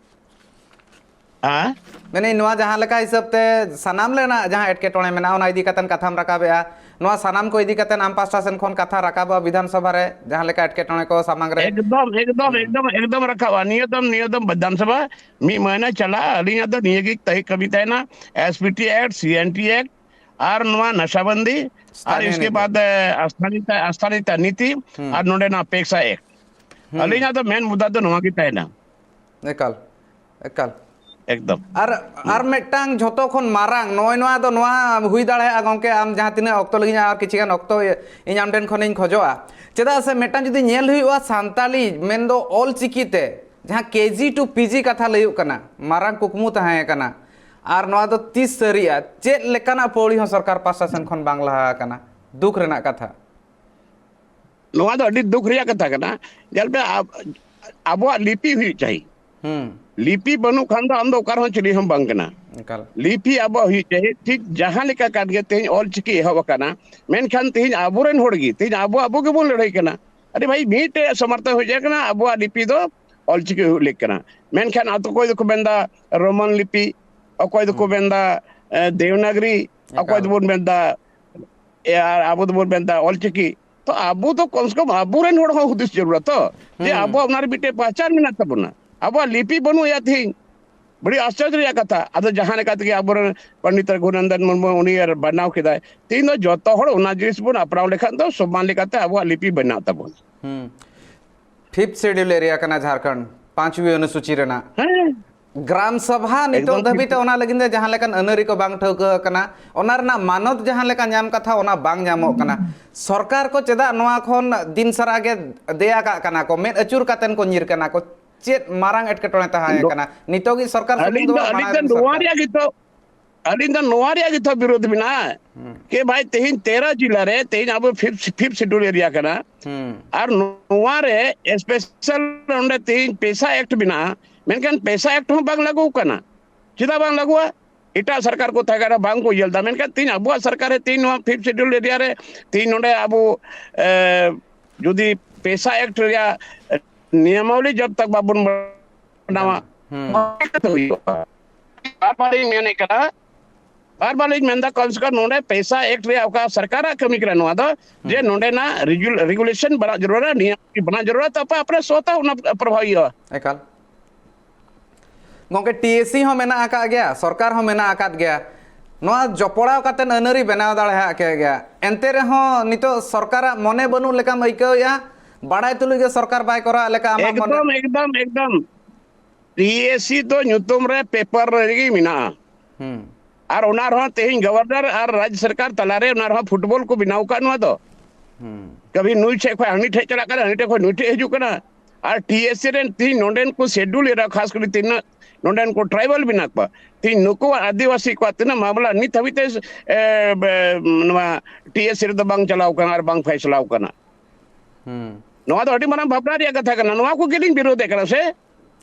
ᱦᱮᱸ? ᱢᱮᱱᱮᱫ ᱱᱚᱣᱟ ᱡᱟᱦᱟᱸ ᱞᱮᱠᱟ ᱦᱤᱥᱟᱹᱵ ᱛᱮ ᱥᱟᱱᱟᱢ ᱨᱮᱱᱟᱜ ᱡᱟᱦᱟᱸ ᱮᱴᱠᱮᱴᱚᱬᱮ ᱢᱮᱱᱟᱜᱼᱟ, ᱚᱱᱟ ᱤᱫᱤ ᱠᱟᱛᱮ ᱠᱟᱛᱷᱟᱢ ᱨᱟᱠᱟᱵᱮᱜᱼᱟ, ᱱᱚᱣᱟ ᱥᱟᱱᱟᱢ ᱠᱚ ᱤᱫᱤ ᱠᱟᱛᱮ ᱟᱢ ᱯᱟᱥᱴᱟ ᱥᱮᱱ ᱠᱷᱚᱱ ᱠᱟᱛᱷᱟ ᱨᱟᱠᱟᱵᱚᱜᱼᱟ ᱵᱤᱫᱷᱟᱱ ᱥᱚᱵᱷᱟ ᱨᱮ, ᱡᱟᱦᱟᱸ ᱞᱮᱠᱟ ᱮᱴᱠᱮᱴᱚᱬᱮ ᱠᱚ ᱥᱟᱢᱟᱝ ᱨᱮ᱾ ᱮᱠᱫᱚᱢ, ᱮᱠᱫᱚᱢ, ᱦᱩᱸ᱾ ᱮᱠᱫᱚᱢ, ᱮᱠᱫᱚᱢ ᱨᱟᱠᱟᱵᱼᱟ᱾ ᱱᱤᱭᱟᱹ ᱫᱚ, ᱱᱤᱭᱟᱹ ᱫᱚ ᱵᱤᱫᱷᱟᱱ ᱥᱚᱵᱷᱟ ᱢᱤᱫ ᱢᱟᱹᱦᱱᱟᱹ ᱪᱟᱞᱟᱜᱼᱟ᱾ ᱟᱹᱞᱤᱧᱟᱜ ᱫᱚ ᱱᱤᱭᱟᱹ ᱜᱮ ᱛᱟᱦᱮᱸ ᱠᱟᱹᱢᱤ ᱛᱟᱦᱮᱱᱟ, ᱮᱥ ᱯᱤ ᱴᱤ ᱮᱠᱴ, ᱥᱤ ᱮᱱ ᱴᱤ ᱮᱠᱴ ᱟᱨ ᱱᱚᱣᱟ ᱱᱟᱥᱟᱵᱟᱱᱫᱤ ᱟᱨ ᱥᱛᱷᱟᱱᱤᱭᱚ ᱤᱥᱠᱮ ᱱᱤᱛᱤ᱾ ᱵᱟᱫ, ᱮ, ᱥᱛᱷᱟᱱᱤᱭᱚ, ᱥᱛᱷᱟᱱᱤᱭᱚ ᱱᱤᱛᱤ ᱦᱩᱸ᱾ ᱟᱨ ᱱᱚᱰᱮᱱᱟᱜ ᱯᱮᱠᱥᱟ ᱮᱠᱴ᱾ ᱦᱩᱸ᱾ ᱟᱹᱞᱤᱧᱟᱜ ᱫᱚ ᱢᱮᱱ ᱢᱩᱫᱽᱫᱟ ᱫᱚ ᱱᱚᱣᱟ ᱜᱮ ᱛᱟᱦᱮᱱᱟ᱾ ᱮᱠᱟᱞ, ᱮᱠᱟᱞ᱾ ᱮᱠᱫᱚᱢ᱾ ᱟᱨ, ᱟᱨ ᱢᱤᱫᱴᱟᱝ ᱡᱷᱚᱛᱚ ᱠᱷᱚᱱ ᱢᱟᱨᱟᱝ ᱱᱚᱜᱼᱚᱭ ᱱᱚᱣᱟ ᱫᱚ ᱱᱚᱣᱟ ᱦᱩᱭ ᱫᱟᱲᱮᱭᱟᱜᱼᱟ ᱜᱚᱢᱠᱮ, ᱟᱢ ᱡᱟᱦᱟᱸ ᱛᱤᱱᱟᱹᱜ ᱚᱠᱛᱚ ᱞᱟᱹᱜᱤᱫ ᱟᱨ ᱠᱤᱪᱷᱩ ᱜᱟᱱ ᱚᱠᱛᱚ ᱤᱧ ᱟᱢ ᱴᱷᱮᱱ ᱠᱷᱚᱱᱤᱧ ᱠᱷᱚᱡᱚᱜᱼᱟ᱾ ᱪᱮᱫᱟᱜ ᱥᱮ ᱢᱤᱫᱴᱟᱝ ᱡᱩᱫᱤ ᱧᱮᱞ ᱦᱩᱭᱩᱜᱼᱟ ᱥᱟᱱᱛᱟᱞᱤ ᱢᱮᱱᱫᱚ ᱚᱞ ᱪᱤᱠᱤ ᱛᱮ ᱡᱟᱦᱟᱸ ᱠᱮ ᱡᱤ ᱴᱩ ᱯᱤ ᱡᱤ ᱠᱟᱛᱷᱟ ᱞᱟᱹᱭᱩᱜ ᱠᱟᱱᱟ, ᱢᱟᱨᱟᱝ ᱠᱩᱠᱢᱩ ᱛᱟᱦᱮᱸ ᱠᱟᱱᱟ, ᱟᱨ ᱱᱚᱣᱟ ᱫᱚ ᱛᱤᱥ ᱥᱟᱹᱨᱤᱜᱼᱟ? ᱪᱮᱫ ᱞᱮᱠᱟᱱᱟᱜ ᱯᱟᱹᱣᱲᱤ ᱦᱚᱸ ᱥᱚᱨᱠᱟᱨ ᱯᱟᱥᱴᱟ ᱥᱮᱱ ᱠᱷᱚᱱ ᱵᱟᱝ ᱞᱟᱦᱟ ᱟᱠᱟᱱᱟ? ᱫᱩᱠ ᱨᱮᱱᱟᱜ ᱠᱟᱛᱷᱟ᱾ ᱱᱚᱣᱟ ᱫᱚ ᱟᱹᱰᱤ ᱫᱩᱠ ᱨᱮᱭᱟᱜ ᱠᱟᱛᱷᱟ ᱠᱟᱱᱟ᱾ ᱧᱮᱞ ᱯᱮ, ᱟᱵ-, ᱟᱵᱚᱣᱟᱜ ᱞᱤᱯᱤ ᱦᱩᱭᱩᱜ ᱪᱟᱹᱦᱤ᱾ ᱦᱩᱸ᱾ ᱞᱤᱯᱤ ᱵᱟᱹᱱᱩᱜ ᱠᱷᱟᱱ ᱫᱚ ᱟᱢ ᱫᱚ ᱚᱠᱟ ᱨᱮᱦᱚᱸ ᱪᱤᱞᱤ ᱦᱚᱸ ᱵᱟᱝ ᱠᱟᱱᱟ᱾ ᱮᱠᱟᱞ᱾ ᱞᱤᱯᱤ ᱟᱵᱚᱣᱟᱜ ᱦᱩᱭᱩᱜ ᱪᱟᱹᱦᱤ᱾ ᱴᱷᱤᱠ ᱡᱟᱦᱟᱸ ᱞᱮᱠᱟ ᱠᱟᱱ ᱜᱮ ᱛᱮᱦᱮᱧ ᱚᱞ ᱪᱤᱠᱤ ᱮᱦᱚᱵ ᱟᱠᱟᱱᱟ, ᱢᱮᱱᱠᱷᱟᱱ ᱛᱮᱦᱮᱧ ᱟᱵᱚᱨᱮᱱ ᱦᱚᱲ ᱜᱮ, ᱛᱮᱦᱮᱧ ᱟᱵᱚ, ᱟᱵᱚ ᱜᱮᱵᱚᱱ ᱞᱟᱹᱲᱦᱟᱹᱭ ᱠᱟᱱᱟ᱾ ᱟᱨᱮ ᱵᱷᱟᱭ, ᱢᱤᱫᱴᱮᱡ ᱥᱚᱢᱚᱨᱛᱷᱚ ᱦᱩᱭ ᱡᱟᱭ ᱠᱟᱱᱟ, ᱟᱵᱚᱣᱟᱜ ᱞᱤᱯᱤ ᱫᱚ ᱚᱞ ᱪᱤᱠᱤ ᱦᱩᱭᱩᱜ ᱞᱮᱠ ᱠᱟᱱᱟ᱾ ᱢᱮᱱᱠᱷᱟᱱ ᱟᱛᱳ ᱚᱠᱚᱭ ᱫᱚᱠᱚ ᱢᱮᱱᱫᱟ ᱨᱳᱢᱟᱱ ᱞᱤᱯᱤ, ᱚᱠᱚᱭ ᱫᱚᱠᱚ ᱦᱩᱸ᱾ ᱢᱮᱱᱫᱟ, ᱮ, ᱫᱮᱣᱱᱟᱜᱽᱨᱤ, ᱚᱠᱚᱭ ᱮᱠᱟᱞ᱾ ᱫᱚᱵᱚᱱ ᱢᱮᱱᱫᱟ ᱮ, ᱟᱨ ᱟᱵᱚ ᱫᱚᱵᱚᱱ ᱢᱮᱱᱫᱟ ᱚᱞᱪᱤᱠᱤ᱾ ᱛᱚ ᱟᱵᱚ ᱫᱚ ᱠᱚᱢ ᱥᱮ ᱠᱚᱢ ᱟᱵᱚᱨᱮᱱ ᱦᱚᱲ ᱦᱚᱸ ᱦᱩᱫᱤᱥ ᱡᱟᱹᱨᱩᱲᱟ ᱛᱚ, ᱡᱮ ᱦᱩᱸ᱾ ᱟᱵᱚᱣᱟᱜ ᱚᱱᱟ ᱨᱮ ᱢᱤᱫᱴᱮᱡ ᱯᱟᱦᱪᱟᱱ ᱢᱮᱱᱟᱜ ᱛᱟᱵᱚᱱᱟ᱾ ᱟᱵᱚᱣᱟᱜ ᱞᱤᱯᱤ ᱵᱟᱹᱱᱩᱜ ᱭᱟ ᱛᱤᱦᱤᱧ᱾ ᱵᱟᱹᱲᱤᱡ ᱟᱥᱪᱚᱨᱡᱚ ᱨᱮᱭᱟᱜ ᱠᱟᱛᱷᱟ᱾ ᱟᱫᱚ ᱡᱟᱦᱟᱸ ᱞᱮᱠᱟ ᱛᱮᱜᱮ ᱟᱵᱚᱨᱮᱱ ᱯᱚᱱᱰᱤᱛ ᱨᱚᱜᱷᱩᱱᱚᱱᱫᱚᱱ ᱢᱩᱨᱢᱩ ᱩᱱᱤ ᱵᱮᱱᱟᱣ ᱠᱮᱫᱟᱭ, ᱛᱤᱦᱤᱧ ᱫᱚ ᱡᱚᱛᱚ ᱦᱚᱲ ᱚᱱᱟ ᱡᱤᱱᱤᱥ ᱵᱚᱱ ᱟᱯᱱᱟᱣ ᱞᱮᱠᱷᱟᱱ ᱫᱚ ᱥᱚᱢᱟᱱ ᱞᱮᱠᱟᱛᱮ ᱟᱵᱚᱣᱟᱜ ᱞᱤᱯᱤ ᱵᱮᱱᱟᱜ ᱛᱟᱵᱚᱱᱟ᱾ ᱦᱩᱸ᱾ ᱯᱷᱤᱯᱛᱷ ᱥᱤᱰᱤᱭᱩᱞ ᱮᱨᱤᱭᱟ ᱠᱟᱱᱟ ᱡᱷᱟᱲᱠᱷᱚᱸᱰ, ᱯᱟᱸᱪᱣᱤ ᱚᱱᱩᱥᱩᱪᱤ ᱨᱮᱱᱟᱜ᱾ ᱦᱮᱸ᱾ ᱜᱨᱟᱢ ᱥᱚᱵᱷᱟ ᱱᱤᱛᱚᱜ ᱮᱠᱫᱚᱢ ᱫᱷᱟᱹᱵᱤᱡ ᱴᱷᱤᱠ᱾ ᱛᱮ ᱚᱱᱟ ᱞᱟᱹᱜᱤᱫ ᱛᱮ ᱡᱟᱦᱟᱸ ᱞᱮᱠᱟᱱ ᱟᱹᱱᱟᱹᱨᱤ ᱠᱚ ᱵᱟᱝ ᱴᱷᱟᱹᱣᱠᱟᱹ ᱟᱠᱟᱱᱟ, ᱚᱱᱟ ᱨᱮᱱᱟᱜ ᱢᱟᱱᱚᱛ ᱡᱟᱦᱟᱸ ᱞᱮᱠᱟ ᱧᱟᱢ ᱠᱟᱛᱷᱟ, ᱚᱱᱟ ᱵᱟᱝ ᱧᱟᱢᱚᱜ ᱠᱟᱱᱟ᱾ ᱥᱚᱨᱠᱟᱨ ᱠᱚ ᱪᱮᱫᱟᱜ ᱱᱚᱣᱟ ᱠᱷᱚᱱ ᱫᱤᱱ ᱥᱟᱨᱟ ᱜᱮ ᱫᱮᱭᱟ ᱠᱟᱜ ᱠᱟᱱᱟ ᱠᱚ, ᱢᱮᱫ ᱟᱹᱪᱩᱨ ᱠᱟᱛᱮᱱ ᱠᱚ ᱧᱤᱨ ᱠᱟᱱᱟ ᱠᱚ? ᱪᱮᱫ ᱢᱟᱨᱟᱝ ᱮᱴᱠᱮᱴᱚᱬᱮ ᱛᱟᱦᱮᱸ ᱱᱚ-, ᱠᱟᱱᱟ? ᱱᱤᱛᱚᱜ ᱜᱮ ᱥᱚᱨᱠᱟᱨ ᱥᱩᱢᱩᱝ ᱟᱹᱞᱤᱧ ᱫᱚ, ᱫᱚ ᱵᱟᱝ, ᱟᱹᱞᱤᱧ ᱢᱟᱲᱟᱝ ᱫᱚ ᱨᱮᱱ ᱱᱚᱣᱟ ᱥᱚᱨᱠᱟᱨ᱾ ᱨᱮᱭᱟᱜ ᱜᱮᱛᱚ, ᱟᱹᱞᱤᱧ ᱫᱚ ᱱᱚᱣᱟ ᱨᱮᱭᱟᱜ ᱜᱮᱛᱚ ᱵᱤᱨᱳᱫᱷ ᱢᱮᱱᱟᱜᱼᱟ᱾ ᱦᱩᱸ᱾ ᱠᱮ ᱵᱷᱟᱭ, ᱛᱮᱦᱮᱧ ᱛᱮᱨᱚ ᱡᱤᱞᱟ ᱨᱮ ᱛᱮᱦᱮᱧ ᱟᱵᱚ ᱯᱷᱤᱯᱛᱷ, ᱯᱷᱤᱯᱛᱷ ᱥᱤᱰᱤᱭᱩᱞ ᱮᱨᱤᱭᱟ ᱠᱟᱱᱟ᱾ ᱦᱩᱸ᱾ ᱟᱨ ᱱᱚᱣᱟ ᱨᱮ ᱥᱯᱮᱥᱟᱞ ᱚᱸᱰᱮ ᱛᱮᱦᱮᱧ ᱯᱮᱥᱟ ᱮᱠᱴ ᱢᱮᱱᱟᱜᱼᱟ, ᱢᱮᱱᱠᱷᱟᱱ ᱯᱮᱥᱟ ᱮᱠᱴ ᱦᱚᱸ ᱵᱟᱝ ᱞᱟᱹᱜᱩ ᱠᱟᱱᱟ᱾ ᱪᱮᱫᱟᱜ ᱵᱟᱝ ᱞᱟᱹᱜᱩᱜᱼᱟ? ᱮᱴᱟᱜ ᱥᱚᱨᱠᱟᱨ ᱠᱚ ᱛᱟᱦᱮᱸ ᱠᱟᱱᱟ, ᱵᱟᱝ ᱠᱚ ᱧᱮᱞ ᱮᱫᱟ, ᱢᱮᱱᱠᱷᱟᱱ ᱛᱮᱦᱮᱧ ᱟᱵᱚᱣᱟᱜ ᱥᱚᱨᱠᱟᱨ ᱨᱮ ᱛᱮᱦᱮᱧ ᱱᱚᱣᱟ ᱯᱷᱤᱯᱛᱷ ᱥᱤᱰᱤᱭᱩᱞ ᱮᱨᱤᱭᱟ ᱨᱮ ᱛᱮᱦᱮᱧ ᱱᱚᱰᱮ ᱟᱵᱚ, ᱮ, ᱡᱩᱫᱤ ᱯᱮᱥᱟ ᱮᱠᱴ ᱨᱮᱭᱟᱜ ᱱᱤᱭᱟᱢᱟᱵᱚᱞᱤ ᱡᱚᱵ ᱛᱟᱠ ᱵᱟᱵᱚᱱ ᱵᱮᱱᱟᱣᱟ, ᱦᱩᱸ᱾ ᱵᱟᱝ ᱦᱩᱭᱩᱜᱼᱟ᱾ ᱵᱟᱨ ᱵᱟᱨ ᱤᱧ ᱢᱮᱱᱮᱫ ᱠᱟᱱᱟ, ᱵᱟᱨ ᱵᱟᱨ ᱤᱧ ᱢᱮᱱᱫᱟ, ᱠᱚᱢ ᱥᱮ ᱠᱚᱢ ᱱᱚᱰᱮ ᱯᱮᱭᱥᱟ ᱮᱠᱴ ᱨᱮᱭᱟᱜ ᱚᱠᱟ ᱥᱚᱨᱠᱟᱨᱟᱜ ᱠᱟᱹᱢᱤ ᱠᱟᱱᱟ ᱱᱚᱣᱟ ᱫᱚ, ᱡᱮ ᱦᱩᱸ᱾ ᱱᱚᱰᱮᱱᱟᱜ ᱨᱮᱜᱩᱞ-, ᱨᱮᱜᱩᱞᱮᱥᱚᱱ ᱵᱮᱱᱟᱣ ᱡᱟᱹᱨᱩᱲᱟ, ᱱᱤᱭᱚᱢ ᱵᱮᱱᱟᱣ ᱡᱟᱹᱨᱩᱲᱟ, ᱛᱟᱨᱯᱚᱨ ᱟᱯᱱᱟᱨ ᱥᱚᱛᱟ ᱚᱱᱟ ᱯᱨᱚᱵᱷᱟᱵ ᱦᱩᱭᱩᱜᱼᱟ᱾ ᱮᱠᱟᱞ᱾ ᱜᱚᱝᱠᱮ, ᱴᱤ ᱮ ᱥᱤ ᱦᱚᱸ ᱢᱮᱱᱟᱜ ᱟᱠᱟᱫ ᱜᱮᱭᱟ, ᱥᱚᱨᱠᱟᱨ ᱦᱚᱸ ᱢᱮᱱᱟᱜ ᱟᱠᱟᱫ ᱜᱮᱭᱟ, ᱱᱚᱣᱟ ᱡᱚᱯᱚᱲᱟᱣ ᱠᱟᱛᱮ ᱟᱹᱱᱟᱹᱨᱤ ᱵᱮᱱᱟᱣ ᱫᱟᱲᱮᱭᱟᱜ ᱠᱮ ᱜᱮᱭᱟ᱾ ᱮᱱᱛᱮ ᱨᱮᱦᱚᱸ ᱱᱤᱛᱚᱜ ᱥᱚᱨᱠᱟᱨᱟᱜ ᱢᱚᱱᱮ ᱵᱟᱹᱱᱩᱜ ᱞᱮᱠᱟᱢ ᱟᱹᱭᱠᱟᱹᱣᱮᱫᱼᱟ, ᱵᱟᱲᱟᱭ ᱛᱩᱞᱩᱡ ᱜᱮ ᱥᱚᱨᱠᱟᱨ ᱵᱟᱭ ᱠᱚᱨᱟᱣ ᱞᱮᱠᱟ ᱟᱢᱟᱜ ᱢᱚᱱᱮ? ᱮᱠᱫᱚᱢ, ᱮᱠᱫᱚᱢ, ᱮᱠᱫᱚᱢ᱾ ᱴᱤ ᱮ ᱥᱤ ᱫᱚ ᱧᱩᱛᱩᱢ ᱨᱮ ᱯᱮᱯᱟᱨ ᱨᱮᱜᱮ ᱢᱮᱱᱟᱜᱼᱟ᱾ ᱦᱩᱸ᱾ ᱟᱨ ᱚᱱᱟ ᱨᱮᱦᱚᱸ ᱛᱮᱦᱮᱧ ᱜᱚᱵᱷᱚᱨᱱᱚᱨ ᱟᱨ ᱨᱟᱡᱽ ᱥᱚᱨᱠᱟᱨ ᱛᱟᱞᱟᱨᱮ ᱚᱱᱟ ᱨᱮᱦᱚᱸ ᱯᱷᱩᱴᱵᱚᱞ ᱠᱚ ᱵᱮᱱᱟᱣ ᱟᱠᱟᱫ ᱱᱚᱣᱟ ᱫᱚ᱾ ᱦᱩᱸ᱾ ᱠᱟᱵᱷᱤ ᱱᱩᱭ ᱴᱷᱮᱡ ᱠᱷᱚᱱ ᱦᱟᱹᱱᱤ ᱴᱷᱮᱡ ᱪᱟᱞᱟᱜ ᱠᱟᱱᱟ, ᱦᱟᱹᱱᱤ ᱴᱷᱮᱡ ᱠᱷᱚᱱ ᱱᱩᱭ ᱴᱷᱮᱡ ᱦᱤᱡᱩᱜ ᱠᱟᱱᱟ᱾ ᱟᱨ ᱴᱤ ᱮ ᱥᱤ ᱨᱮᱱ ᱛᱮᱦᱮᱧ ᱱᱚᱰᱮᱱ ᱠᱚ ᱥᱮᱰᱩᱞ ᱮᱨᱟ, ᱠᱷᱟᱥ ᱠᱚᱨᱮ ᱛᱤᱱᱟᱹᱜ ᱱᱚᱰᱮᱱ ᱠᱚ ᱴᱨᱟᱭᱵᱟᱞ ᱢᱮᱱᱟᱜ ᱠᱚᱣᱟ, ᱛᱮᱦᱮᱧ ᱱᱩᱠᱩᱣᱟᱜ ᱟᱹᱫᱤᱵᱟᱹᱥᱤ ᱠᱚᱣᱟᱜ ᱛᱤᱱᱟᱹᱜ ᱢᱟᱢᱞᱟ ᱱᱤᱛ ᱦᱟᱹᱵᱤᱡ ᱛᱮ, ᱮ, ᱵᱮ-, ᱱᱚᱣᱟ ᱴᱤ ᱮ ᱥᱤ ᱨᱮᱫᱚ ᱵᱟᱝ ᱪᱟᱞᱟᱣ ᱠᱟᱱᱟ ᱟᱨ ᱵᱟᱝ ᱯᱷᱟᱭᱥᱞᱟᱣ ᱠᱟᱱᱟ᱾ ᱦᱩᱸ᱾ ᱱᱚᱣᱟ ᱫᱚ ᱟᱹᱰᱤ ᱢᱟᱨᱟᱝ ᱵᱷᱟᱵᱽᱱᱟ ᱨᱮᱭᱟᱜ ᱠᱟᱛᱷᱟ ᱠᱟᱱᱟ᱾ ᱱᱚᱣᱟ ᱠᱚᱜᱮ ᱞᱤᱧ ᱵᱤᱨᱳᱫᱮᱫ ᱠᱟᱱᱟ ᱥᱮ᱾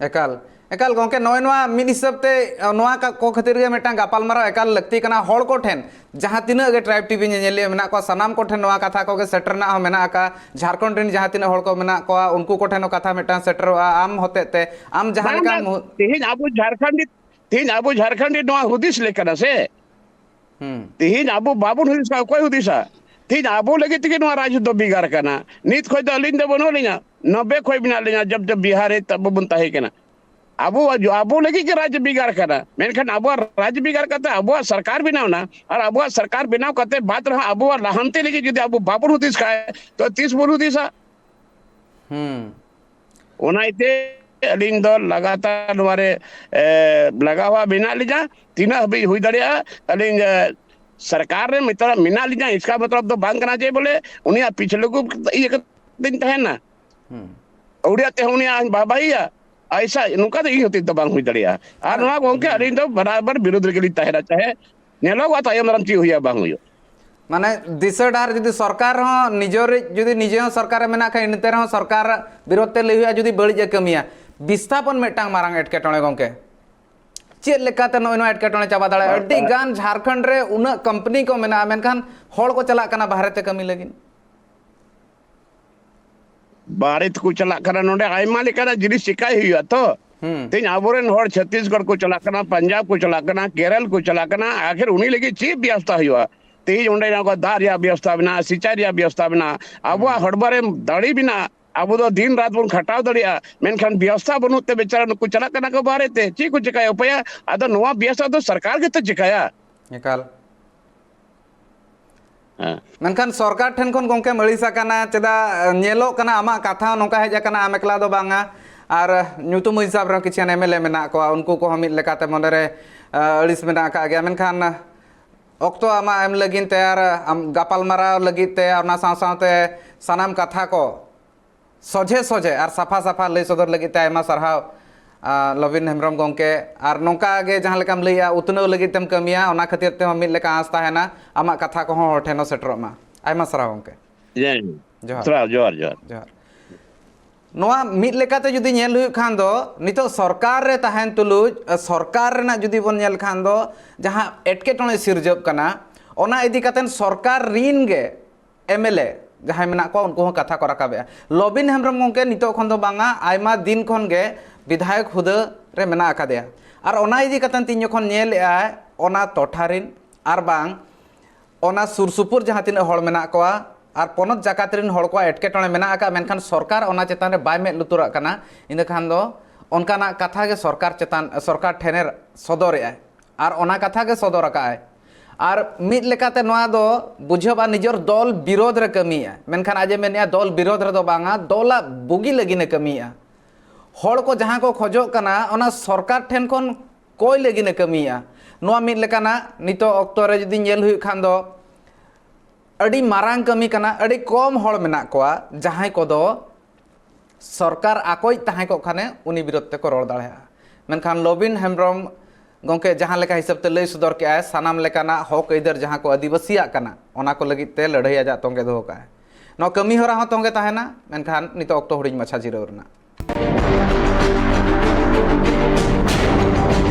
ᱮᱠᱟᱞ, ᱮᱠᱟᱞ ᱜᱚᱝᱠᱮ, ᱱᱚᱜᱼᱚᱭ ᱱᱚᱣᱟ ᱢᱤᱫ ᱦᱤᱥᱟᱹᱵ ᱛᱮ, ᱱᱚᱣᱟ ᱠᱟ-, ᱠᱚ ᱠᱷᱟᱹᱛᱤᱨ ᱜᱮ ᱢᱤᱫᱴᱟᱝ ᱜᱟᱯᱟᱞᱢᱟᱨᱟᱣ ᱮᱠᱟᱞ ᱞᱟᱹᱠᱛᱤ ᱠᱟᱱᱟ᱾ ᱦᱚᱲ ᱠᱚᱴᱷᱮᱱ, ᱡᱟᱦᱟᱸ ᱛᱤᱱᱟᱹᱜ ᱜᱮ ᱴᱨᱟᱭᱤᱵᱽ ᱴᱤ ᱵᱷᱤ ᱧᱮᱧᱮᱞᱤᱭᱟᱹ ᱢᱮᱱᱟᱜ ᱠᱚᱣᱟ, ᱥᱟᱱᱟᱢ ᱠᱚᱴᱷᱮᱱ ᱱᱚᱣᱟ ᱠᱟᱛᱷᱟ ᱠᱚᱜᱮ ᱥᱮᱴᱮᱨ ᱨᱮᱱᱟᱜ ᱦᱚᱸ ᱢᱮᱱᱟᱜ ᱟᱠᱟᱫᱼᱟ᱾ ᱡᱷᱟᱲᱠᱷᱚᱸᱰ ᱨᱮᱱ ᱡᱟᱦᱟᱸ ᱛᱤᱱᱟᱹᱜ ᱦᱚᱲ ᱠᱚ ᱢᱮᱱᱟᱜ ᱠᱚᱣᱟ, ᱩᱱᱠᱩ ᱠᱚᱴᱷᱮᱱ ᱦᱚᱸ ᱠᱟᱛᱷᱟ ᱢᱤᱫᱴᱟᱝ ᱥᱮᱴᱮᱨᱚᱜᱼᱟ ᱟᱢ ᱦᱚᱛᱮᱡ ᱛᱮ, ᱟᱢ ᱡᱟᱦᱟᱸ ᱵᱟᱝ, ᱞᱮᱠᱟᱢ ᱵᱟᱝ, ᱦᱩ- ᱛᱮᱦᱮᱧ ᱟᱵᱚ ᱡᱷᱟᱲᱠᱷᱚᱸᱰ, ᱛᱮᱦᱮᱧ ᱟᱵᱚ ᱡᱷᱟᱲᱠᱷᱚᱸᱰ ᱱᱚᱣᱟ ᱦᱩᱫᱤᱥ ᱞᱮᱠᱟᱱᱟ ᱥᱮ, ᱦᱩᱸ᱾ ᱛᱮᱦᱮᱧ ᱟᱵᱚ ᱵᱟᱵᱚᱱ ᱦᱩᱫᱤᱥᱟ, ᱚᱠᱚᱭ ᱦᱩᱫᱤᱥᱟ? ᱛᱮᱦᱮᱧ ᱟᱵᱚ ᱞᱟᱹᱜᱤᱫ ᱛᱮᱜᱮ ᱱᱚᱣᱟ ᱨᱟᱡᱽ ᱫᱚ ᱵᱷᱮᱜᱟᱨ ᱠᱟᱱᱟ᱾ ᱱᱤᱛ ᱠᱷᱚᱡ ᱫᱚ ᱟᱹᱞᱤᱧ ᱫᱚ ᱵᱟᱹᱱᱩᱜ ᱞᱤᱧᱟ, ᱱᱚᱵᱮ ᱠᱷᱚᱡ ᱢᱮᱱᱟᱜ ᱞᱤᱧᱟ, ᱡᱚᱵ ᱡᱚᱵ ᱵᱤᱦᱟᱨ ᱨᱮ ᱟᱵᱚ ᱵᱚᱱ ᱛᱟᱦᱮᱸ ᱠᱟᱱᱟ᱾ ᱟᱵᱚ, ᱟᱵᱚ ᱞᱟᱹᱜᱤᱫ ᱜᱮ ᱨᱟᱡᱽ ᱵᱷᱮᱜᱟᱨ ᱠᱟᱱᱟ, ᱢᱮᱱᱠᱷᱟᱱ ᱟᱵᱚᱣᱟᱜ ᱨᱟᱡᱽ ᱵᱷᱮᱜᱟᱨ ᱠᱟᱛᱮ ᱟᱵᱚᱣᱟᱜ ᱥᱚᱨᱠᱟᱨ ᱵᱮᱱᱟᱣ ᱮᱱᱟ, ᱟᱨ ᱟᱵᱚᱣᱟᱜ ᱥᱚᱨᱠᱟᱨ ᱵᱮᱱᱟᱣ ᱠᱟᱛᱮ ᱵᱟᱫ ᱨᱮᱦᱚᱸ ᱟᱵᱚᱣᱟᱜ ᱞᱟᱦᱟᱱᱛᱤ ᱞᱟᱹᱜᱤᱫ ᱡᱩᱫᱤ ᱟᱵᱚ ᱵᱟᱵᱚᱱ ᱦᱩᱫᱤᱥ ᱠᱷᱟᱡ, ᱛᱚ ᱛᱤᱥ ᱵᱚᱱ ᱦᱩᱫᱤᱥᱟ? ᱦᱩᱸ᱾ ᱚᱱᱟ ᱤᱭᱟᱹᱛᱮ ᱟᱹᱞᱤᱧ ᱫᱚ ᱞᱟᱜᱟᱛᱟᱨ ᱱᱚᱣᱟ ᱨᱮ, ᱮ, ᱞᱟᱜᱟᱣᱟ ᱢᱮᱱᱟᱜ ᱞᱤᱧᱟ᱾ ᱛᱤᱱᱟᱹᱜ ᱦᱟᱹᱵᱤᱡ ᱦᱩᱭ ᱫᱟᱲᱮᱭᱟᱜᱼᱟ, ᱟᱹᱞᱤᱧ, ᱮ, ᱥᱚᱨᱠᱟᱨ ᱨᱮ ᱢᱮᱛᱟ-, ᱢᱮᱱᱟᱜ ᱞᱤᱧᱟ, ᱤᱥᱠᱟ ᱢᱚᱛᱞᱚᱵ ᱫᱚ ᱵᱟᱝ ᱠᱟᱱᱟ ᱡᱮ ᱵᱚᱞᱮ ᱩᱱᱤᱭᱟᱜ ᱯᱤᱪᱷᱞᱟᱹ ᱠᱚ ᱤᱭᱟᱹ ᱠᱟᱛᱮᱧ ᱛᱟᱦᱮᱱᱟ᱾ ᱦᱩᱸ᱾ ᱟᱹᱣᱲᱤᱭᱟᱜ ᱛᱮᱦᱚᱸ ᱩᱱᱤᱭᱟᱜ ᱵᱟᱵᱟᱭᱮᱭᱟ, ᱟᱭᱥᱟ ᱱᱚᱝᱠᱟ ᱫᱚ ᱤᱧ ᱦᱚᱛᱮᱡ ᱫᱚ ᱵᱟᱝ ᱦᱩᱭ ᱫᱟᱲᱮᱭᱟᱜᱼᱟ᱾ ᱟᱨ ᱟᱨ ᱱᱚᱣᱟ ᱜᱚᱝᱠᱮ, ᱦᱩᱸ᱾ ᱟᱹᱞᱤᱧ ᱫᱚ ᱵᱟᱨᱟᱵᱟᱨ ᱵᱤᱨᱳᱫ ᱨᱮᱜᱮ ᱞᱤᱧ ᱛᱟᱦᱮᱱᱟ, ᱪᱟᱦᱮ ᱧᱮᱞᱚᱜᱚᱜᱼᱟ ᱛᱟᱭᱚᱢ ᱫᱟᱨᱟᱢ ᱪᱮᱫ ᱦᱩᱭᱩᱜᱼᱟ ᱵᱟᱝ ᱦᱩᱭᱩᱜᱼᱟ᱾ ᱢᱟᱱᱮ ᱫᱤᱥᱟᱹ ᱰᱟᱦᱟᱨ ᱡᱩᱫᱤ ᱥᱚᱨᱠᱟᱨ ᱦᱚᱸ ᱱᱤᱡᱮᱨᱤᱡ, ᱡᱩᱫᱤ ᱱᱤᱡᱮ ᱦᱚᱸ ᱥᱚᱨᱠᱟᱨ ᱨᱮ ᱢᱮᱱᱟᱜ ᱠᱷᱟᱱ, ᱮᱱᱛᱮ ᱨᱮᱦᱚᱸ ᱥᱚᱨᱠᱟᱨ ᱵᱤᱨᱳᱫᱷ ᱛᱮ ᱞᱟᱹᱭ ᱦᱩᱭᱩᱜᱼᱟ, ᱡᱩᱫᱤ ᱵᱟᱹᱲᱤᱡ ᱮ ᱠᱟᱹᱢᱤᱭᱟ, ᱵᱤᱥᱛᱷᱟᱯᱚᱱ ᱢᱤᱫᱴᱟᱝ ᱢᱟᱨᱟᱝ ᱮᱴᱠᱮᱴᱚᱬᱮ ᱜᱚᱝᱠᱮ᱾ ᱪᱮᱫ ᱞᱮᱠᱟᱛᱮ ᱱᱚᱜᱼᱚᱭ ᱱᱚᱣᱟ ᱮᱴᱠᱮᱴᱚᱬᱮ ᱪᱟᱵᱟ ᱫᱟᱲᱮᱭᱟᱜᱼᱟ? ᱵᱟ-, ᱟᱹᱰᱤ ᱵᱟ- ᱜᱟᱱ ᱡᱷᱟᱲᱠᱷᱚᱸᱰ ᱨᱮ ᱩᱱᱟᱹᱜ ᱠᱳᱢᱯᱟᱱᱤ ᱠᱚ ᱢᱮᱱᱟᱜᱼᱟ, ᱢᱮᱱᱠᱷᱟᱱ ᱦᱚᱲ ᱠᱚ ᱪᱟᱞᱟᱜ ᱠᱟᱱᱟ ᱵᱟᱦᱨᱮ ᱛᱮ ᱠᱟᱹᱢᱤ ᱞᱟᱹᱜᱤᱫ᱾ ᱵᱟᱦᱨᱮ ᱛᱮᱠᱚ ᱪᱟᱞᱟᱜ ᱠᱟᱱᱟ, ᱱᱚᱰᱮ ᱟᱭᱢᱟ ᱞᱮᱠᱟᱱᱟᱜ ᱡᱤᱱᱤᱥ ᱪᱮᱠᱟᱭ ᱦᱩᱭᱩᱜᱼᱟ ᱛᱚ᱾ ᱦᱩᱸ᱾ ᱛᱮᱦᱮᱧ ᱟᱵᱚᱨᱮᱱ ᱦᱚᱲ ᱪᱷᱚᱛᱤᱥᱜᱚᱲ ᱠᱚ ᱪᱟᱞᱟᱜ ᱠᱟᱱᱟ, ᱯᱟᱧᱡᱟᱵᱽ ᱠᱚ ᱪᱟᱞᱟᱜ ᱠᱟᱱᱟ, ᱠᱮᱨᱚᱞ ᱠᱚ ᱪᱟᱞᱟᱜ ᱠᱟᱱᱟ, ᱟᱠᱷᱤᱨ ᱩᱱᱤ ᱞᱟᱹᱜᱤᱫ ᱪᱮᱫ ᱵᱮᱵᱚᱥᱛᱷᱟ ᱦᱩᱭᱩᱜᱼᱟ? ᱛᱮᱦᱮᱧ ᱚᱸᱰᱮ ᱱᱚᱣᱟ ᱫᱟᱜ ᱨᱮᱭᱟᱜ ᱵᱮᱵᱚᱥᱛᱷᱟ ᱢᱮᱱᱟᱜᱼᱟ, ᱥᱤᱪᱟᱭ ᱨᱮᱭᱟᱜ ᱵᱮᱵᱚᱥᱛᱷᱟ ᱢᱮᱱᱟᱜᱼᱟ, ᱟᱵᱚᱣᱟᱜ ᱦᱩᱸ᱾ ᱦᱚᱲᱢᱚ ᱨᱮ ᱫᱟᱲᱮ ᱢᱮᱱᱟᱜᱼᱟ, ᱟᱵᱚ ᱫᱚ ᱫᱤᱱ ᱨᱟᱛ ᱵᱚᱱ ᱠᱷᱟᱴᱟᱣ ᱫᱟᱲᱮᱭᱟᱜᱼᱟ, ᱢᱮᱱᱠᱷᱟᱱ ᱵᱮᱵᱚᱥᱛᱷᱟ ᱵᱟᱹᱱᱩᱜ ᱛᱮ ᱵᱮᱪᱟᱨᱟ ᱱᱩᱠᱩ ᱪᱟᱞᱟᱜ ᱠᱟᱱᱟ ᱠᱚ ᱵᱟᱦᱨᱮ ᱛᱮ, ᱪᱮᱫ ᱠᱚ ᱪᱤᱠᱟᱹᱭᱟ? ᱩᱯᱟᱹᱭᱟ? ᱟᱫᱚ ᱱᱚᱣᱟ ᱵᱮᱵᱚᱥᱛᱷᱟ ᱫᱚ ᱥᱚᱨᱠᱟᱨ ᱜᱮᱛᱚ ᱪᱤᱠᱟᱹᱭᱟ᱾ ᱮᱠᱟᱞ᱾ ᱦᱮᱸ᱾ ᱢᱮᱱᱠᱷᱟᱱ ᱥᱚᱨᱠᱟᱨ ᱴᱷᱮᱱ ᱠᱷᱚᱱ ᱜᱚᱢᱠᱮᱢ ᱟᱹᱲᱤᱥ ᱟᱠᱟᱱᱟ, ᱪᱮᱫᱟᱜ ᱧᱮᱞᱚᱜ ᱠᱟᱱᱟ ᱟᱢᱟᱜ ᱠᱟᱛᱷᱟ ᱦᱚᱸ ᱱᱚᱝᱠᱟ ᱦᱮᱡ ᱟᱠᱟᱱᱟ, ᱟᱢ ᱮᱠᱞᱟ ᱫᱚ ᱵᱟᱝᱟ, ᱟᱨ ᱧᱩᱛᱩᱢ ᱦᱤᱥᱟᱹᱵ ᱨᱮᱦᱚᱸ ᱠᱤᱪᱷᱩ ᱜᱟᱱ ᱮᱢ ᱮᱞ ᱮ ᱢᱮᱱᱟᱜ ᱠᱚᱣᱟ, ᱩᱱᱠᱩ ᱠᱚᱦᱚᱸ ᱢᱤᱫ ᱞᱮᱠᱟᱛᱮ ᱢᱚᱱᱮᱨᱮ, ᱟ, ᱟᱹᱲᱤᱥ ᱢᱮᱱᱟᱜ ᱟᱠᱟᱫ ᱜᱮᱭᱟ᱾ ᱢᱮᱱᱠᱷᱟᱱ ᱚᱠᱛᱚ ᱟᱢᱟᱜ ᱮᱢ ᱞᱟᱹᱜᱤᱫ ᱛᱮ ᱟᱨ ᱟᱢ ᱜᱟᱯᱟᱞᱢᱟᱨᱟᱣ ᱞᱟᱹᱜᱤᱫ ᱛᱮ, ᱚᱱᱟ ᱥᱟᱶ ᱥᱟᱶᱛᱮ ᱥᱟᱱᱟᱢ ᱠᱟᱛᱷᱟ ᱠᱚ ᱥᱚᱡᱷᱮ ᱥᱚᱡᱷᱮ ᱟᱨ ᱥᱟᱯᱷᱟ ᱥᱟᱯᱷᱟ ᱞᱟᱹᱭ ᱥᱚᱫᱚᱨ ᱞᱟᱹᱜᱤᱫ ᱛᱮ ᱟᱭᱢᱟ ᱥᱟᱨᱦᱟᱣ, ᱟ, ᱞᱚᱵᱤᱱ ᱦᱮᱢᱵᱨᱚᱢ ᱜᱚᱢᱠᱮ᱾ ᱟᱨ ᱱᱚᱝᱠᱟ ᱜᱮ ᱡᱟᱦᱟᱸ ᱞᱮᱠᱟᱢ ᱞᱟᱹᱭᱮᱜᱼᱟ, ᱩᱛᱱᱟᱹᱣ ᱞᱟᱹᱜᱤᱫ ᱛᱮᱢ ᱠᱟᱹᱢᱤᱭᱟ, ᱚᱱᱟ ᱠᱷᱟᱹᱛᱤᱨ ᱛᱮᱦᱚᱸ ᱢᱤᱫ ᱞᱮᱠᱟ ᱟᱸᱥ ᱛᱟᱦᱮᱱᱟ, ᱟᱢᱟᱜ ᱠᱟᱛᱷᱟ ᱠᱚᱦᱚᱸ ᱦᱚᱲ ᱴᱷᱮᱱ ᱦᱚᱸ ᱥᱮᱴᱮᱨᱚᱜ ᱢᱟ᱾ ᱟᱭᱢᱟ ᱥᱟᱨᱦᱟᱣ ᱜᱚᱢᱠᱮ᱾ ᱡᱚᱦᱟᱨ᱾ ᱥᱟᱨᱦᱟᱣ, ᱡᱚᱦᱟᱨ, ᱡᱚᱦᱟᱨ᱾ ᱡᱚᱦᱟᱨ᱾ ᱱᱚᱣᱟ ᱢᱤᱫ ᱞᱮᱠᱟᱛᱮ ᱡᱩᱫᱤ ᱧᱮᱞ ᱦᱩᱭᱩᱜ ᱠᱷᱟᱱ ᱫᱚ, ᱱᱤᱛᱚᱜ ᱥᱚᱨᱠᱟᱨ ᱨᱮ ᱛᱟᱦᱮᱱ ᱛᱩᱞᱩᱡ, ᱥᱚᱨᱠᱟᱨ ᱨᱮᱱᱟᱜ ᱡᱩᱫᱤ ᱵᱚᱱ ᱧᱮᱞ ᱠᱷᱟᱱ ᱫᱚ, ᱡᱟᱦᱟᱸ ᱮᱴᱠᱮᱴᱚᱬᱮ ᱥᱤᱨᱡᱟᱹᱜ ᱠᱟᱱᱟ, ᱚᱱᱟ ᱤᱫᱤ ᱠᱟᱛᱮ ᱥᱚᱨᱠᱟᱨ ᱨᱤᱱ ᱜᱮ ᱮᱢ ᱮᱞ ᱮ ᱡᱟᱦᱟᱸᱭ ᱢᱮᱱᱟᱜ ᱠᱚᱣᱟ, ᱩᱱᱠᱩ ᱦᱚᱸ ᱠᱟᱛᱷᱟ ᱠᱚ ᱨᱟᱠᱟᱵᱮᱜᱼᱟ᱾ ᱞᱚᱵᱤᱱ ᱦᱮᱢᱵᱨᱚᱢ ᱜᱚᱢᱠᱮ ᱱᱤᱛᱚᱜ ᱠᱷᱚᱱ ᱫᱚ ᱵᱟᱝᱟ, ᱟᱭᱢᱟ ᱫᱤᱱ ᱠᱷᱚᱱ ᱜᱮ ᱵᱤᱫᱷᱟᱭᱚᱠ ᱦᱩᱫᱟᱹ ᱨᱮ ᱢᱮᱱᱟᱜ ᱟᱠᱟᱫᱮᱭᱟ᱾ ᱟᱨ ᱚᱱᱟ ᱤᱫᱤ ᱠᱟᱛᱮ ᱛᱤᱧ ᱡᱚᱠᱷᱚᱱ ᱧᱮᱞᱮᱜᱼᱟ, ᱚᱱᱟ ᱴᱚᱴᱷᱟ ᱨᱤᱱ ᱟᱨ ᱵᱟᱝ ᱚᱱᱟ ᱥᱩᱨ ᱥᱩᱯᱩᱨ ᱡᱟᱦᱟᱸ ᱛᱤᱱᱟᱹᱜ ᱦᱚᱲ ᱢᱮᱱᱟᱜ ᱠᱚᱣᱟ ᱟᱨ ᱯᱚᱱᱚᱛ ᱡᱟᱠᱟᱛ ᱨᱤᱱ ᱦᱚᱲ ᱠᱚᱣᱟᱜ ᱮᱴᱠᱮᱴᱚᱬᱮ ᱢᱮᱱᱟᱜ ᱟᱠᱟᱫ, ᱢᱮᱱᱠᱷᱟᱱ ᱥᱚᱨᱠᱟᱨ ᱚᱱᱟ ᱪᱮᱛᱟᱱ ᱨᱮ ᱵᱟᱭ ᱢᱮᱫ ᱞᱩᱛᱩᱨᱟᱜ ᱠᱟᱱᱟ, ᱤᱱᱟᱹ ᱠᱷᱟᱱ ᱫᱚ ᱚᱱᱠᱟᱱᱟᱜ ᱠᱟᱛᱷᱟ ᱜᱮ ᱥᱚᱨᱠᱟᱨ ᱪᱮᱛᱟᱱ, ᱥᱚᱨᱠᱟᱨ ᱴᱷᱮᱱᱮ ᱥᱚᱫᱚᱨᱮᱜᱼᱟᱭ᱾ ᱟᱨ ᱚᱱᱟ ᱠᱟᱛᱷᱟ ᱜᱮ ᱥᱚᱫᱚᱨ ᱟᱠᱟᱫᱼᱟᱭ᱾ ᱟᱨ ᱢᱤᱫ ᱞᱮᱠᱟᱛᱮ ᱱᱚᱣᱟ ᱫᱚ ᱵᱩᱡᱷᱟᱹᱜᱼᱟ, ᱱᱤᱡᱮᱨ ᱫᱚᱞ ᱵᱤᱨᱳᱫᱷ ᱨᱮ ᱠᱟᱹᱢᱤᱭᱮᱫᱼᱟ, ᱢᱮᱱᱠᱷᱟᱱ ᱟᱡ ᱮ ᱢᱮᱱᱮᱫᱼᱟ, ᱫᱚᱞ ᱵᱤᱨᱳᱫᱷ ᱨᱮᱫᱚ ᱵᱟᱝᱟ, ᱫᱚᱞᱟᱜ ᱵᱩᱜᱤ ᱞᱟᱹᱜᱤᱫ ᱮ ᱠᱟᱹᱢᱤᱭᱮᱫᱼᱟ᱾ ᱦᱚᱲ ᱠᱚ ᱡᱟᱦᱟᱸ ᱠᱚ ᱠᱷᱚᱡᱚᱜ ᱠᱟᱱᱟ, ᱚᱱᱟ ᱥᱚᱨᱠᱟᱨ ᱴᱷᱮᱱ ᱠᱷᱚᱱ ᱠᱚᱭ ᱞᱟᱹᱜᱤᱫ ᱮ ᱠᱟᱹᱢᱤᱭᱮᱫᱼᱟ᱾ ᱱᱚᱣᱟ ᱢᱤᱫ ᱞᱮᱠᱟᱱᱟᱜ ᱱᱤᱛᱚᱜ ᱚᱠᱛᱚ ᱨᱮ ᱡᱩᱫᱤ ᱧᱮᱞ ᱦᱩᱭᱩᱜ ᱠᱷᱟᱱ ᱫᱚ, ᱟᱹᱰᱤ ᱢᱟᱨᱟᱝ ᱠᱟᱹᱢᱤ ᱠᱟᱱᱟ᱾ ᱟᱹᱰᱤ ᱠᱚᱢ ᱦᱚᱲ ᱢᱮᱱᱟᱜ ᱠᱚᱣᱟ ᱡᱟᱦᱟᱸᱭ ᱠᱚᱫᱚ ᱥᱚᱨᱠᱟᱨ ᱟᱠᱚᱭᱤᱡ ᱛᱟᱦᱮᱸ ᱠᱚᱜ ᱠᱷᱟᱱᱮ ᱩᱱᱤ ᱵᱤᱨᱳᱫᱷ ᱛᱮᱠᱚ ᱨᱚᱲ ᱫᱟᱲᱮᱭᱟᱜᱼᱟ᱾ ᱢᱮᱱᱠᱷᱟᱱ ᱞᱚᱵᱤᱱ ᱦᱮᱢᱵᱨᱚᱢ ᱜᱚᱢᱠᱮ ᱡᱟᱦᱟᱸ ᱞᱮᱠᱟ ᱦᱤᱥᱟᱹᱵ ᱛᱮ ᱞᱟᱹᱭ ᱥᱚᱫᱚᱨ ᱠᱮᱜᱼᱟᱭ, ᱥᱟᱱᱟᱢ ᱞᱮᱠᱟᱱᱟᱜ ᱦᱚᱠ ᱟᱹᱭᱫᱟᱹᱨ ᱡᱟᱦᱟᱸ ᱠᱚ ᱟᱹᱫᱤᱵᱟᱹᱥᱤᱭᱟᱜ ᱠᱟᱱᱟ, ᱚᱱᱟ ᱠᱚ ᱞᱟᱹᱜᱤᱫ ᱛᱮ ᱞᱟᱹᱲᱦᱟᱹᱭ ᱟᱡᱟᱜ ᱛᱚᱸᱜᱮ ᱫᱚᱦᱚ ᱠᱟᱜᱼᱟᱭ᱾ ᱱᱚᱣᱟ ᱠᱟᱹᱢᱤ ᱦᱚᱨᱟ ᱦᱚᱸ ᱛᱚᱸᱜᱮ ᱛᱟᱦᱮᱱᱟ, ᱢᱮᱱᱠᱷᱟᱱ ᱱᱤᱛᱚᱜ ᱚᱠᱛᱚ ᱦᱩᱰᱤᱧ ᱢᱟᱪᱷᱟ ᱡᱤᱨᱟᱹᱣ ᱨᱮᱱᱟᱜ᱾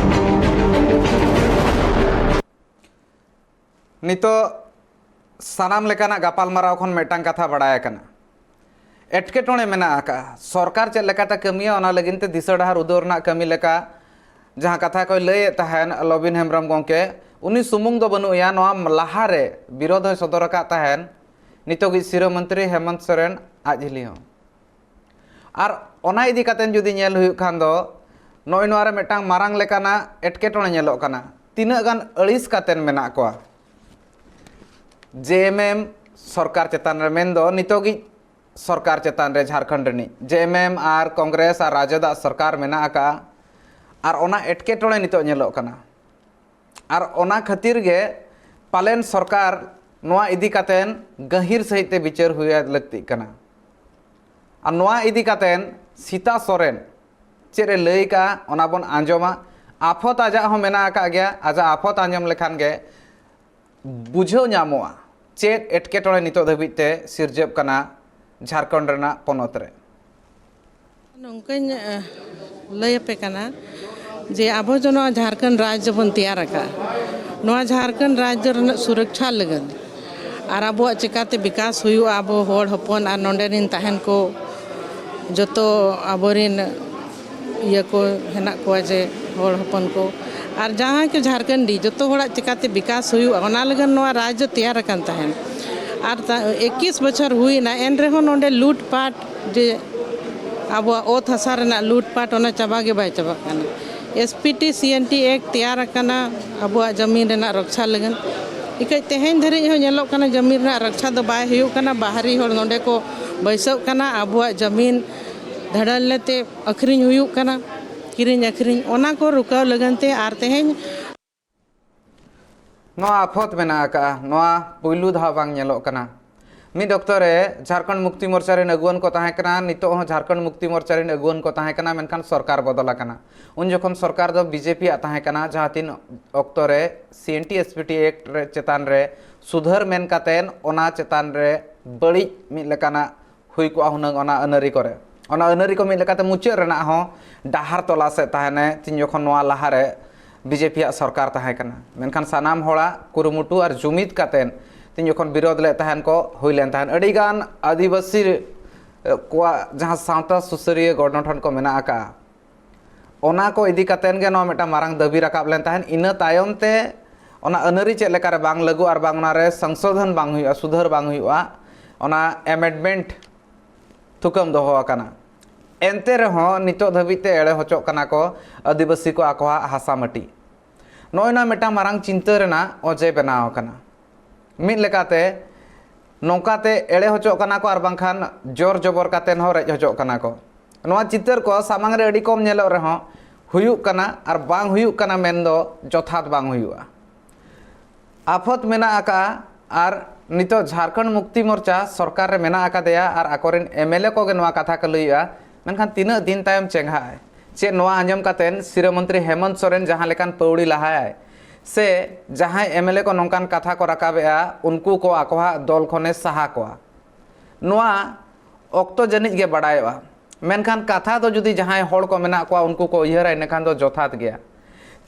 ᱱᱤᱛᱚᱜ ᱥᱟᱱᱟᱢ ᱞᱮᱠᱟᱱᱟᱜ ᱜᱟᱯᱟᱞᱢᱟᱨᱟᱣ ᱠᱷᱚᱱ ᱢᱤᱫᱴᱟᱝ ᱠᱟᱛᱷᱟ ᱵᱟᱲᱟᱭ ᱟᱠᱟᱱᱟ, ᱮᱴᱠᱮᱴᱚᱬᱮ ᱢᱮᱱᱟᱜ ᱟᱠᱟᱫᱼᱟ᱾ ᱥᱚᱨᱠᱟᱨ ᱪᱮᱫ ᱞᱮᱠᱟᱛᱮ ᱠᱟᱹᱢᱤᱭᱟ, ᱚᱱᱟ ᱞᱟᱹᱜᱤᱫ ᱛᱮ ᱫᱤᱥᱟᱹ ᱰᱟᱦᱟᱨ ᱩᱫᱩᱜ ᱨᱮᱱᱟᱜ ᱠᱟᱹᱢᱤ ᱞᱮᱠᱟ ᱡᱟᱦᱟᱸ ᱠᱟᱛᱷᱟ ᱠᱚᱭ ᱞᱟᱹᱭᱮᱫ ᱛᱟᱦᱮᱱ ᱞᱚᱵᱤᱱ ᱦᱮᱢᱵᱨᱚᱢ ᱜᱚᱢᱠᱮ, ᱩᱱᱤ ᱥᱩᱢᱩᱝ ᱫᱚ ᱵᱟᱹᱱᱩᱜ ᱮᱭᱟ᱾ ᱱᱚᱣᱟ ᱞᱟᱦᱟᱨᱮ ᱵᱤᱨᱳᱫᱷ ᱦᱚᱸᱭ ᱥᱚᱫᱚᱨ ᱟᱠᱟᱫ ᱛᱟᱦᱮᱱ ᱱᱤᱛᱚᱜᱤᱡ ᱥᱤᱨᱟᱹ ᱢᱚᱱᱛᱨᱤ ᱦᱮᱢᱚᱱᱛ ᱥᱚᱨᱮᱱ ᱟᱡ ᱦᱤᱞᱤ ᱦᱚᱸ᱾ ᱟᱨ ᱚᱱᱟ ᱤᱫᱤ ᱠᱟᱛᱮ ᱡᱩᱫᱤ ᱧᱮᱞ ᱦᱩᱭᱩᱜ ᱠᱷᱟᱱ ᱫᱚ, ᱱᱚᱜᱼᱚᱭ ᱱᱚᱣᱟ ᱨᱮ ᱢᱤᱫᱴᱟᱝ ᱢᱟᱨᱟᱝ ᱞᱮᱠᱟᱱᱟᱜ ᱮᱴᱠᱮᱴᱚᱬᱮ ᱧᱮᱞᱚᱜ ᱠᱟᱱᱟ᱾ ᱛᱤᱱᱟᱹᱜ ᱜᱟᱱ ᱟᱹᱲᱤᱥ ᱠᱟᱛᱮ ᱢᱮᱱᱟᱜ ᱠᱚᱣᱟ ᱡᱮ ᱮᱢ ᱮᱢ ᱥᱚᱨᱠᱟᱨ ᱪᱮᱛᱟᱱ ᱨᱮ, ᱢᱮᱱᱫᱚ ᱱᱤᱛᱚᱜᱤᱡ ᱥᱚᱨᱠᱟᱨ ᱪᱮᱛᱟᱱ ᱨᱮ, ᱡᱷᱟᱲᱠᱷᱚᱸᱰ ᱨᱤᱱᱤᱡ ᱡᱮ ᱮᱢ ᱮᱢ ᱟᱨ ᱠᱚᱝᱜᱨᱮᱥ ᱟᱨ ᱨᱟᱡᱚᱫᱟᱜ ᱥᱚᱨᱠᱟᱨ ᱢᱮᱱᱟᱜ ᱟᱠᱟᱫᱼᱟ᱾ ᱟᱨ ᱚᱱᱟ ᱮᱴᱠᱮᱴᱚᱬᱮ ᱱᱤᱛᱚᱜ ᱧᱮᱞᱚᱜ ᱠᱟᱱᱟ᱾ ᱟᱨ ᱚᱱᱟ ᱠᱷᱟᱹᱛᱤᱨ ᱜᱮ ᱯᱟᱞᱮᱱ ᱥᱚᱨᱠᱟᱨ ᱱᱚᱣᱟ ᱤᱫᱤ ᱠᱟᱛᱮᱱ ᱜᱟᱹᱦᱤᱨ ᱥᱟᱹᱦᱤᱡ ᱛᱮ ᱵᱤᱪᱟᱹᱨ ᱦᱩᱭ ᱞᱟᱹᱠᱛᱤᱜ ᱠᱟᱱᱟ᱾ ᱟᱨ ᱱᱚᱣᱟ ᱤᱫᱤ ᱠᱟᱛᱮᱱ ᱥᱤᱛᱟ ᱥᱚᱨᱮᱱ ᱪᱮᱫ ᱮ ᱞᱟᱹᱭ ᱠᱟᱜᱼᱟ, ᱚᱱᱟ ᱵᱚᱱ ᱟᱸᱡᱚᱢᱟ᱾ ᱟᱯᱷᱚᱛ ᱟᱡᱟᱜ ᱦᱚᱸ ᱢᱮᱱᱟᱜ ᱟᱠᱟᱫ ᱜᱮᱭᱟ᱾ ᱟᱡᱟᱜ ᱟᱯᱷᱚᱛ ᱟᱸᱡᱚᱢ ᱞᱮᱠᱷᱟᱱ ᱜᱮ ᱵᱩᱡᱷᱟᱹᱣ ᱧᱟᱢᱚᱜᱼᱟ ᱪᱮᱫ ᱮᱴᱠᱮᱴᱚᱬᱮ ᱱᱤᱛᱚᱜ ᱫᱷᱟᱹᱵᱤᱡ ᱛᱮ ᱥᱤᱨᱡᱟᱹᱜ ᱠᱟᱱᱟ ᱡᱷᱟᱲᱠᱷᱚᱸᱰ ᱨᱮᱱᱟᱜ ᱯᱚᱱᱚᱛ ᱨᱮ᱾ ᱱᱚᱝᱠᱟᱧ ᱞᱟᱹᱭ ᱟᱯᱮ ᱠᱟᱱᱟ ᱡᱮ ᱟᱵᱚ ᱡᱮ ᱱᱚᱣᱟ ᱡᱷᱟᱲᱠᱷᱚᱸᱰ ᱨᱟᱡᱽᱡᱚ ᱵᱚᱱ ᱛᱮᱭᱟᱨ ᱟᱠᱟᱫ, ᱱᱚᱣᱟ ᱡᱷᱟᱲᱠᱷᱚᱸᱰ ᱨᱟᱡᱽᱡᱚ ᱨᱮᱱᱟᱜ ᱥᱩᱨᱚᱠᱪᱷᱟ ᱞᱟᱹᱜᱤᱫ ᱟᱨ ᱟᱵᱚᱣᱟᱜ ᱪᱮᱠᱟᱛᱮ ᱵᱤᱠᱟᱥ ᱦᱩᱭᱩᱜᱼᱟ, ᱟᱵᱚ ᱦᱚᱲ ᱦᱚᱯᱚᱱ ᱟᱨ ᱱᱚᱰᱮ ᱨᱮᱱ ᱛᱟᱦᱮᱱ ᱠᱚ ᱡᱚᱛᱚ ᱟᱵᱚᱨᱮᱱ ᱤᱭᱟᱹ ᱠᱚ ᱦᱮᱱᱟᱜ ᱠᱚᱣᱟ ᱡᱮ ᱦᱚᱲ ᱦᱚᱯᱚᱱ ᱠᱚ ᱟᱨ ᱡᱟᱦᱟᱸᱭ ᱠᱚ ᱡᱷᱟᱲᱠᱷᱚᱸᱰᱤ, ᱡᱚᱛᱚ ᱦᱚᱲᱟᱜ ᱪᱮᱠᱟᱛᱮ ᱵᱤᱠᱟᱥ ᱦᱩᱭᱩᱜᱼᱟ, ᱚᱱᱟ ᱞᱟᱹᱜᱤᱫ ᱱᱚᱣᱟ ᱨᱟᱡᱽᱡᱚ ᱛᱮᱭᱟᱨ ᱟᱠᱟᱱ ᱛᱟᱦᱮᱸᱱ᱾ ᱟᱨ ᱮᱠᱤᱥ ᱵᱚᱪᱷᱚᱨ ᱦᱩᱭᱱᱟ, ᱮᱱ ᱨᱮᱦᱚᱸ ᱱᱚᱰᱮ ᱞᱩᱴᱯᱟᱴ, ᱡᱮ ᱟᱵᱚᱣᱟᱜ ᱚᱛ ᱦᱟᱥᱟ ᱨᱮᱱᱟᱜ ᱞᱩᱴᱯᱟᱴ, ᱚᱱᱟ ᱪᱟᱵᱟ ᱜᱮ ᱵᱟᱭ ᱪᱟᱵᱟᱜ ᱠᱟᱱᱟ᱾ S P T C N T act ᱛᱮᱭᱟᱨ ᱟᱠᱟᱱᱟ ᱟᱵᱚᱣᱟᱜ ᱡᱟᱹᱢᱤᱱ ᱨᱮᱱᱟᱜ ᱨᱚᱠᱪᱷᱟ ᱞᱟᱹᱜᱤᱫ᱾ ᱤᱠᱟᱹᱡ ᱛᱮᱦᱮᱧ ᱫᱷᱟᱹᱨᱤᱡ ᱦᱚᱸ ᱧᱮᱞᱚᱜ ᱠᱟᱱᱟ ᱡᱟᱹᱢᱤᱱ ᱨᱮᱱᱟᱜ ᱨᱚᱠᱪᱷᱟ ᱫᱚ ᱵᱟᱭ ᱦᱩᱭᱩᱜ ᱠᱟᱱᱟ᱾ ᱵᱟᱦᱨᱤ ᱦᱚᱲ ᱱᱚᱰᱮ ᱠᱚ ᱵᱟᱹᱭᱥᱟᱹᱜ ᱠᱟᱱᱟ, ᱟᱵᱚᱣᱟᱜ ᱡᱟᱹᱢᱤᱱ ᱫᱷᱟᱲᱟᱞᱞᱮ ᱛᱮ ᱟᱹᱠᱷᱨᱤᱧ ᱦᱩᱭᱩᱜ ᱠᱟᱱᱟ, ᱠᱤᱨᱤᱧ ᱟᱹᱠᱷᱨᱤᱧ, ᱚᱱᱟ ᱠᱚ ᱨᱩᱠᱟᱣ ᱞᱟᱹᱜᱤᱫ ᱛᱮ᱾ ᱟᱨ ᱛᱮᱦᱮᱧ ᱱᱚᱣᱟ ᱟᱯᱷᱚᱛ ᱢᱮᱱᱟᱜ ᱟᱠᱟᱫᱼᱟ᱾ ᱱᱚᱣᱟ ᱯᱩᱭᱞᱩ ᱫᱷᱟᱣ ᱵᱟᱝ ᱧᱮᱞᱚᱜ ᱠᱟᱱᱟ᱾ ᱢᱤᱫ ᱚᱠᱛᱚ ᱨᱮ ᱡᱷᱟᱲᱠᱷᱚᱸᱰ ᱢᱩᱠᱛᱤ ᱢᱳᱨᱪᱟ ᱨᱮᱱ ᱟᱹᱜᱩᱣᱟᱹᱱ ᱠᱚ ᱛᱟᱦᱮᱸ ᱠᱟᱱᱟ, ᱱᱤᱛᱚᱜ ᱦᱚᱸ ᱡᱷᱟᱲᱠᱷᱚᱸᱰ ᱢᱩᱠᱛᱤ ᱢᱳᱨᱪᱟ ᱨᱮᱱ ᱟᱹᱜᱩᱣᱟᱹᱱ ᱠᱚ ᱛᱟᱦᱮᱸ ᱠᱟᱱᱟ, ᱢᱮᱱᱠᱷᱟᱱ ᱥᱚᱨᱠᱟᱨ ᱵᱚᱫᱚᱞ ᱟᱠᱟᱱᱟ᱾ ᱩᱱ ᱡᱚᱠᱷᱚᱱ ᱥᱚᱨᱠᱟᱨ ᱫᱚ ᱵᱤ ᱡᱮ ᱯᱤ ᱟᱜ ᱛᱟᱦᱮᱸ ᱠᱟᱱᱟ, ᱡᱟᱦᱟᱸ ᱛᱤᱱ ᱚᱠᱛᱚ ᱨᱮ C N T S P T act ᱨᱮ ᱪᱮᱛᱟᱱ ᱨᱮ ᱥᱩᱫᱷᱟᱹᱨ ᱢᱮᱱ ᱠᱟᱛᱮᱱ ᱚᱱᱟ ᱪᱮᱛᱟᱱ ᱨᱮ ᱵᱟᱹᱲᱤᱡ ᱢᱤᱫ ᱞᱮᱠᱟᱱᱟᱜ ᱦᱩᱭ ᱠᱚᱜᱼᱟ ᱦᱩᱱᱟᱹᱝ ᱚᱱᱟ ᱟᱹᱱᱟᱹᱨᱤ ᱠᱚᱨᱮ᱾ ᱚᱱᱟ ᱟᱹᱱᱟᱹᱨᱤ ᱠᱚ ᱢᱤᱫ ᱞᱮᱠᱟᱛᱮ ᱢᱩᱪᱟᱹᱫ ᱨᱮᱱᱟᱜ ᱦᱚᱸ ᱰᱟᱦᱟᱨ ᱛᱚᱞᱟᱥ ᱮᱫ ᱛᱟᱦᱮᱱᱮ, ᱛᱤᱧ ᱡᱚᱠᱷᱚᱱ ᱱᱚᱣᱟ ᱞᱟᱦᱟᱨᱮ ᱵᱤ ᱡᱮ ᱯᱤ ᱟᱜ ᱥᱚᱨᱠᱟᱨ ᱛᱟᱦᱮᱸ ᱠᱟᱱᱟ᱾ ᱢᱮᱱᱠᱷᱟᱱ ᱥᱟᱱᱟᱢ ᱦᱚᱲᱟᱜ ᱠᱩᱨᱩᱢᱩᱴᱩ ᱟᱨ ᱡᱩᱢᱤᱫ ᱠᱟᱛᱮᱱ ᱛᱤᱧ ᱡᱚᱠᱷᱚᱱ ᱵᱤᱨᱳᱫᱷ ᱞᱮᱫ ᱛᱟᱦᱮᱱ ᱠᱚ, ᱦᱩᱭ ᱞᱮᱱ ᱛᱟᱦᱮᱱ ᱟᱹᱰᱤᱜᱟᱱ ᱟᱹᱫᱤᱵᱟᱹᱥᱤ ᱠᱚᱣᱟᱜ ᱡᱟᱦᱟᱸ ᱥᱟᱶᱛᱟ ᱥᱩᱥᱟᱹᱨᱤᱭᱟᱹ ᱜᱚᱴᱷᱚᱱ ᱠᱚ ᱢᱮᱱᱟᱜ ᱟᱠᱟᱫᱼᱟ, ᱚᱱᱟ ᱠᱚ ᱤᱫᱤ ᱠᱟᱛᱮᱫ ᱜᱮ ᱱᱚᱣᱟ ᱢᱤᱫᱴᱟᱝ ᱢᱟᱨᱟᱝ ᱫᱟᱹᱵᱤ ᱨᱟᱠᱟᱵ ᱞᱮᱱ ᱛᱟᱦᱮᱸᱫ᱾ ᱤᱱᱟᱹ ᱛᱟᱭᱚᱢ ᱛᱮ ᱚᱱᱟ ᱟᱹᱱᱟᱹᱨᱤ ᱪᱮᱫ ᱞᱮᱠᱟᱨᱮ ᱵᱟᱝ ᱞᱟᱹᱜᱩ ᱟᱨ ᱵᱟᱝ ᱚᱱᱟᱨᱮ ᱥᱚᱝᱥᱳᱫᱷᱚᱱ ᱵᱟᱝ ᱦᱩᱭᱩᱜᱼᱟ, ᱥᱩᱫᱷᱟᱹᱨ ᱵᱟᱝ ᱦᱩᱭᱩᱜᱼᱟ, ᱚᱱᱟ ᱮᱢᱮᱱᱰᱢᱮᱱᱴ ᱛᱷᱩᱠᱟᱹᱢ ᱫᱚᱦᱚ ᱟᱠᱟᱱᱟ᱾ ᱮᱱᱛᱮ ᱨᱮᱦᱚᱸ ᱱᱤᱛᱚᱜ ᱫᱷᱟᱹᱵᱤᱡ ᱛᱮ ᱮᱲᱮ ᱦᱚᱪᱚᱜ ᱠᱟᱱᱟ ᱠᱚ ᱟᱹᱫᱤᱵᱟᱹᱥᱤ ᱠᱚ ᱟᱠᱚᱣᱟᱜ ᱦᱟᱥᱟ ᱢᱟᱹᱴᱤ᱾ ᱱᱚᱜᱼᱚᱭ ᱱᱚᱣᱟ ᱢᱤᱫᱴᱟᱝ ᱢᱟᱨᱟᱝ ᱪᱤᱱᱛᱟᱹ ᱨᱮᱱᱟᱜ ᱚᱡᱮ ᱵᱮᱱᱟᱣ ᱟᱠᱟᱱᱟ᱾ ᱢᱤᱫ ᱞᱮᱠᱟᱛᱮ ᱱᱚᱝᱠᱟᱛᱮ ᱮᱲᱮ ᱦᱚᱪᱚᱜ ᱠᱟᱱᱟ ᱠᱚ ᱟᱨ ᱵᱟᱝᱠᱷᱟᱱ ᱡᱳᱨ ᱡᱚᱵᱚᱨ ᱠᱟᱛᱮ ᱦᱚᱸ ᱨᱮᱡ ᱦᱚᱪᱚᱜ ᱠᱟᱱᱟ ᱠᱚ᱾ ᱱᱚᱣᱟ ᱪᱤᱛᱟᱹᱨ ᱠᱚ ᱥᱟᱢᱟᱝ ᱨᱮ ᱟᱹᱰᱤ ᱠᱚᱢ ᱧᱮᱞᱚᱜ ᱨᱮᱦᱚᱸ, ᱦᱩᱭᱩᱜ ᱠᱟᱱᱟ ᱟᱨ ᱵᱟᱝ ᱦᱩᱭᱩᱜ ᱠᱟᱱᱟ ᱢᱮᱱ ᱫᱚ ᱡᱚᱛᱷᱟᱛ ᱵᱟᱝ ᱦᱩᱭᱩᱜᱼᱟ᱾ ᱟᱯᱷᱚᱛ ᱢᱮᱱᱟᱜ ᱟᱠᱟᱫᱼᱟ ᱟᱨ ᱱᱤᱛᱚᱜ ᱡᱷᱟᱲᱠᱷᱚᱸᱰ ᱢᱩᱠᱛᱤ ᱢᱳᱨᱪᱟ ᱥᱚᱨᱠᱟᱨ ᱨᱮ ᱢᱮᱱᱟᱜ ᱟᱠᱟᱫᱮᱭᱟ ᱟᱨ ᱟᱠᱚᱨᱮᱱ ᱮᱢ ᱮᱞ ᱮ ᱠᱚᱜᱮ ᱱᱚᱣᱟ ᱠᱟᱛᱷᱟ ᱠᱚ ᱞᱟᱹᱭᱮᱜᱼᱟ, ᱢᱮᱱᱠᱷᱟᱱ ᱛᱤᱱᱟᱹᱜ ᱫᱤᱱ ᱛᱟᱭᱚᱢ ᱪᱮᱸᱜᱷᱟᱜ ᱟᱭ? ᱪᱮᱫ ᱱᱚᱣᱟ ᱟᱸᱡᱚᱢ ᱠᱟᱛᱮᱱ ᱥᱤᱨᱟᱹ ᱢᱚᱱᱛᱨᱤ ᱦᱮᱢᱚᱱᱛ ᱥᱚᱨᱮᱱ ᱡᱟᱦᱟᱸ ᱞᱮᱠᱟᱱ ᱯᱟᱹᱣᱲᱤ ᱞᱟᱦᱟᱭᱟᱭ, ᱥᱮ ᱡᱟᱦᱟᱸᱭ ᱮᱢ ᱮᱞ ᱮ ᱠᱚ ᱱᱚᱝᱠᱟᱱ ᱠᱟᱛᱷᱟ ᱠᱚ ᱨᱟᱠᱟᱵᱮᱜᱼᱟ, ᱩᱱᱠᱩ ᱠᱚ ᱟᱠᱚᱣᱟᱜ ᱫᱚᱞ ᱠᱷᱚᱱᱮ ᱥᱟᱦᱟ ᱠᱚᱣᱟ? ᱱᱚᱣᱟ ᱚᱠᱛᱚ ᱡᱟᱹᱱᱤᱡ ᱜᱮ ᱵᱟᱰᱟᱭᱚᱜᱼᱟ, ᱢᱮᱱᱠᱷᱟᱱ ᱠᱟᱛᱷᱟ ᱫᱚ ᱡᱩᱫᱤ ᱡᱟᱦᱟᱸᱭ ᱦᱚᱲ ᱠᱚ ᱢᱮᱱᱟᱜ ᱠᱚᱣᱟ, ᱩᱱᱠᱩ ᱠᱚ ᱩᱭᱦᱟᱹᱨᱟ, ᱤᱱᱟᱹᱠᱷᱟᱱ ᱫᱚ ᱡᱚᱛᱷᱟᱛ ᱜᱮᱭᱟ᱾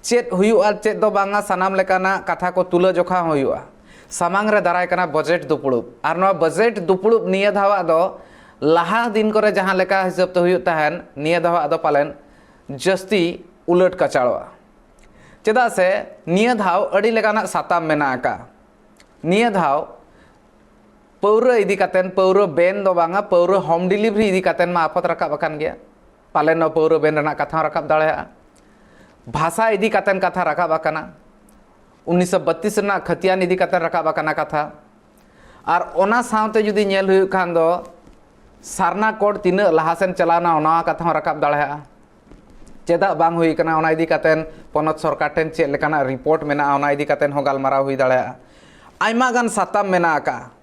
ᱪᱮᱫ ᱦᱩᱭᱩᱜᱼᱟ, ᱪᱮᱫ ᱫᱚ ᱵᱟᱝᱟ, ᱥᱟᱱᱟᱢ ᱞᱮᱠᱟᱱᱟᱜ ᱠᱟᱛᱷᱟ ᱠᱚ ᱛᱩᱞᱟᱹ ᱡᱚᱠᱷᱟ ᱦᱚᱸ ᱦᱩᱭᱩᱜᱼᱟ᱾ ᱥᱟᱢᱟᱝ ᱨᱮ ᱫᱟᱨᱟᱭ ᱠᱟᱱᱟ ᱵᱟᱡᱮᱴ ᱫᱩᱯᱲᱩᱵ, ᱟᱨ ᱱᱚᱣᱟ ᱵᱟᱡᱮᱴ ᱫᱩᱯᱲᱩᱵ ᱱᱤᱭᱟᱹ ᱫᱷᱟᱣᱟᱜ ᱫᱚ ᱞᱟᱦᱟ ᱫᱤᱱ ᱠᱚᱨᱮ ᱡᱟᱦᱟᱸ ᱞᱮᱠᱟ ᱦᱤᱥᱟᱹᱵ ᱛᱮ ᱦᱩᱭᱩᱜ ᱛᱟᱦᱮᱱ, ᱱᱤᱭᱟᱹ ᱫᱷᱟᱣᱟᱜ ᱫᱚ ᱯᱟᱞᱮᱱ ᱡᱟᱹᱥᱛᱤ ᱩᱞᱟᱹᱴ ᱠᱟᱪᱟᱲᱚᱜᱼᱟ᱾ ᱪᱮᱫᱟᱜ ᱥᱮ ᱱᱤᱭᱟᱹ ᱫᱷᱟᱣ ᱟᱹᱰᱤ ᱞᱮᱠᱟᱱᱟᱜ ᱥᱟᱛᱟᱢ ᱢᱮᱱᱟᱜ ᱟᱠᱟᱫᱼᱟ᱾ ᱱᱤᱭᱟᱹ ᱫᱷᱟᱣ ᱯᱟᱹᱣᱨᱟᱹ ᱤᱫᱤ ᱠᱟᱛᱮᱱ, ᱯᱟᱹᱣᱨᱟᱹ ᱵᱮᱱ ᱫᱚ ᱵᱟᱝᱟ, ᱯᱟᱹᱣᱨᱟᱹ ᱦᱳᱢ ᱰᱮᱞᱤᱵᱷᱟᱨᱤ ᱤᱫᱤ ᱠᱟᱛᱮᱱ ᱢᱟ ᱟᱯᱷᱚᱛ ᱨᱟᱠᱟᱵ ᱟᱠᱟᱱ ᱜᱮᱭᱟ᱾ ᱯᱟᱞᱮᱱ ᱱᱚᱣᱟ ᱯᱟᱹᱣᱨᱟᱹ ᱵᱮᱱ ᱨᱮᱱᱟᱜ ᱠᱟᱛᱷᱟ ᱦᱚᱸ ᱨᱟᱠᱟᱵ ᱫᱟᱲᱮᱭᱟᱜᱼᱟ᱾ ᱵᱷᱟᱥᱟ ᱤᱫᱤ ᱠᱟᱛᱮᱱ ᱠᱟᱛᱷᱟ ᱨᱟᱠᱟᱵ ᱟᱠᱟᱱᱟ, ᱩᱱᱤᱥᱥᱚ ᱵᱟᱛᱤᱥ ᱨᱮᱱᱟᱜ ᱠᱷᱟᱹᱛᱤᱭᱟᱱ ᱤᱫᱤ ᱠᱟᱛᱮᱱ ᱨᱟᱠᱟᱵ ᱟᱠᱟᱱᱟ ᱠᱟᱛᱷᱟ᱾ ᱟᱨ ᱚᱱᱟ ᱥᱟᱶᱛᱮ ᱡᱩᱫᱤ ᱧᱮᱞ ᱦᱩᱭᱩᱜ ᱠᱷᱟᱱ ᱫᱚ, ᱥᱟᱨᱱᱟ ᱠᱳᱰ ᱛᱤᱱᱟᱹᱜ ᱞᱟᱦᱟ ᱥᱮᱱ ᱪᱟᱞᱟᱣᱱᱟ, ᱚᱱᱟ ᱠᱟᱛᱷᱟ ᱦᱚᱸ ᱨᱟᱠᱟᱵ ᱫᱟᱲᱮᱭᱟᱜᱼᱟ᱾ ᱪᱮᱫᱟᱜ ᱵᱟᱝ ᱦᱩᱭ ᱠᱟᱱᱟ, ᱚᱱᱟ ᱤᱫᱤ ᱠᱟᱛᱮᱱ ᱯᱚᱱᱚᱛ ᱥᱚᱨᱠᱟᱨ ᱴᱷᱮᱱ ᱪᱮᱫ ᱞᱮᱠᱟᱱᱟᱜ ᱨᱤᱯᱳᱨᱴ ᱢᱮᱱᱟᱜᱼᱟ, ᱚᱱᱟ ᱤᱫᱤ ᱠᱟᱛᱮᱱ ᱦᱚᱸ ᱜᱟᱞᱢᱟᱨᱟᱣ ᱦᱩᱭ ᱫᱟᱲᱮᱭᱟᱜᱼᱟ᱾ ᱟᱭᱢᱟ ᱜᱟᱱ ᱥᱟᱛᱟᱢ ᱢᱮᱱᱟᱜ ᱟᱠᱟᱫᱼᱟ᱾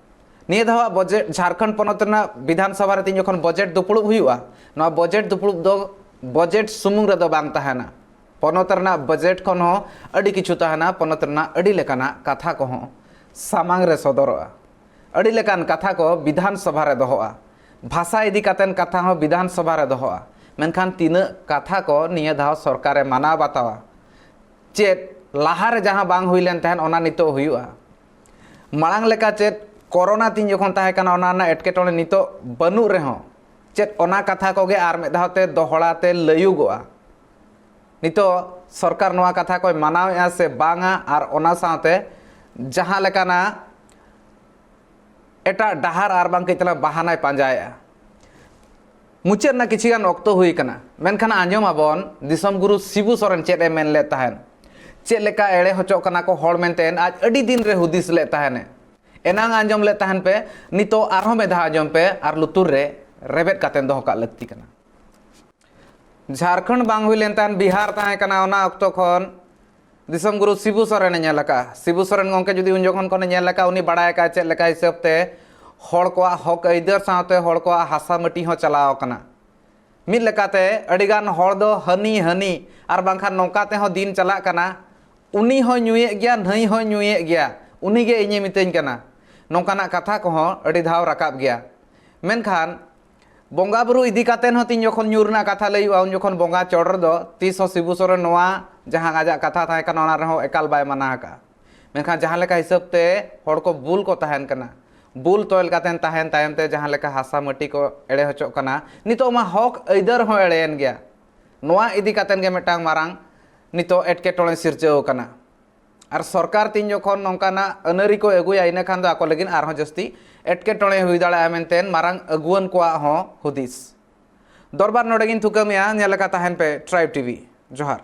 ᱱᱤᱭᱟᱹ ᱫᱷᱟᱣᱟᱜ ᱵᱟᱡᱮᱴ, ᱡᱷᱟᱲᱠᱷᱚᱸᱰ ᱯᱚᱱᱚᱛ ᱨᱮᱱᱟᱜ ᱵᱤᱫᱷᱟᱱ ᱥᱚᱵᱷᱟ ᱨᱮ ᱛᱤᱧ ᱡᱚᱠᱷᱚᱱ ᱵᱟᱡᱮᱴ ᱫᱩᱯᱲᱩᱵ ᱦᱩᱭᱩᱜᱼᱟ, ᱱᱚᱣᱟ ᱵᱟᱡᱮᱴ ᱫᱩᱯᱲᱩᱵ ᱫᱚ ᱵᱟᱡᱮᱴ ᱥᱩᱢᱩᱝ ᱨᱮᱫᱚ ᱵᱟᱝ ᱛᱟᱦᱮᱱᱟ᱾ ᱯᱚᱱᱚᱛ ᱨᱮᱱᱟᱜ ᱵᱟᱡᱮᱴ ᱠᱷᱚᱱ ᱦᱚᱸ ᱟᱹᱰᱤ ᱠᱤᱪᱷᱩ ᱛᱟᱦᱮᱱᱟ, ᱯᱚᱱᱚᱛ ᱨᱮᱱᱟᱜ ᱟᱹᱰᱤ ᱞᱮᱠᱟᱱᱟᱜ ᱠᱟᱛᱷᱟ ᱠᱚᱦᱚᱸ ᱥᱟᱢᱟᱝ ᱨᱮ ᱥᱚᱫᱚᱨᱚᱜᱼᱟ᱾ ᱟᱹᱰᱤ ᱞᱮᱠᱟᱱ ᱠᱟᱛᱷᱟ ᱠᱚ ᱵᱤᱫᱷᱟᱱ ᱥᱚᱵᱷᱟ ᱨᱮ ᱫᱚᱦᱚᱜᱼᱟ᱾ ᱵᱷᱟᱥᱟ ᱤᱫᱤ ᱠᱟᱛᱮᱱ ᱠᱟᱛᱷᱟ ᱦᱚᱸ ᱵᱤᱫᱷᱟᱱ ᱥᱚᱵᱷᱟ ᱨᱮ ᱫᱚᱦᱚᱜᱼᱟ᱾ ᱢᱮᱱᱠᱷᱟᱱ ᱛᱤᱱᱟᱹᱜ ᱠᱟᱛᱷᱟ ᱠᱚ ᱱᱤᱭᱟᱹ ᱫᱷᱟᱣ ᱥᱚᱨᱠᱟᱨᱮ ᱢᱟᱱᱟᱣ ᱵᱟᱛᱟᱣᱟ? ᱪᱮᱫ ᱞᱟᱦᱟᱨᱮ ᱡᱟᱦᱟᱸ ᱵᱟᱝ ᱦᱩᱭ ᱞᱮᱱ ᱛᱟᱦᱮᱸᱫ, ᱚᱱᱟ ᱱᱤᱛᱚᱜ ᱦᱩᱭᱩᱜᱼᱟ? ᱢᱟᱲᱟᱝ ᱞᱮᱠᱟ ᱪᱮᱫ ᱠᱚᱨᱳᱱᱟ ᱛᱤᱧ ᱡᱚᱠᱷᱚᱱ ᱛᱟᱦᱮᱸ ᱠᱟᱱᱟ, ᱚᱱᱟ ᱨᱮᱱᱟᱜ ᱮᱴᱠᱮᱴᱚᱬᱮ ᱱᱤᱛᱚᱜ ᱵᱟᱹᱱᱩᱜ ᱨᱮᱦᱚᱸ, ᱪᱮᱫ ᱚᱱᱟ ᱠᱟᱛᱷᱟ ᱠᱚᱜᱮ ᱟᱨ ᱢᱤᱫ ᱫᱷᱟᱣ ᱛᱮ ᱫᱚᱦᱲᱟ ᱛᱮ ᱞᱟᱹᱭᱩᱜᱚᱜᱼᱟ? ᱱᱤᱛᱚᱜ ᱥᱚᱨᱠᱟᱨ ᱱᱚᱣᱟ ᱠᱟᱛᱷᱟ ᱠᱚᱭ ᱢᱟᱱᱟᱣᱮᱫᱼᱟ ᱥᱮ ᱵᱟᱝᱟ? ᱟᱨ ᱚᱱᱟ ᱥᱟᱶᱛᱮ ᱡᱟᱦᱟᱸ ᱞᱮᱠᱟᱱᱟᱜ ᱮᱴᱟᱜ ᱰᱟᱦᱟᱨ ᱟᱨ ᱵᱟᱝ ᱠᱟᱹᱡ ᱛᱟᱞᱟᱝ ᱵᱟᱦᱟᱱᱟᱭ ᱯᱟᱸᱡᱟᱭᱮᱫᱼᱟ᱾ ᱢᱩᱪᱟᱹᱫ ᱨᱮᱱᱟᱜ ᱠᱤᱪᱷᱤ ᱜᱟᱱ ᱚᱠᱛᱚ ᱦᱩᱭ ᱟᱠᱟᱱᱟ, ᱢᱮᱱᱠᱷᱟᱱ ᱟᱸᱡᱚᱢ ᱟᱵᱚᱱ ᱫᱤᱥᱚᱢ ᱜᱩᱨᱩ ᱥᱤᱵᱩ ᱥᱚᱨᱮᱱ ᱪᱮᱫ ᱮ ᱢᱮᱱ ᱞᱮᱫ ᱛᱟᱦᱮᱸᱱ, ᱪᱮᱫ ᱞᱮᱠᱟ ᱮᱲᱮ ᱦᱚᱪᱚᱜ ᱠᱟᱱᱟ ᱠᱚ ᱦᱚᱲ ᱢᱮᱱᱛᱮ ᱟᱡ ᱟᱹᱰᱤ ᱫᱤᱱ ᱨᱮ ᱦᱩᱫᱤᱥ ᱞᱮᱫ ᱛᱟᱦᱮᱸᱱᱮ᱾ ᱮᱱᱟᱝ ᱟᱸᱡᱚᱢ ᱞᱮᱫ ᱛᱟᱦᱮᱸᱱ ᱯᱮ, ᱱᱤᱛᱚᱜ ᱟᱨᱦᱚᱸ ᱢᱤᱫ ᱫᱷᱟᱣ ᱟᱸᱡᱚᱢ ᱯᱮ ᱟᱨ ᱞᱩᱛᱩᱨ ᱨᱮ ᱨᱮᱵᱮᱫ ᱠᱟᱛᱮ ᱫᱚᱦᱚ ᱠᱟᱜ ᱞᱟᱹᱠᱛᱤ ᱠᱟᱱᱟ᱾ ᱡᱷᱟᱲᱠᱷᱚᱸᱰ ᱵᱟᱝ ᱦᱩᱭ ᱞᱮᱱ ᱛᱟᱦᱮᱸᱱ, ᱵᱤᱦᱟᱨ ᱛᱟᱦᱮᱸ ᱠᱟᱱᱟ, ᱚᱱᱟ ᱚᱠᱛᱚ ᱠᱷᱚᱱ ᱫᱤᱥᱚᱢ ᱜᱩᱨᱩ ᱥᱤᱵᱩ ᱥᱚᱨᱮᱱᱮ ᱧᱮᱞ ᱟᱠᱟᱫᱼᱟ᱾ ᱥᱤᱵᱩ ᱥᱚᱨᱮᱱ ᱜᱚᱢᱠᱮ ᱡᱩᱫᱤ ᱩᱱ ᱡᱚᱠᱷᱚᱱ ᱠᱷᱚᱱᱮ ᱧᱮᱞ ᱟᱠᱟᱫᱼᱟ, ᱩᱱᱤ ᱵᱟᱲᱟᱭ ᱟᱠᱟᱫᱼᱟ ᱪᱮᱫ ᱞᱮᱠᱟ ᱦᱤᱥᱟᱹᱵ ᱛᱮ ᱦᱚᱲ ᱠᱚᱣᱟᱜ ᱦᱚᱠ ᱟᱹᱭᱫᱟᱹᱨ ᱥᱟᱶᱛᱮ ᱦᱚᱲ ᱠᱚᱣᱟᱜ ᱦᱟᱥᱟ ᱢᱟᱹᱴᱤ ᱦᱚᱸ ᱪᱟᱞᱟᱣ ᱟᱠᱟᱱᱟ᱾ ᱢᱤᱫ ᱞᱮᱠᱟᱛᱮ ᱟᱹᱰᱤᱜᱟᱱ ᱦᱚᱲ ᱫᱚ ᱦᱟᱹᱱᱤ ᱦᱟᱹᱱᱤ ᱟᱨ ᱵᱟᱝᱠᱷᱟᱱ ᱱᱚᱝᱠᱟ ᱛᱮᱦᱚᱸ ᱫᱤᱱ ᱪᱟᱞᱟᱜ ᱠᱟᱱᱟ, ᱩᱱᱤ ᱦᱚᱸᱭ ᱧᱩᱭᱮᱫ ᱜᱮᱭᱟ, ᱱᱟᱹᱭ ᱦᱚᱸᱭ ᱧᱩᱭᱮᱫ ᱜᱮᱭᱟ, ᱩᱱᱤᱜᱮ ᱤᱧᱮ ᱢᱤᱛᱟᱹᱧ ᱠᱟᱱᱟ, ᱱᱚᱝᱠᱟᱱᱟᱜ ᱠᱟᱛᱷᱟ ᱠᱚᱦᱚᱸ ᱟᱹᱰᱤ ᱫᱷᱟᱣ ᱨᱟᱠᱟᱵ ᱜᱮᱭᱟ᱾ ᱢᱮᱱᱠᱷᱟᱱ ᱵᱚᱸᱜᱟ ᱵᱩᱨᱩ ᱤᱫᱤ ᱠᱟᱛᱮ ᱦᱚᱸ ᱛᱤᱧ ᱡᱚᱠᱷᱚᱱ ᱧᱩᱨ ᱨᱮᱱᱟᱜ ᱠᱟᱛᱷᱟ ᱞᱟᱹᱭᱩᱜᱼᱟ, ᱩᱱ ᱡᱚᱠᱷᱚᱱ ᱵᱚᱸᱜᱟ ᱪᱚᱴ ᱨᱮᱫᱚ ᱛᱤᱥ ᱦᱚᱸ ᱥᱤᱵᱩ ᱥᱚᱨᱮᱱ ᱱᱚᱣᱟ ᱡᱟᱦᱟᱸ ᱟᱡᱟᱜ ᱠᱟᱛᱷᱟ ᱛᱟᱦᱮᱸ ᱠᱟᱱᱟ, ᱚᱱᱟ ᱨᱮᱦᱚᱸ ᱮᱠᱟᱞ ᱵᱟᱭ ᱢᱟᱱᱟ ᱟᱠᱟᱫᱼᱟ᱾ ᱢᱮᱱᱠᱷᱟᱱ ᱡᱟᱦᱟᱸ ᱞᱮᱠᱟ ᱦᱤᱥᱟᱹᱵ ᱛᱮ ᱦᱚᱲ ᱠᱚ ᱵᱩᱞ ᱠᱚ ᱛᱟᱦᱮᱱ ᱠᱟᱱᱟ, ᱵᱩᱞ ᱛᱚᱞ ᱠᱟᱛᱮ ᱛᱟᱦᱮᱱ ᱛᱟᱭᱚᱢ ᱛᱮ ᱡᱟᱦᱟᱸ ᱞᱮᱠᱟ ᱦᱟᱥᱟ ᱢᱟᱹᱴᱤ ᱠᱚ ᱮᱲᱮ ᱦᱚᱪᱚᱜ ᱠᱟᱱᱟ, ᱱᱤᱛᱚᱜ ᱢᱟ ᱦᱚᱠ ᱟᱹᱭᱫᱟᱹᱨ ᱦᱚᱸ ᱮᱲᱮᱭᱮᱱ ᱜᱮᱭᱟ᱾ ᱱᱚᱣᱟ ᱤᱫᱤ ᱠᱟᱛᱮ ᱜᱮ ᱢᱤᱫᱴᱟᱝ ᱢᱟᱨᱟᱝ ᱱᱤᱛᱚᱜ ᱮᱴᱠᱮᱴᱚᱬᱮ ᱥᱤᱨᱡᱟᱹᱣ ᱠᱟᱱᱟ᱾ ᱟᱨ ᱥᱚᱨᱠᱟᱨ ᱛᱤᱧ ᱡᱚᱠᱷᱚᱱ ᱱᱚᱝᱠᱟᱱᱟᱜ ᱟᱹᱱᱟᱹᱨᱤ ᱠᱚ ᱟᱹᱜᱩᱭᱟ, ᱤᱱᱟᱹ ᱠᱷᱟᱱ ᱫᱚ ᱟᱠᱚ ᱞᱟᱹᱜᱤᱫ ᱟᱨᱦᱚᱸ ᱡᱟᱹᱥᱛᱤ ᱮᱴᱠᱮᱴᱚᱬᱮ ᱦᱩᱭ ᱫᱟᱲᱮᱭᱟᱜᱼᱟ ᱢᱮᱱᱛᱮ ᱢᱟᱨᱟᱝ ᱟᱹᱜᱩᱣᱟᱹᱱ ᱠᱚᱣᱟᱜ ᱦᱚᱸ ᱦᱩᱫᱤᱥ᱾ ᱫᱚᱨᱵᱟᱨ ᱱᱚᱰᱮ ᱜᱤᱧ ᱛᱷᱩᱠᱟᱹᱢᱮᱜᱼᱟ᱾ ᱧᱮᱞ ᱟᱠᱟ ᱛᱟᱦᱮᱱ ᱯᱮ Tribe TV᱾ ᱡᱚᱦᱟᱨ᱾